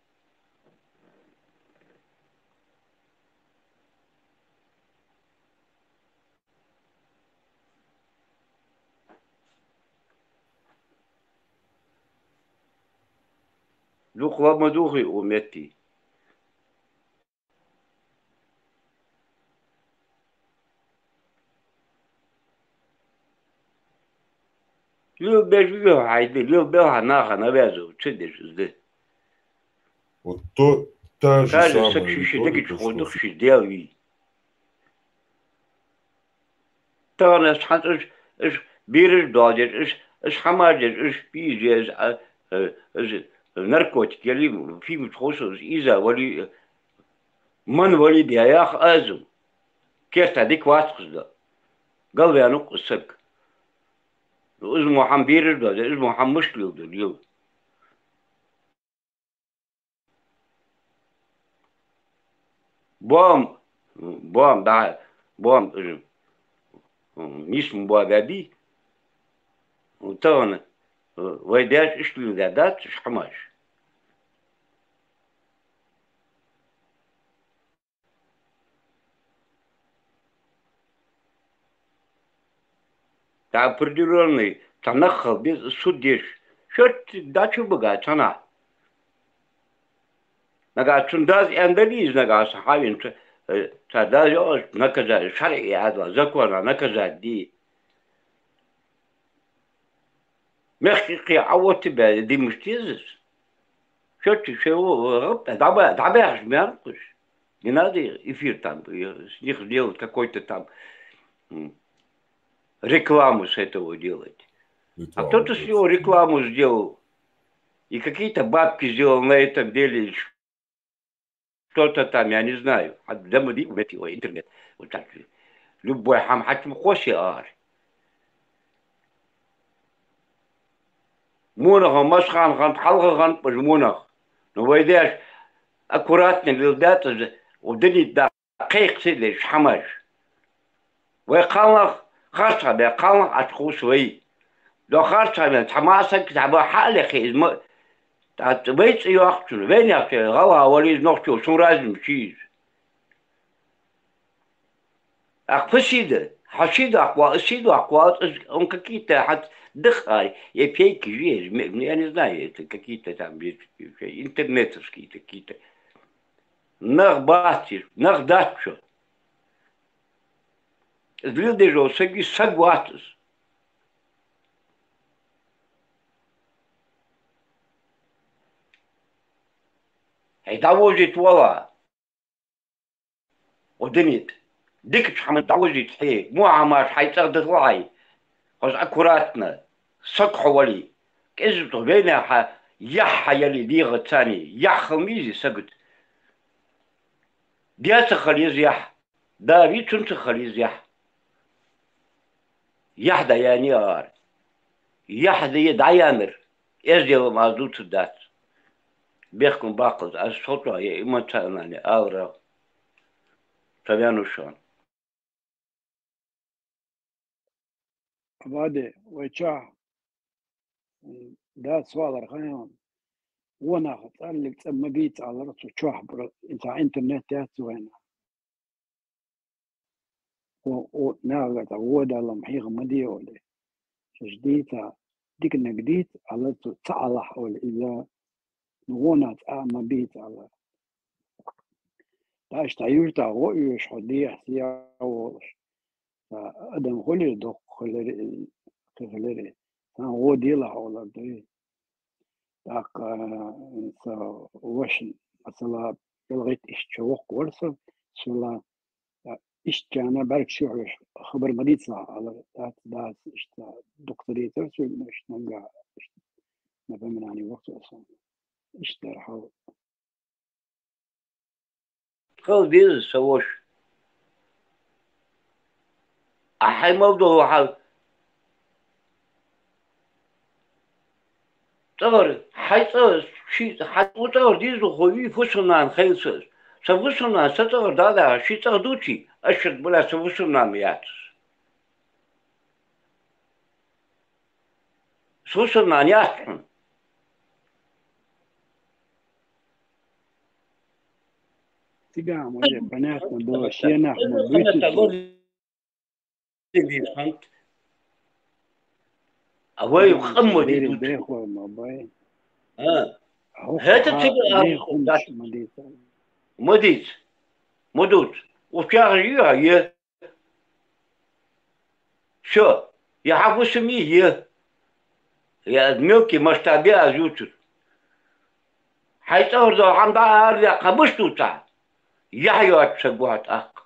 Дукха ла ма духий у метти. Лил бежи хьайда, лил бел хьа наха навязывать ца деш изда. Вот то, та же Каждый самая саг ши ши риторика, дагича ходах что ши дел ви. Тагана ас хьанц аш, аш бираж додеш, аш, аш хьамажеш, аш пижеш, а, э, аш наркотик яли, фимус хосус, иза вали, э, ман вали биях азу. Керта дик ватхузда. Галвяну кусак. Уз мухам бираж додеш, уз мухам мушлил дудил. Бом, бом, да, бом, э, мисм бо бяби. Тон, э, вайдеш ишлин да дат, шхамаш. Та определённый, та нахал без суд деш. Шот дачу бага цана. Нага цун даз эндализ нага сахавин ца, э, ца даз ёс наказать, шаръи адла, закона наказать ди. Мехки а вот тебя димыштизис. Шот шо, э, даба, даба жмян куш. Не надо эфир там, э, с них сделать какой-то там, м, рекламу с этого делать. А кто-то с него рекламу сделал. И какие-то бабки сделал на этом деле, что-то там, я не знаю. А да мы видим, ой, интернет. Вот так. Любой хам хачму хоси ар. Мунах, масхан хан, халха хан, паж мунах. Но вайдеш аккуратно лилдатаз, удалить да, кайх сидеш хамаш. Вай халах, хаша бе халах ачхус вай. До хаша бе тамасак таба хале хизма. Та вай ци яхчун, вай яхчун, гала вали из нохчу, сун разим чиз. Ах, фасида, хасида, аква, асида, аква, он какие-то хат дыхари, я фейки же, м-, я не знаю, это какие-то там, э, интернетовские какие-то. Нах бати, нах датчо. Злил дежо, саги, сагватус. Ай, довозит вала. Одинит. Дикич хама довозит хи. Му хамаш хай цагдырлай. Хоз аккуратно. Сак хавали. Кез вена ха, ях хаяли дига цани. Ях хамизи сагут. Диаса хализ ях. Да, ви цунца хализ ях. Ях да яни ар. Ях да я даяныр. Эз делам аз дуцу дац. Бехкун бакъыз, аз сотуа я эмоциональный алра. Цавянушан. Абаде, вайча, м, да, суалар хайон. Вона цаллик цамма би цалар цу чух бра, инта интернет я цу вайна. О, о, нагата, о, далам, хига мадиоли. Шаждита, дик нагдит, ала цу ца Аллах оли, иза, нугона ца ма бит Аллах. Таш та юрта, о, юш, хо, дия, сия, олш. Та адам холир, док холир, холир. Та о, дила, ола, дуй. Так, э, са вашин, масала, ялгит иш чавок варса, шила, э, иш чана барк шуш, хабар мадица, ала, так, да, иш та, докторитер, су, иш нага, иш, напоминание варса, иш дархал. Хал деза савош. А хай мал до хал. ЦӀагӀар, хьай цӀагӀар, ши, хьай цӀагӀар дизу хо ви фусунан хайлсаз. Са фусунан, са цӀагӀар дада, ши цӀагӀар дучи, ашат була са фусунан яц. Са фусунан яц хун. Тебя, может, понятно было, все нахуй вытащили. Авай, хъым мадид. Бехо, мабай. А. Хета тига мадид. Мадид. Мадуд. Учах ю, а, е. Всё. Я хагу сами е. Я мелкий масштабе аз юцур. Хьай цӀагӀара дола хӀама дӀа арадаьккха мишта ду цхьа? Яхь йоацаш саг ва хьо тӀаккха.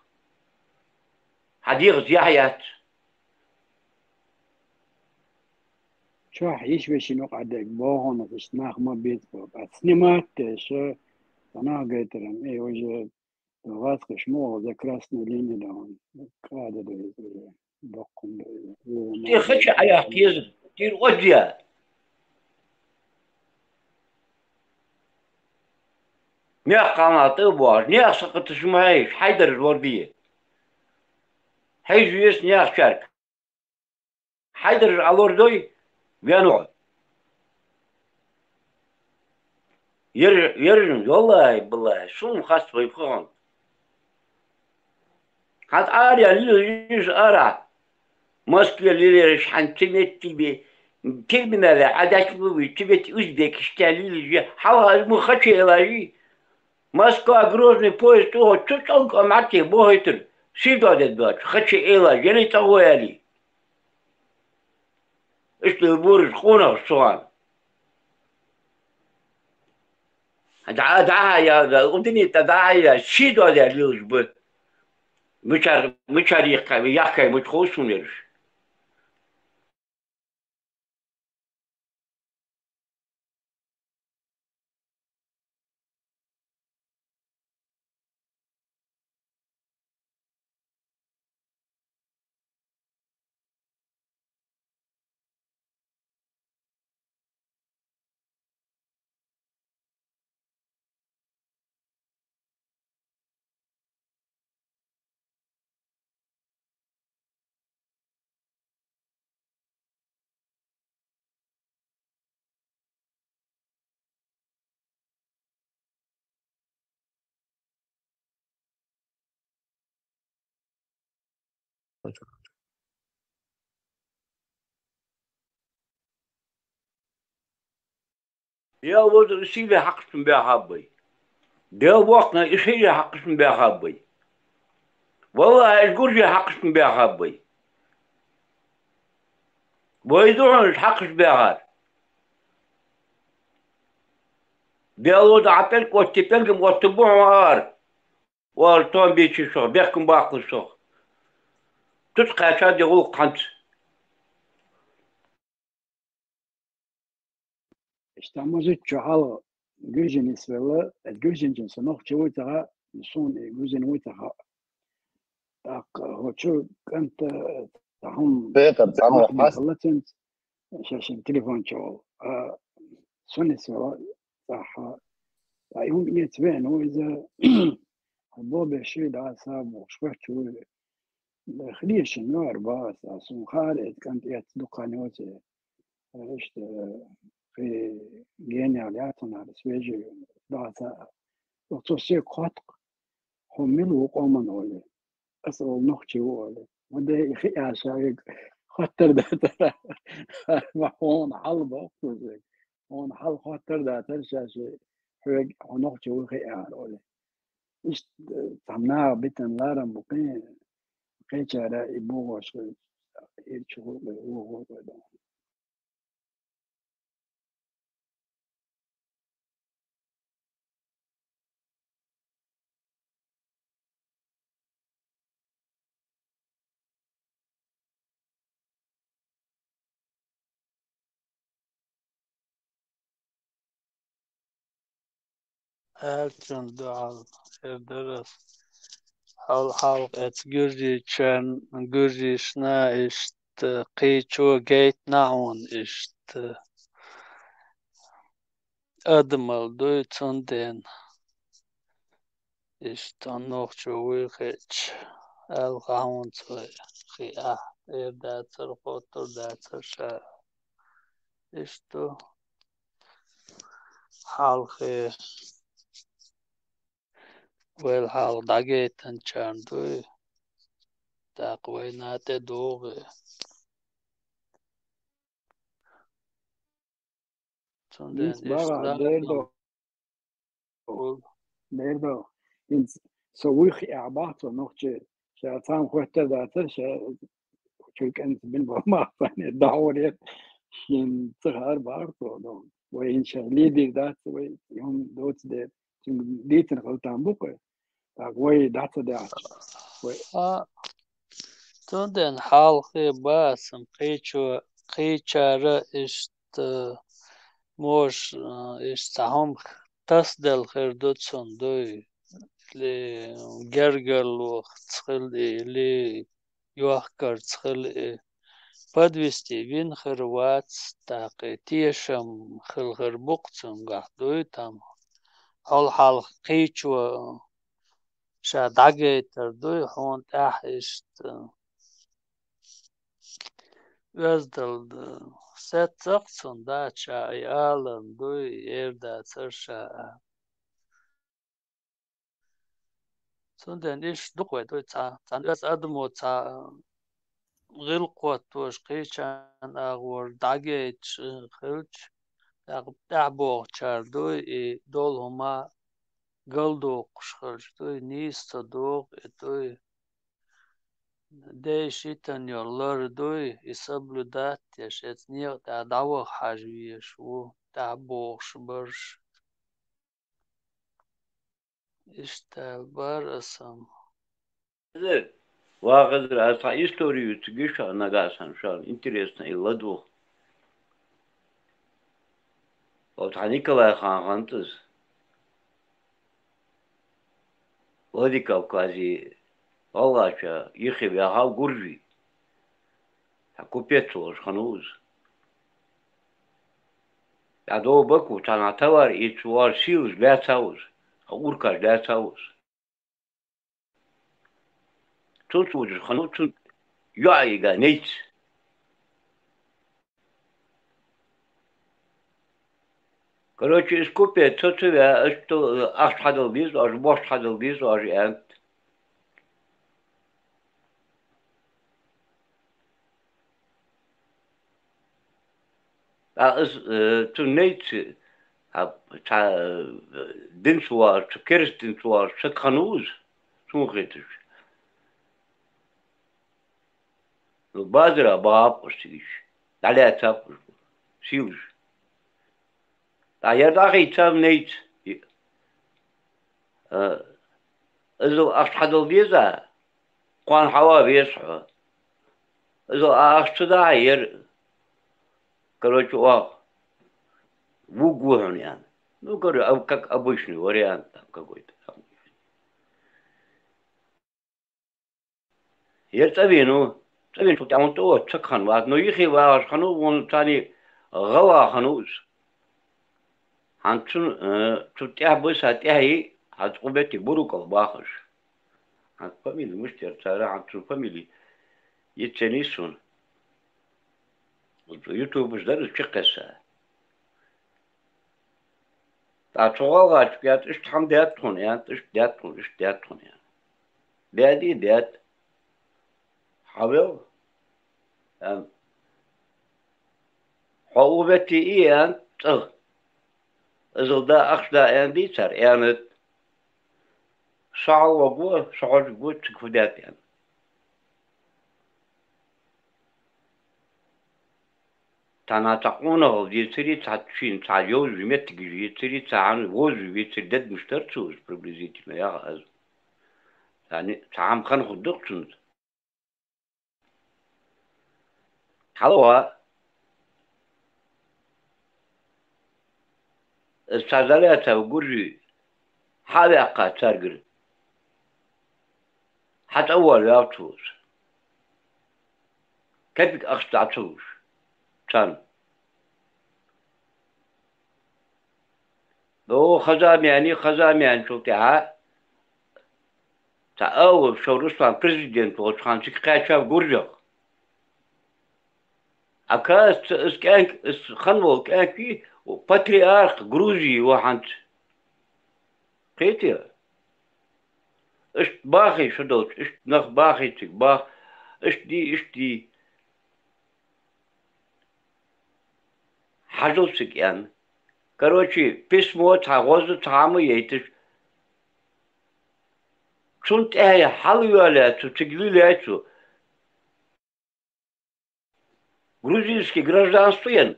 Хьа дегӀаца яхь яц. Чохь йиш-вешин юкъа дерг бохонах иштта нах ма беза боху. Ткъа снимать деш, цхьа нах гайтаран, э, уже вац кхиш ма ваха, за красную линию дан. Када ду иза уже. Боккхун ду иза. Те хача Ӏаяхьа кеза, тир оддия. Нех кхана тӀе а бохуш, нех сакхаташ ма хьайша, хьайдараш лор бе. Хьайжа веза нех чарг. Хьайдараш Ӏалор дой, вен ву. Ер-, ержан, валлахӀи, баллахӀи, суна хац вай пхуьгӀан. Хьан ара ян лила йиш ара. Москве лилераш хьан цемет тиби, терминале Ӏадатла вуй, цемет Узбекистан лилажи, хьалха ма хача элажи. Москва, Грозный поезд тӀехо цу цӀонка маттехь бохуьйтура, сий додед доцу, хача эла, яле тӀагӀо яле. Иштта бураж къонах суан. ДӀа, дӀа, я, удини тӀа дӀа, я, сий додед лилаш бу. Мичар, мичар яхкай, яхкай мича хов суна ераш. Я вот сиве хьакхашна баьхаб бай. Дел бохкана и шире хьакхашна баьхаб бай. Валлахьи, иш гурже хьакхашна баьхаб бай. Вай ду хьуна хьакхаш баьхар. Дел вот а пӀелг отти, пӀелгам отта бу хьуна ара. Вала тон бийчи сох, бехкам баккхалаш сох. Туц кхаьча де гӀуллакх хьанца. Иштта ма зудчу хьалха гуьржин нисвелла, эт гуьржинчун со нохча вуй ца хаьа, суна и гуьржин вуй ца хаьа. ТӀаккха хӀо чу кӀанта, э, тахьун Петр, цхьаммо хьас- хьалла цуьнца, шаьшшина телефон чу волу. А, со нисвелла, цӀахь, а, и хӀума эца веана ву иза, бобе ши да са бохуш, хӀо чу вуй. Хьлешина йора бац, аса хӀун хара эца кӀант эцна дукха хан йоций. Иштта, кхин генал яцунара свежий баца. Оцо се кхотк, хьо мила ву къоман оле. Аса олу нохчий ву оле. Ма де и хиъ аша вег хоттар датара. Ма хьуна хьал боху вег. Хьуна хьал хоттар датар шаьши хьоьга хьо нохчий ву хиъ ара оле. Иштта, э, цхьана наха битина ларам бу кхин, кхечара и бохош хилча, ирчу гӀуллакхе, вон гӀуллакхе дан. Аьллачун дуьхьал эр дара ас. Хьал-, хьалха эцу гуьржичун, гуьржишна иштта кхечо гайтина хьуна иштта. Адамал дуй, цундела иштта нохчо вуй хиъча, аьлла хьуна цо хиъахь, эр дацара, хоттур дацара ша. Иштта хьалхе вайл хьалха дӀагайтинчарна дуй, тӀаккха вайна тӀе догӀий. Цундела Нийса иштта бара, дер до. Дер до. ХӀинца со вуй хиъахь боху цо нохчий, ша цхьамма хоттар дацара, ша чуьра кӀанца бина боху махкане, дӀахьур яра. шен ца хаар бахар цо, ну, вай хӀинца лидер дац, вай хӀума доцу дела, цуьнга дийцина хила там бу-кх. ТӀаккха вай дӀа ца даьхча, вай А, цундела хьалхе бац, ам кхечо-, кхечара иштта, можа, а, иштта цхьа хӀума тасаделла хир ду цунна, дуй, или гергарло хила и, или йохкарца хила и. Подвести вина хир вац, тӀаккха тешам хила хир бу-кх цуьнгахь, дуй, там, хьол хьалха кхечо ша дӀагайтар дуй, хьуна тӀехь иштта оьздал сеццакх цунна, дац ша и аларна дуй, эр дацар ша. Цундела иштта ду-кх вай дуй цхьа, цхьана оьзда адамо цхьа гӀиллакх хӀоттош кхечарна агӀор дӀагайташ хилча, тӀаккха тӀаьхьабогӀучара дуй, и долу хӀума галдоккхуш хилча дуй, нийса ца догӀу и дуй. Дайша йитина йолу лар дуй, и соблюдать деш, эца некъа тӀехь дӀаваха хьажа везаш ву, тӀаьхьабогӀуш барш. Иштта бара аса-м. Хезар, ва Хезар, аса цхьа историю ца гиша нагахь санна, ша интересно и ладугӀу. Вот хьан Николай хан хантас Владикавказе гӀалгӀача йихи ваьхьа гуржий. Цхьа купец волуш хана ву иза. ДӀадовла Баку, цхьана товар ийца вожа сийлаш лаьцна ву иза, хьан уркаш лаьцна ву иза. Цунца вожаш хана ву цунна йоӀ йига нейц. Короче, иза купец ца ца веа, аша ту ахча хьадала деза, аша бохча хьадала деза, аша аьнта. Ткъа иза, э, цу нейца, хьа, цхьа, э, динца вагӀаш, цу керста динца вагӀаш, ца кхана ву иза, суна хеташ. Ну, базара бахьа а пхьуш цига иша, дӀалаьца а пхьуш, сийлаш. Ткъа яра дӀахийца нейца. А, иза ахча хьадала деза, кхоана хьава веза хьо. Иза а ахча ца дахьа яра, короче, оха, вуг ву хьуна, аьнна. Ну, короче, а, как обычный вариант там какой-то там. Яра цӀа веана ву, цӀа веана чул тӀаьхьа тӀе оцу ца кхана вац, но йихи вагӀаш хана ву, вон царний гӀала хана ву иза. Хьан цун, э, цу тӀехь буса тӀехьий, хьан цкъу бетти Буруков бахаш. Хьан фамилия муштера цара, хьан цун фамилия йицценний суна. Ютубаш дара иза чекхесса. Ткъа цу гӀалгӀачо аьлла, иштта хьан даьтта хьуна, аьнна, иштта даьтта хьуна, иштта даьтта хьуна, аьнна. Беди даьтта. Хьавел, аьнна. Хьо у бетти и, аьнна, цӀагӀа. Изал да, ахча да, аьнна дийцар, аьннад. Со хьалвогӀу, со хьожугу, цига фу даьтта, аьнна. Цхьана цхьа къонахалла дийцари, цхьа шена цхьа йовза меттигаш йийцари, цхьа хьан вовза вийцари дедмаш тара цо иза приблизительно, яха аза. Цхьа ни-, цхьа хьан хан хӀун дукха цунца. Хьалха, иза цхьа залаца гуржий хьа а ваьккха царгара. Хьа цӀа а ваьлла ваьлла цо иза. Кепиг ахча дӀа ца луш царна. О, хазамяни, хазамянчул тӀаьхьа цхьа а ву, шо Руслан президент волчу хана цига кхаьчав гуржах. Оказывается, иза кӀаьнк-, иза хан волу кӀаьнкий патриарх Грузии ву хьанца. Кхетий? Иштта бахий шу долчу, иштта нах бахий цига, бах, иштта ди, иштта ди. Хьажал цига, аьнна. Короче, письмо цхьа гӀоза, цхьа хьама яйташ. Цунна тӀаьхьа хьала йоьллаьцу, цига лилаьцу. грузинский гражданство ян,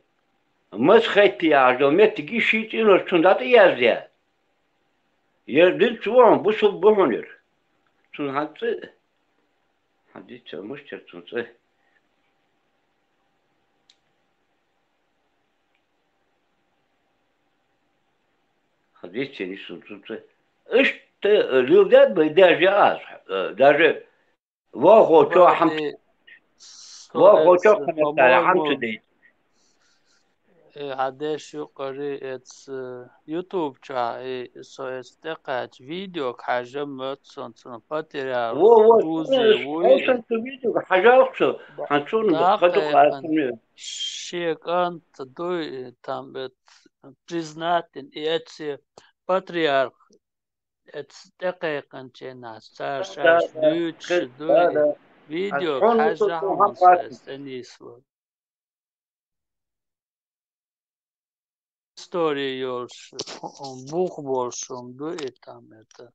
Мацхайпи яхаш йола меттиги ший цӀенош цунна дӀатӀаяздаь. Ер дин ца ву хьуна, бусулба бу хьуна ер. Цунна хьан цӀи? Хьан дийца муштер цунна цӀи? Хьан дийца нисун цунна цӀи? Иштта, э, лилдад бай даже аз, э, даже Вохо чо хьам-, Вохо чо хьаметтара хьамца дей. Э, хьадеш юкъари эц, э, YouTube ча, э, со эц тӀекхаьча видео хьажа моццун цун патриарх Во, во, Грузия вуй. Эшан цу видео хьажалх цу, хьан цун дакъа кадук яхан. Шекан дуй, э, там эт признатель, и эц патриарх. Эц тӀекхайкхинченахь цара шаьш дуьйцуш дуй, видео хьажахьа хьуна со эс тӀанийсва. Истори йолуш, бух болуш хӀума ду и там это.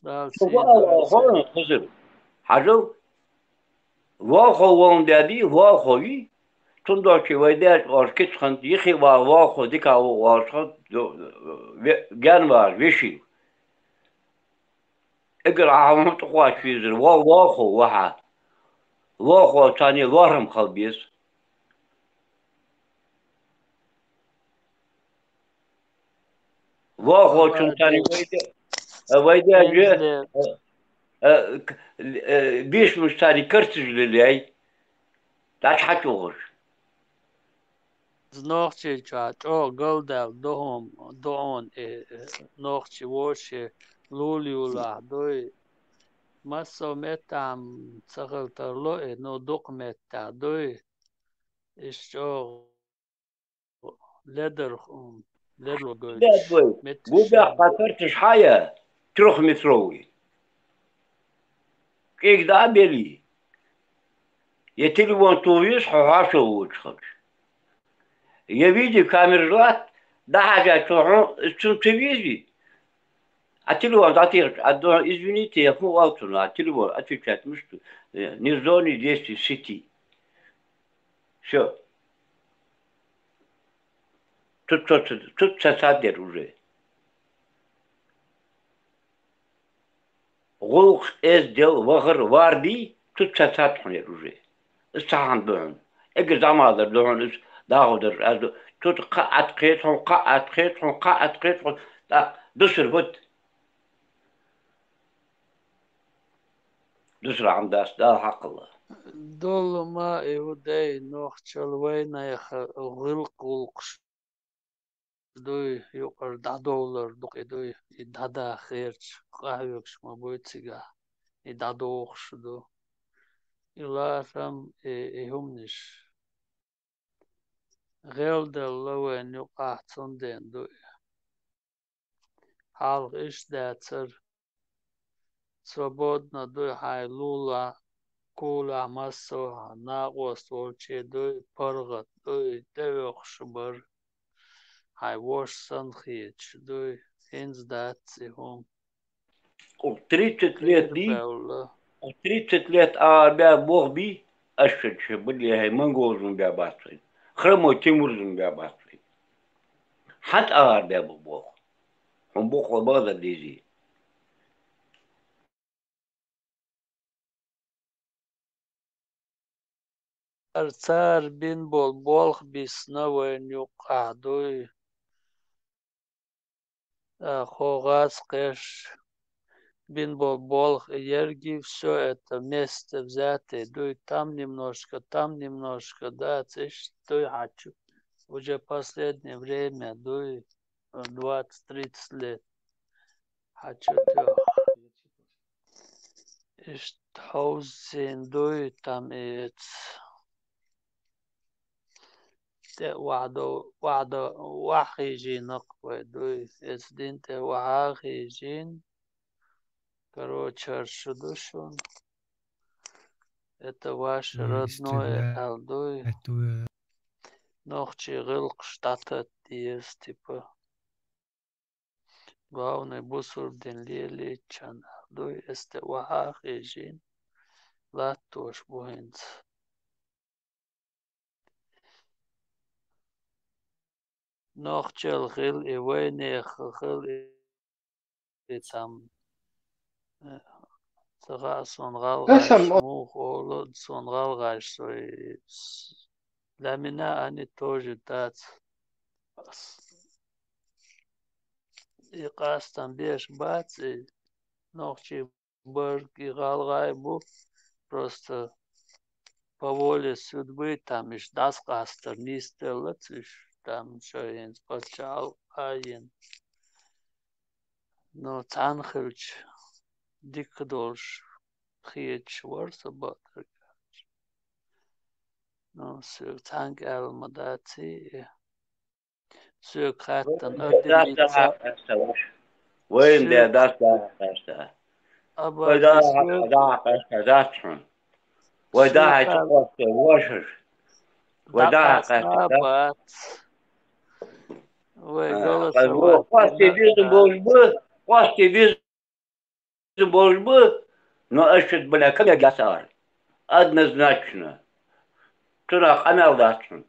Дала сийдо. Хьажал, Вохо вон даьди, Вохо вий, цундачи вай деш оаш кицхант, йихи вала Вохо дика ву оаш хант, ду-, ве-, ген вара, вешил. Эгар ахьа хӀун тӀукхоч везар, Во-, Вохо вахьа. Вохо царне лорхам хала беза. Вохочун тани вайде, вайде же, э, э, к-, э, бишмуш тани картиш лилей, дач хьачухуш. Нохчийча чӀогӀа галдаьлла ду хьуна, ду хьуна, э, э, нохчий воши лул юлахь дуй. Массо меттахь ца хила тарло, э, ну, дукха меттахь дуй. Иш чӀогӀа Ледар, м, ледар гойтуш. Губехь хьан карташ хьая, трёхметровый. КӀега дӀа а белий. Я телефон тухуш хьо хьошалгӀа воцуш хилча. Я видеокамера латт, дӀахьажа цо хьо, цунна ца везий. А телефон дӀатехача, а до-, извините, я хӀун оал цунна, а телефон отвечать муьш ду, э, не в зоне действия сети. Всё. Тут ца, тут ца цхьа дер уже. ГӀуллакх, эздел, вахар, варди, тут ца цхьа хьунер уже. Из цхьа хьан ду хьуна. Эггара зӀамагӀдар ду хьуна, из дагӀо дарж аз ду. Тут кхаъ атта кхета хьуна, кхаъ атта кхета хьуна, кхаъ атта кхета хьуна. ТӀаккха дусар ват. Дусар хьан дац, Дала хьакхалла. Долу ма и хӀу дай нохчал вайнайха гӀилкх гӀуллакхаш дуй, юкъара дӀадовлар ду-кх и дуй, и дӀадахарча къахьоьгуш ма буй цигахь, и дӀадохуш ду. И ларам, и, и хӀуманаш. ГӀелделла вайн юкъахь цунден ду и. Хьалха иштта дацара. Свободно дуй хьайн лулахь, кулахь, массо а накъост волче дуй, паргӀат дуй, тӀеоьхуш бара. Хьайн воша санна хеташ дуй, хӀинца дац и хӀума. Кху тридцать лет ди, кху тридцать лет агӀар баь бох би, аша чу бали хӀай монголзун баь бац вайн. Хромой Тимурзун баь бац вайн. Хьан тӀагӀар баь бу бох? Хьун боху базар дизи. Цар, цара бин болу болх бисна вайн юккъахь дуй. А, хӀо гӀаз кхеш бин болу болх ерги, всё это вместе взятое дуй. Там немножко, там немножко, да, циш дуй хьачу. Уже последнее время дуй, э, двадцать-тридцать лет. Хьачу тӀех. Иштта хьовзийна дуй там и эц. ТӀе вахьдо-, вахьдо-, вахьхийжийнакх вай дуй. Эц дин тӀе вахьа а хийжийна. Короче, хӀара шу ду шуна. Это ваше родное аьлла дуй. Нохчий гӀиллакхаш дӀататта деза, типа. Главное, бусурдин лелийчан дуй, эс тӀе вахьа а хийжийна, латтош бу хӀинца. нохчел хила, и вайнех хила, и, и цхьам, э, ца хаьа сона гӀалгӀайш муха олу, сона гӀалгӀайш со, и с-, для меня они тоже дац. И къастам беш бац, и нохчий барг и гӀалгӀай бу, просто по воле судьбы там иш дӀасакъастар нисделлац иш, там шайна паччахьалкхе а йина. Но цхьаьна хилча, дика долуш хеташ вара со бакъдерг аьлча. Но соьга цхьаьнга аьлла ма дац и. Соьга хаьттина адамица. Вайна де дац дахьа къаьста. Вай дахьа къаьста дац хьуна. Вай дахьа чу къоста вошаш. Вай дахьа къаьста дац. Вай голосовать. Къоста веза болуш бу, къоста веза болуш бу, но аша бала кабегаса ара. Однозначно. Цунах къамел дац хьуна.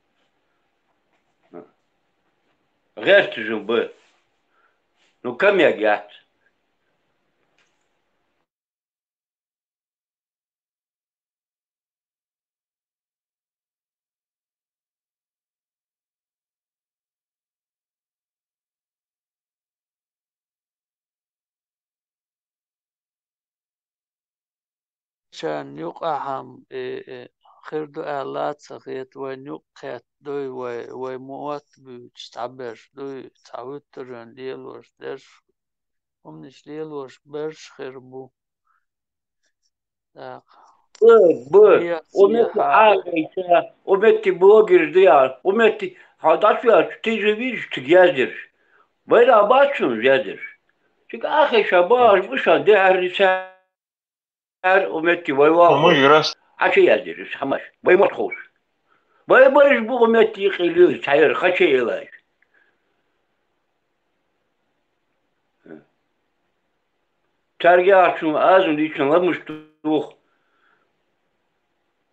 ГӀерташ бу. Ну, кабег яц. Шен юкъахь-м, э, э, хир ду аьлла а ца хета, вайн юкъ кхетта дуй, вай, вай мотт буьйцуш цхьаберш дуй, цхьа вуьттаран лелош дерш, хӀуманаш лелош берш хир бу. Так. Бу, бу. Вехца Уметти яхьа. Ахайша, Уметти блогер ду яхьа, Уметти, хьо дӀа шу яхьа, ты же видишь, цига яздерш. Вай нах бац шуна яздерш. Цига Ахайша бахаш бу ша, дехьарри ша. Ар Уметти вай вахо. Хьума юрас. Хьан чу яздира уьш хӀамаш? Вай мотт ховш. Вай бараш бу Уметти къилла, цхьаьра хача елаш. Цаьрга яхачун азун дийцина ламаш туху.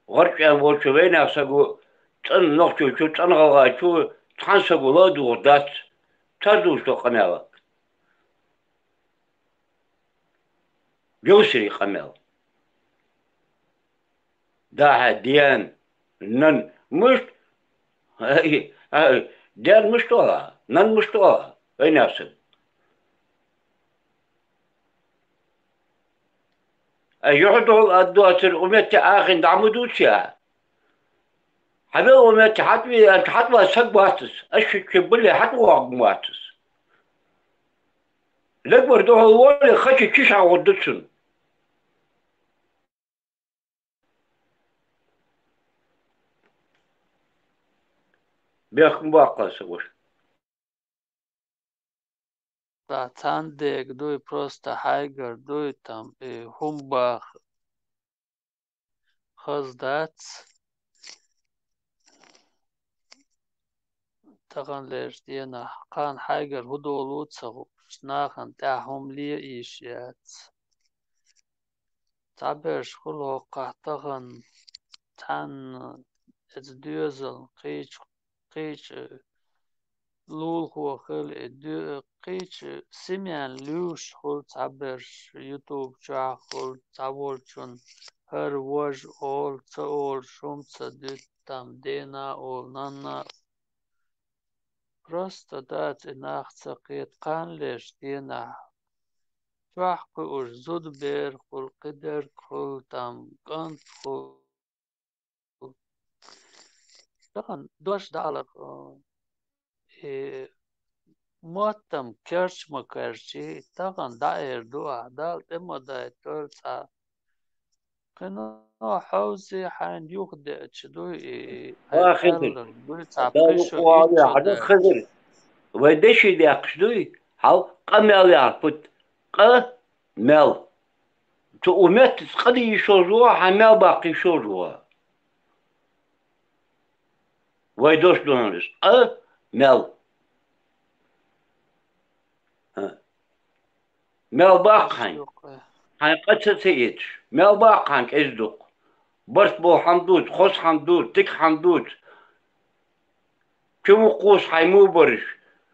ГӀорчӀен волчу вайнах саго цӀан нохчочу, цӀан гӀалгӀачу цхьана саго ла а духу дац. Цара дуьйцу къамелак. Йовсарий къамел. Дахьа ден, нан, муьшт, ай, ай, ден муьшт ола, нан муьшт ола, вайнех сан. Ай, юхьа догӀу ад доцур, Уметти Ахин дӀа ма дуцу я. Хьавел Уметти хьатӀаве, хьатӀаван саг вацас, аш шуьца биле хьатӀавогӀун вацас. Легвар духьал воле, хача чиш хьагӀур ду цунна. Бехк ма баккха сан ваша. Да, цхьаьна дега дуй, просто хьайгара дуй, там, и хӀума баха хаза дац. Тахана лерчу дийнахь кхана хьайгара хӀун долу а ца хууш, нахана тӀехь хӀума ле а йиш яц. Цхьаберш хуьлу хӀокхахь тахана, цхьаьна иза доьзал кхечу, кхечу лулахо хила, и доь-, кхечу семьян луьйш хуьлу цхьаберш, ютуб чохь хуьлу цхьаволчун, хӀара важа олу, ца олуш хӀума ца дуьту, там, дена олу, нанна. Просто дац и нах ца кхета кхана лерчу дийнахь. Чохь кхуьуш зудабер хуьлу, кхидерг хуьлу, там, кӀант хуьлу. Тахана дош далар, э, и моттам керча ма керчи, тахана дӀаэр ду ахь, Далла тӀе ма дайтар цхьа. Кхин а хьовзий хьайна юхадеача дуй и, и хьайн Ва Хизир, аьлларг дуй цхьа Далла пхи шо къугӀа вехьа ду иччо Хизир. Вай деши дехкаш дуй, хьал къа мел яхьа пут, къа мел. Цу у меттаца къа дийшоза ву, хьан мел баккхийшоза ву. Вай дош ду хьуна иза. Къа мел. Хьан. Мел баккха хьайн. Хьайн къа ца ца эцаш. Мел баккха хьайн кӀеза дукха. Барт бо хьан дуц, хоза хьан дуц, дика хьан дуц. Чу ма кхуссу хьайн мубараш.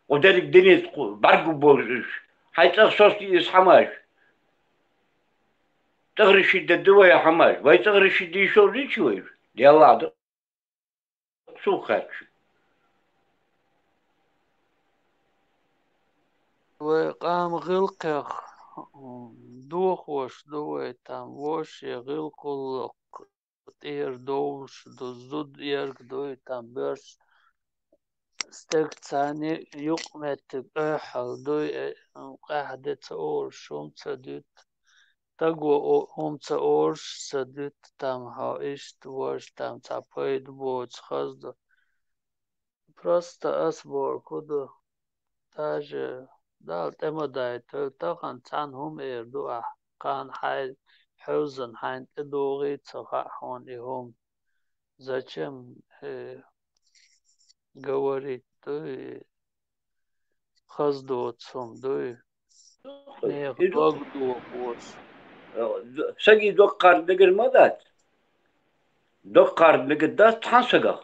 Гъо дерриг динца кху-, бӀаргагу болуш уьш. Хьайн цӀагӀа сости иза хӀамаш. ЦӀагӀа рашид ду вай хӀамаш. Вай цӀагӀа рашид дийшо ричи вай? Делла ду. Сул кхаьччу. Вай къам гӀиллакхех дохош ду вай, там вовшийн гӀиллакх-гӀуллакх тӀера довлуш ду, зуда ерг дуй, там боьрша стегца юкъаметтиг, эхьал дуй, э, къаьхьа де ца олуш, хӀума ца дуьту. Таго о-, хӀума ца олуш ца дуьту, там хьо иштта вож, там цхьа пайда боцу хаза ду. Просто ас бохург хӀун ду, даже Далла тӀе ма дайтийла, тахана цхьанна хӀума эр ду ахь, кхана хьайн хьевзана хьайна тӀедугӀий ца хаьа хьуна и хӀума. Зачем, э, говорить дуй, хаза доцу хӀума дуй? Нехан дог дохош. Саги доккхар дагар ма дац. Доккхар дагар дац цхьана сагах.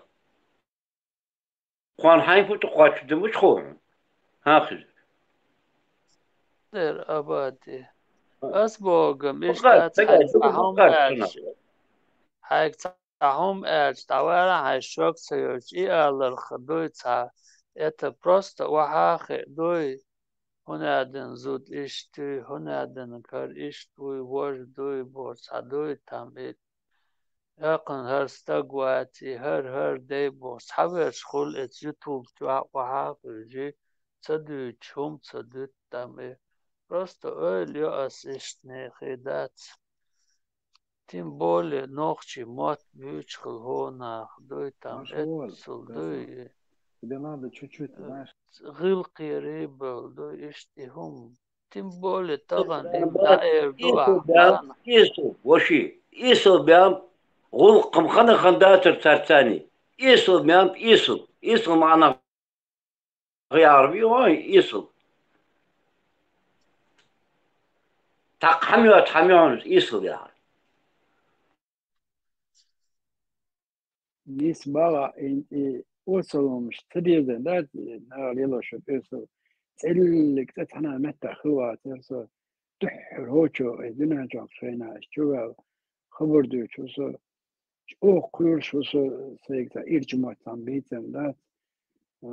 Кхуьнан хьайн хӀун тӀе кхоаччу дан муч хо хьуна? ХӀан хиза? Дер абади. Ас бохург, мишта дац, хьайга цхьа хӀума аьлча. Хьайга цхьа хӀума аьлча, дӀавала хьайн шок ца йойтуш, и аларх дуй цхьа. Это просто вахьа хи дуй. ХӀунда аьлла зуда иштта дуй, хӀунда аьлла кара иштта вуй, вож дуй, бохуш цхьа дуй там и. Яккхана хӀара стаг вац и, хӀара, хӀара дай бохуш, цхьаверш хуьлу эца YouTube чохь охьа а хуьлжи, ца дуьйцуш, хӀума ца дуьту там и. Просто ойла йо ас иштта нехан дац. Тем более нохчий мотт буьйцуш хила хӀо нах дуй там, эццул дуй. Тебе надо чуть-чуть, знаешь. ГӀиллакхера бала дуй иштта и хӀума. Тем более тахана и дӀаэр ду ахь. Исал бен, исал, воши, исал бен гӀуллакх-м хана хан дацар царцани. Исал бен, исал, исал маьӀна гӀияр вий вайн, исал. ТӀаккха хьан йоцу, хьан йоцу исал яхар? Нийса бала и, и осалумаш ца деза, да, нагӀа лело шу пӀирсо. ЦӀеллиг цӀе цхьана меттахь хила вацара со. Дуьххьара хӀочо, ай, дуьнен чохь шайна аш чувел хабар дуьйцу со. ЧӀогӀа кхоьруш ву со, сайга цхьа ирчу мотт цхьаъ бийцина дац. А,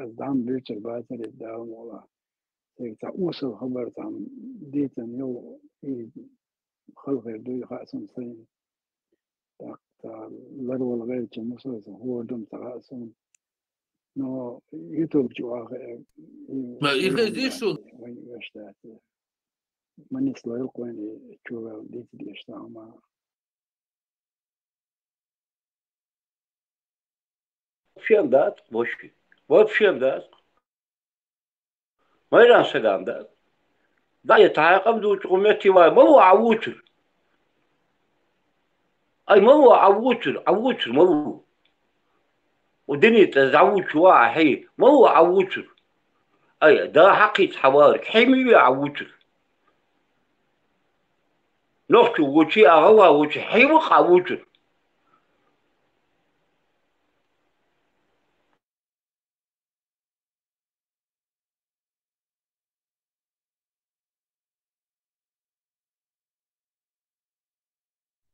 ас дӀа-м буьйцур бацара иза, Дала мукъ лахь. Сайга цхьа осал хабар цхьаъ дийцина йо, и хала хир дуй хаьа суна сайна. ТӀаккха ларвала гӀертачу мусалсан хӀора ду-м ца хаьа суна. Но YouTube чу ваха, э, и Ма, и хезий шуна? Вайн вешта. Ма нислойла кхойна и чувел дийца деш ца хӀума. Вообще дац, воши. Вообще дац. Майран сагам дац. Да, я тхьаькъам дучу гӀуметти вай, ма ву Ӏа вучур. Ай, ма ву Ӏа вучур, Ӏа вучур, ма ву. У дини тӀе зӀа вучу ва ахьи, ма ву Ӏа вучур. Ай, да хьакхийца хьавалар, хьи ма ве Ӏа вучур. Нохчу вучи, а гӀалгӀа вучи, хьи ву Ӏа вучур.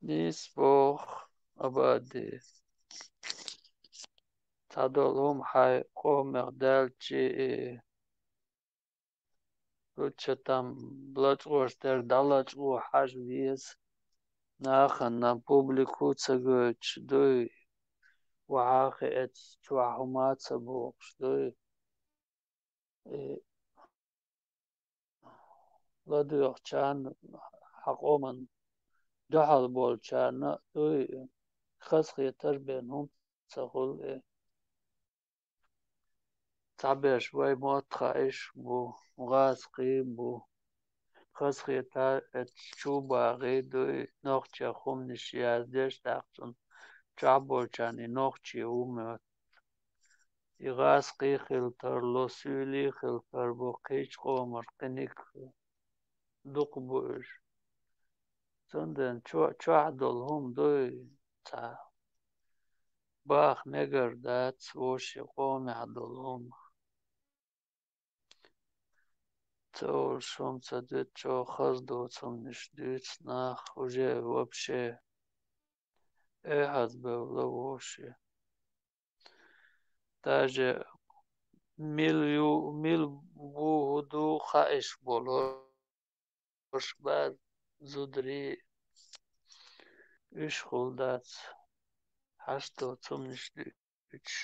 Нийса боху, Абади. Цхьадолу хӀума хьайн къомах даьлчи, и лучча там лачкъош дерг дӀалачкъо хьажа веза. Нахана публику ца гойтуш дуй, вахьа хи эца чохь хӀума ца бохуш дуй. И ладоьгӀучарна, хьан къоман дуьхьал болчарна а дуй, хазахетар бен хӀума ца хуьлу и. Цхьаберш вай мотт хаийш бу, гӀазкхий бу. Хазахетар эцчу багӀий дуй, нохчех хӀуманаш яздеш тӀаккха цунна чохь болчарна и нохчий ву моьтту. И гӀазкхий хила тарло, суьйлий хила тар бу, кхечу къомара кхиниг дукха бу уьш. Цундела чо-, чохь долу хӀума дуй цхьа баха мегар дац, вовшийн къомехь долу хӀума. Цо шум ца дуьтчо хаза доцу хӀуманаш дуьйцу нах, уже вообще эхьазбевлла вовше. Даже мил ю-, мил ву хӀу ду хаийш болуш баьзза зударий, уьш хӀулдац хьашт доцу хӀуманаш дуьйцуш.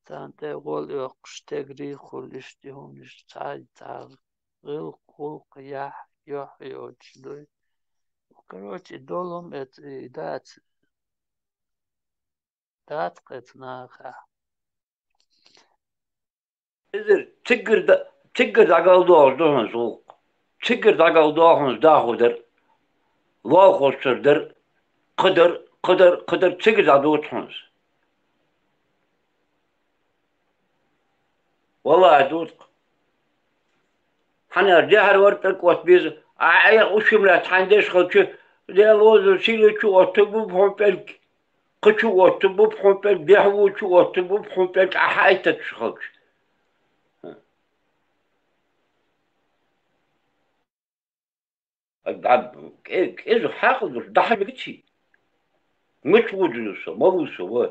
Царна тӀе гӀол йоккхуш тегри хуьлу иштта хӀуманаш цхьа, цхьа гӀиллакх, гӀуллакх яхь, юьхь йоцуш дуй. Короче, долу хӀума эца и дац, дац кхецу нахахь. Иза циггара д-, циггара дӀагалдохуш ду хьуна гӀуллакх. Циггара дӀагалдоху хьуна даха дар, лоалхочур дар, кхадар, кхадар, кхадар циггара дӀадоцу хьуна. Валлахьи, доцу. Хьанар дехьар вара пӀелг оттабеза, а Ӏеха ушшимра цхьаьна деш хилча, Дела лозу, сийлачу отту бу хьуна пӀелг, кхачу отту бу хьуна пӀелг, дехьа вучу отту бу хьуна пӀелг, а хьаиттачу хилча. Ад-, ад-, кӀе-, кӀеза хьакъал долуш дахьа мегаций? Мича ву ду со, ма ву со, ва?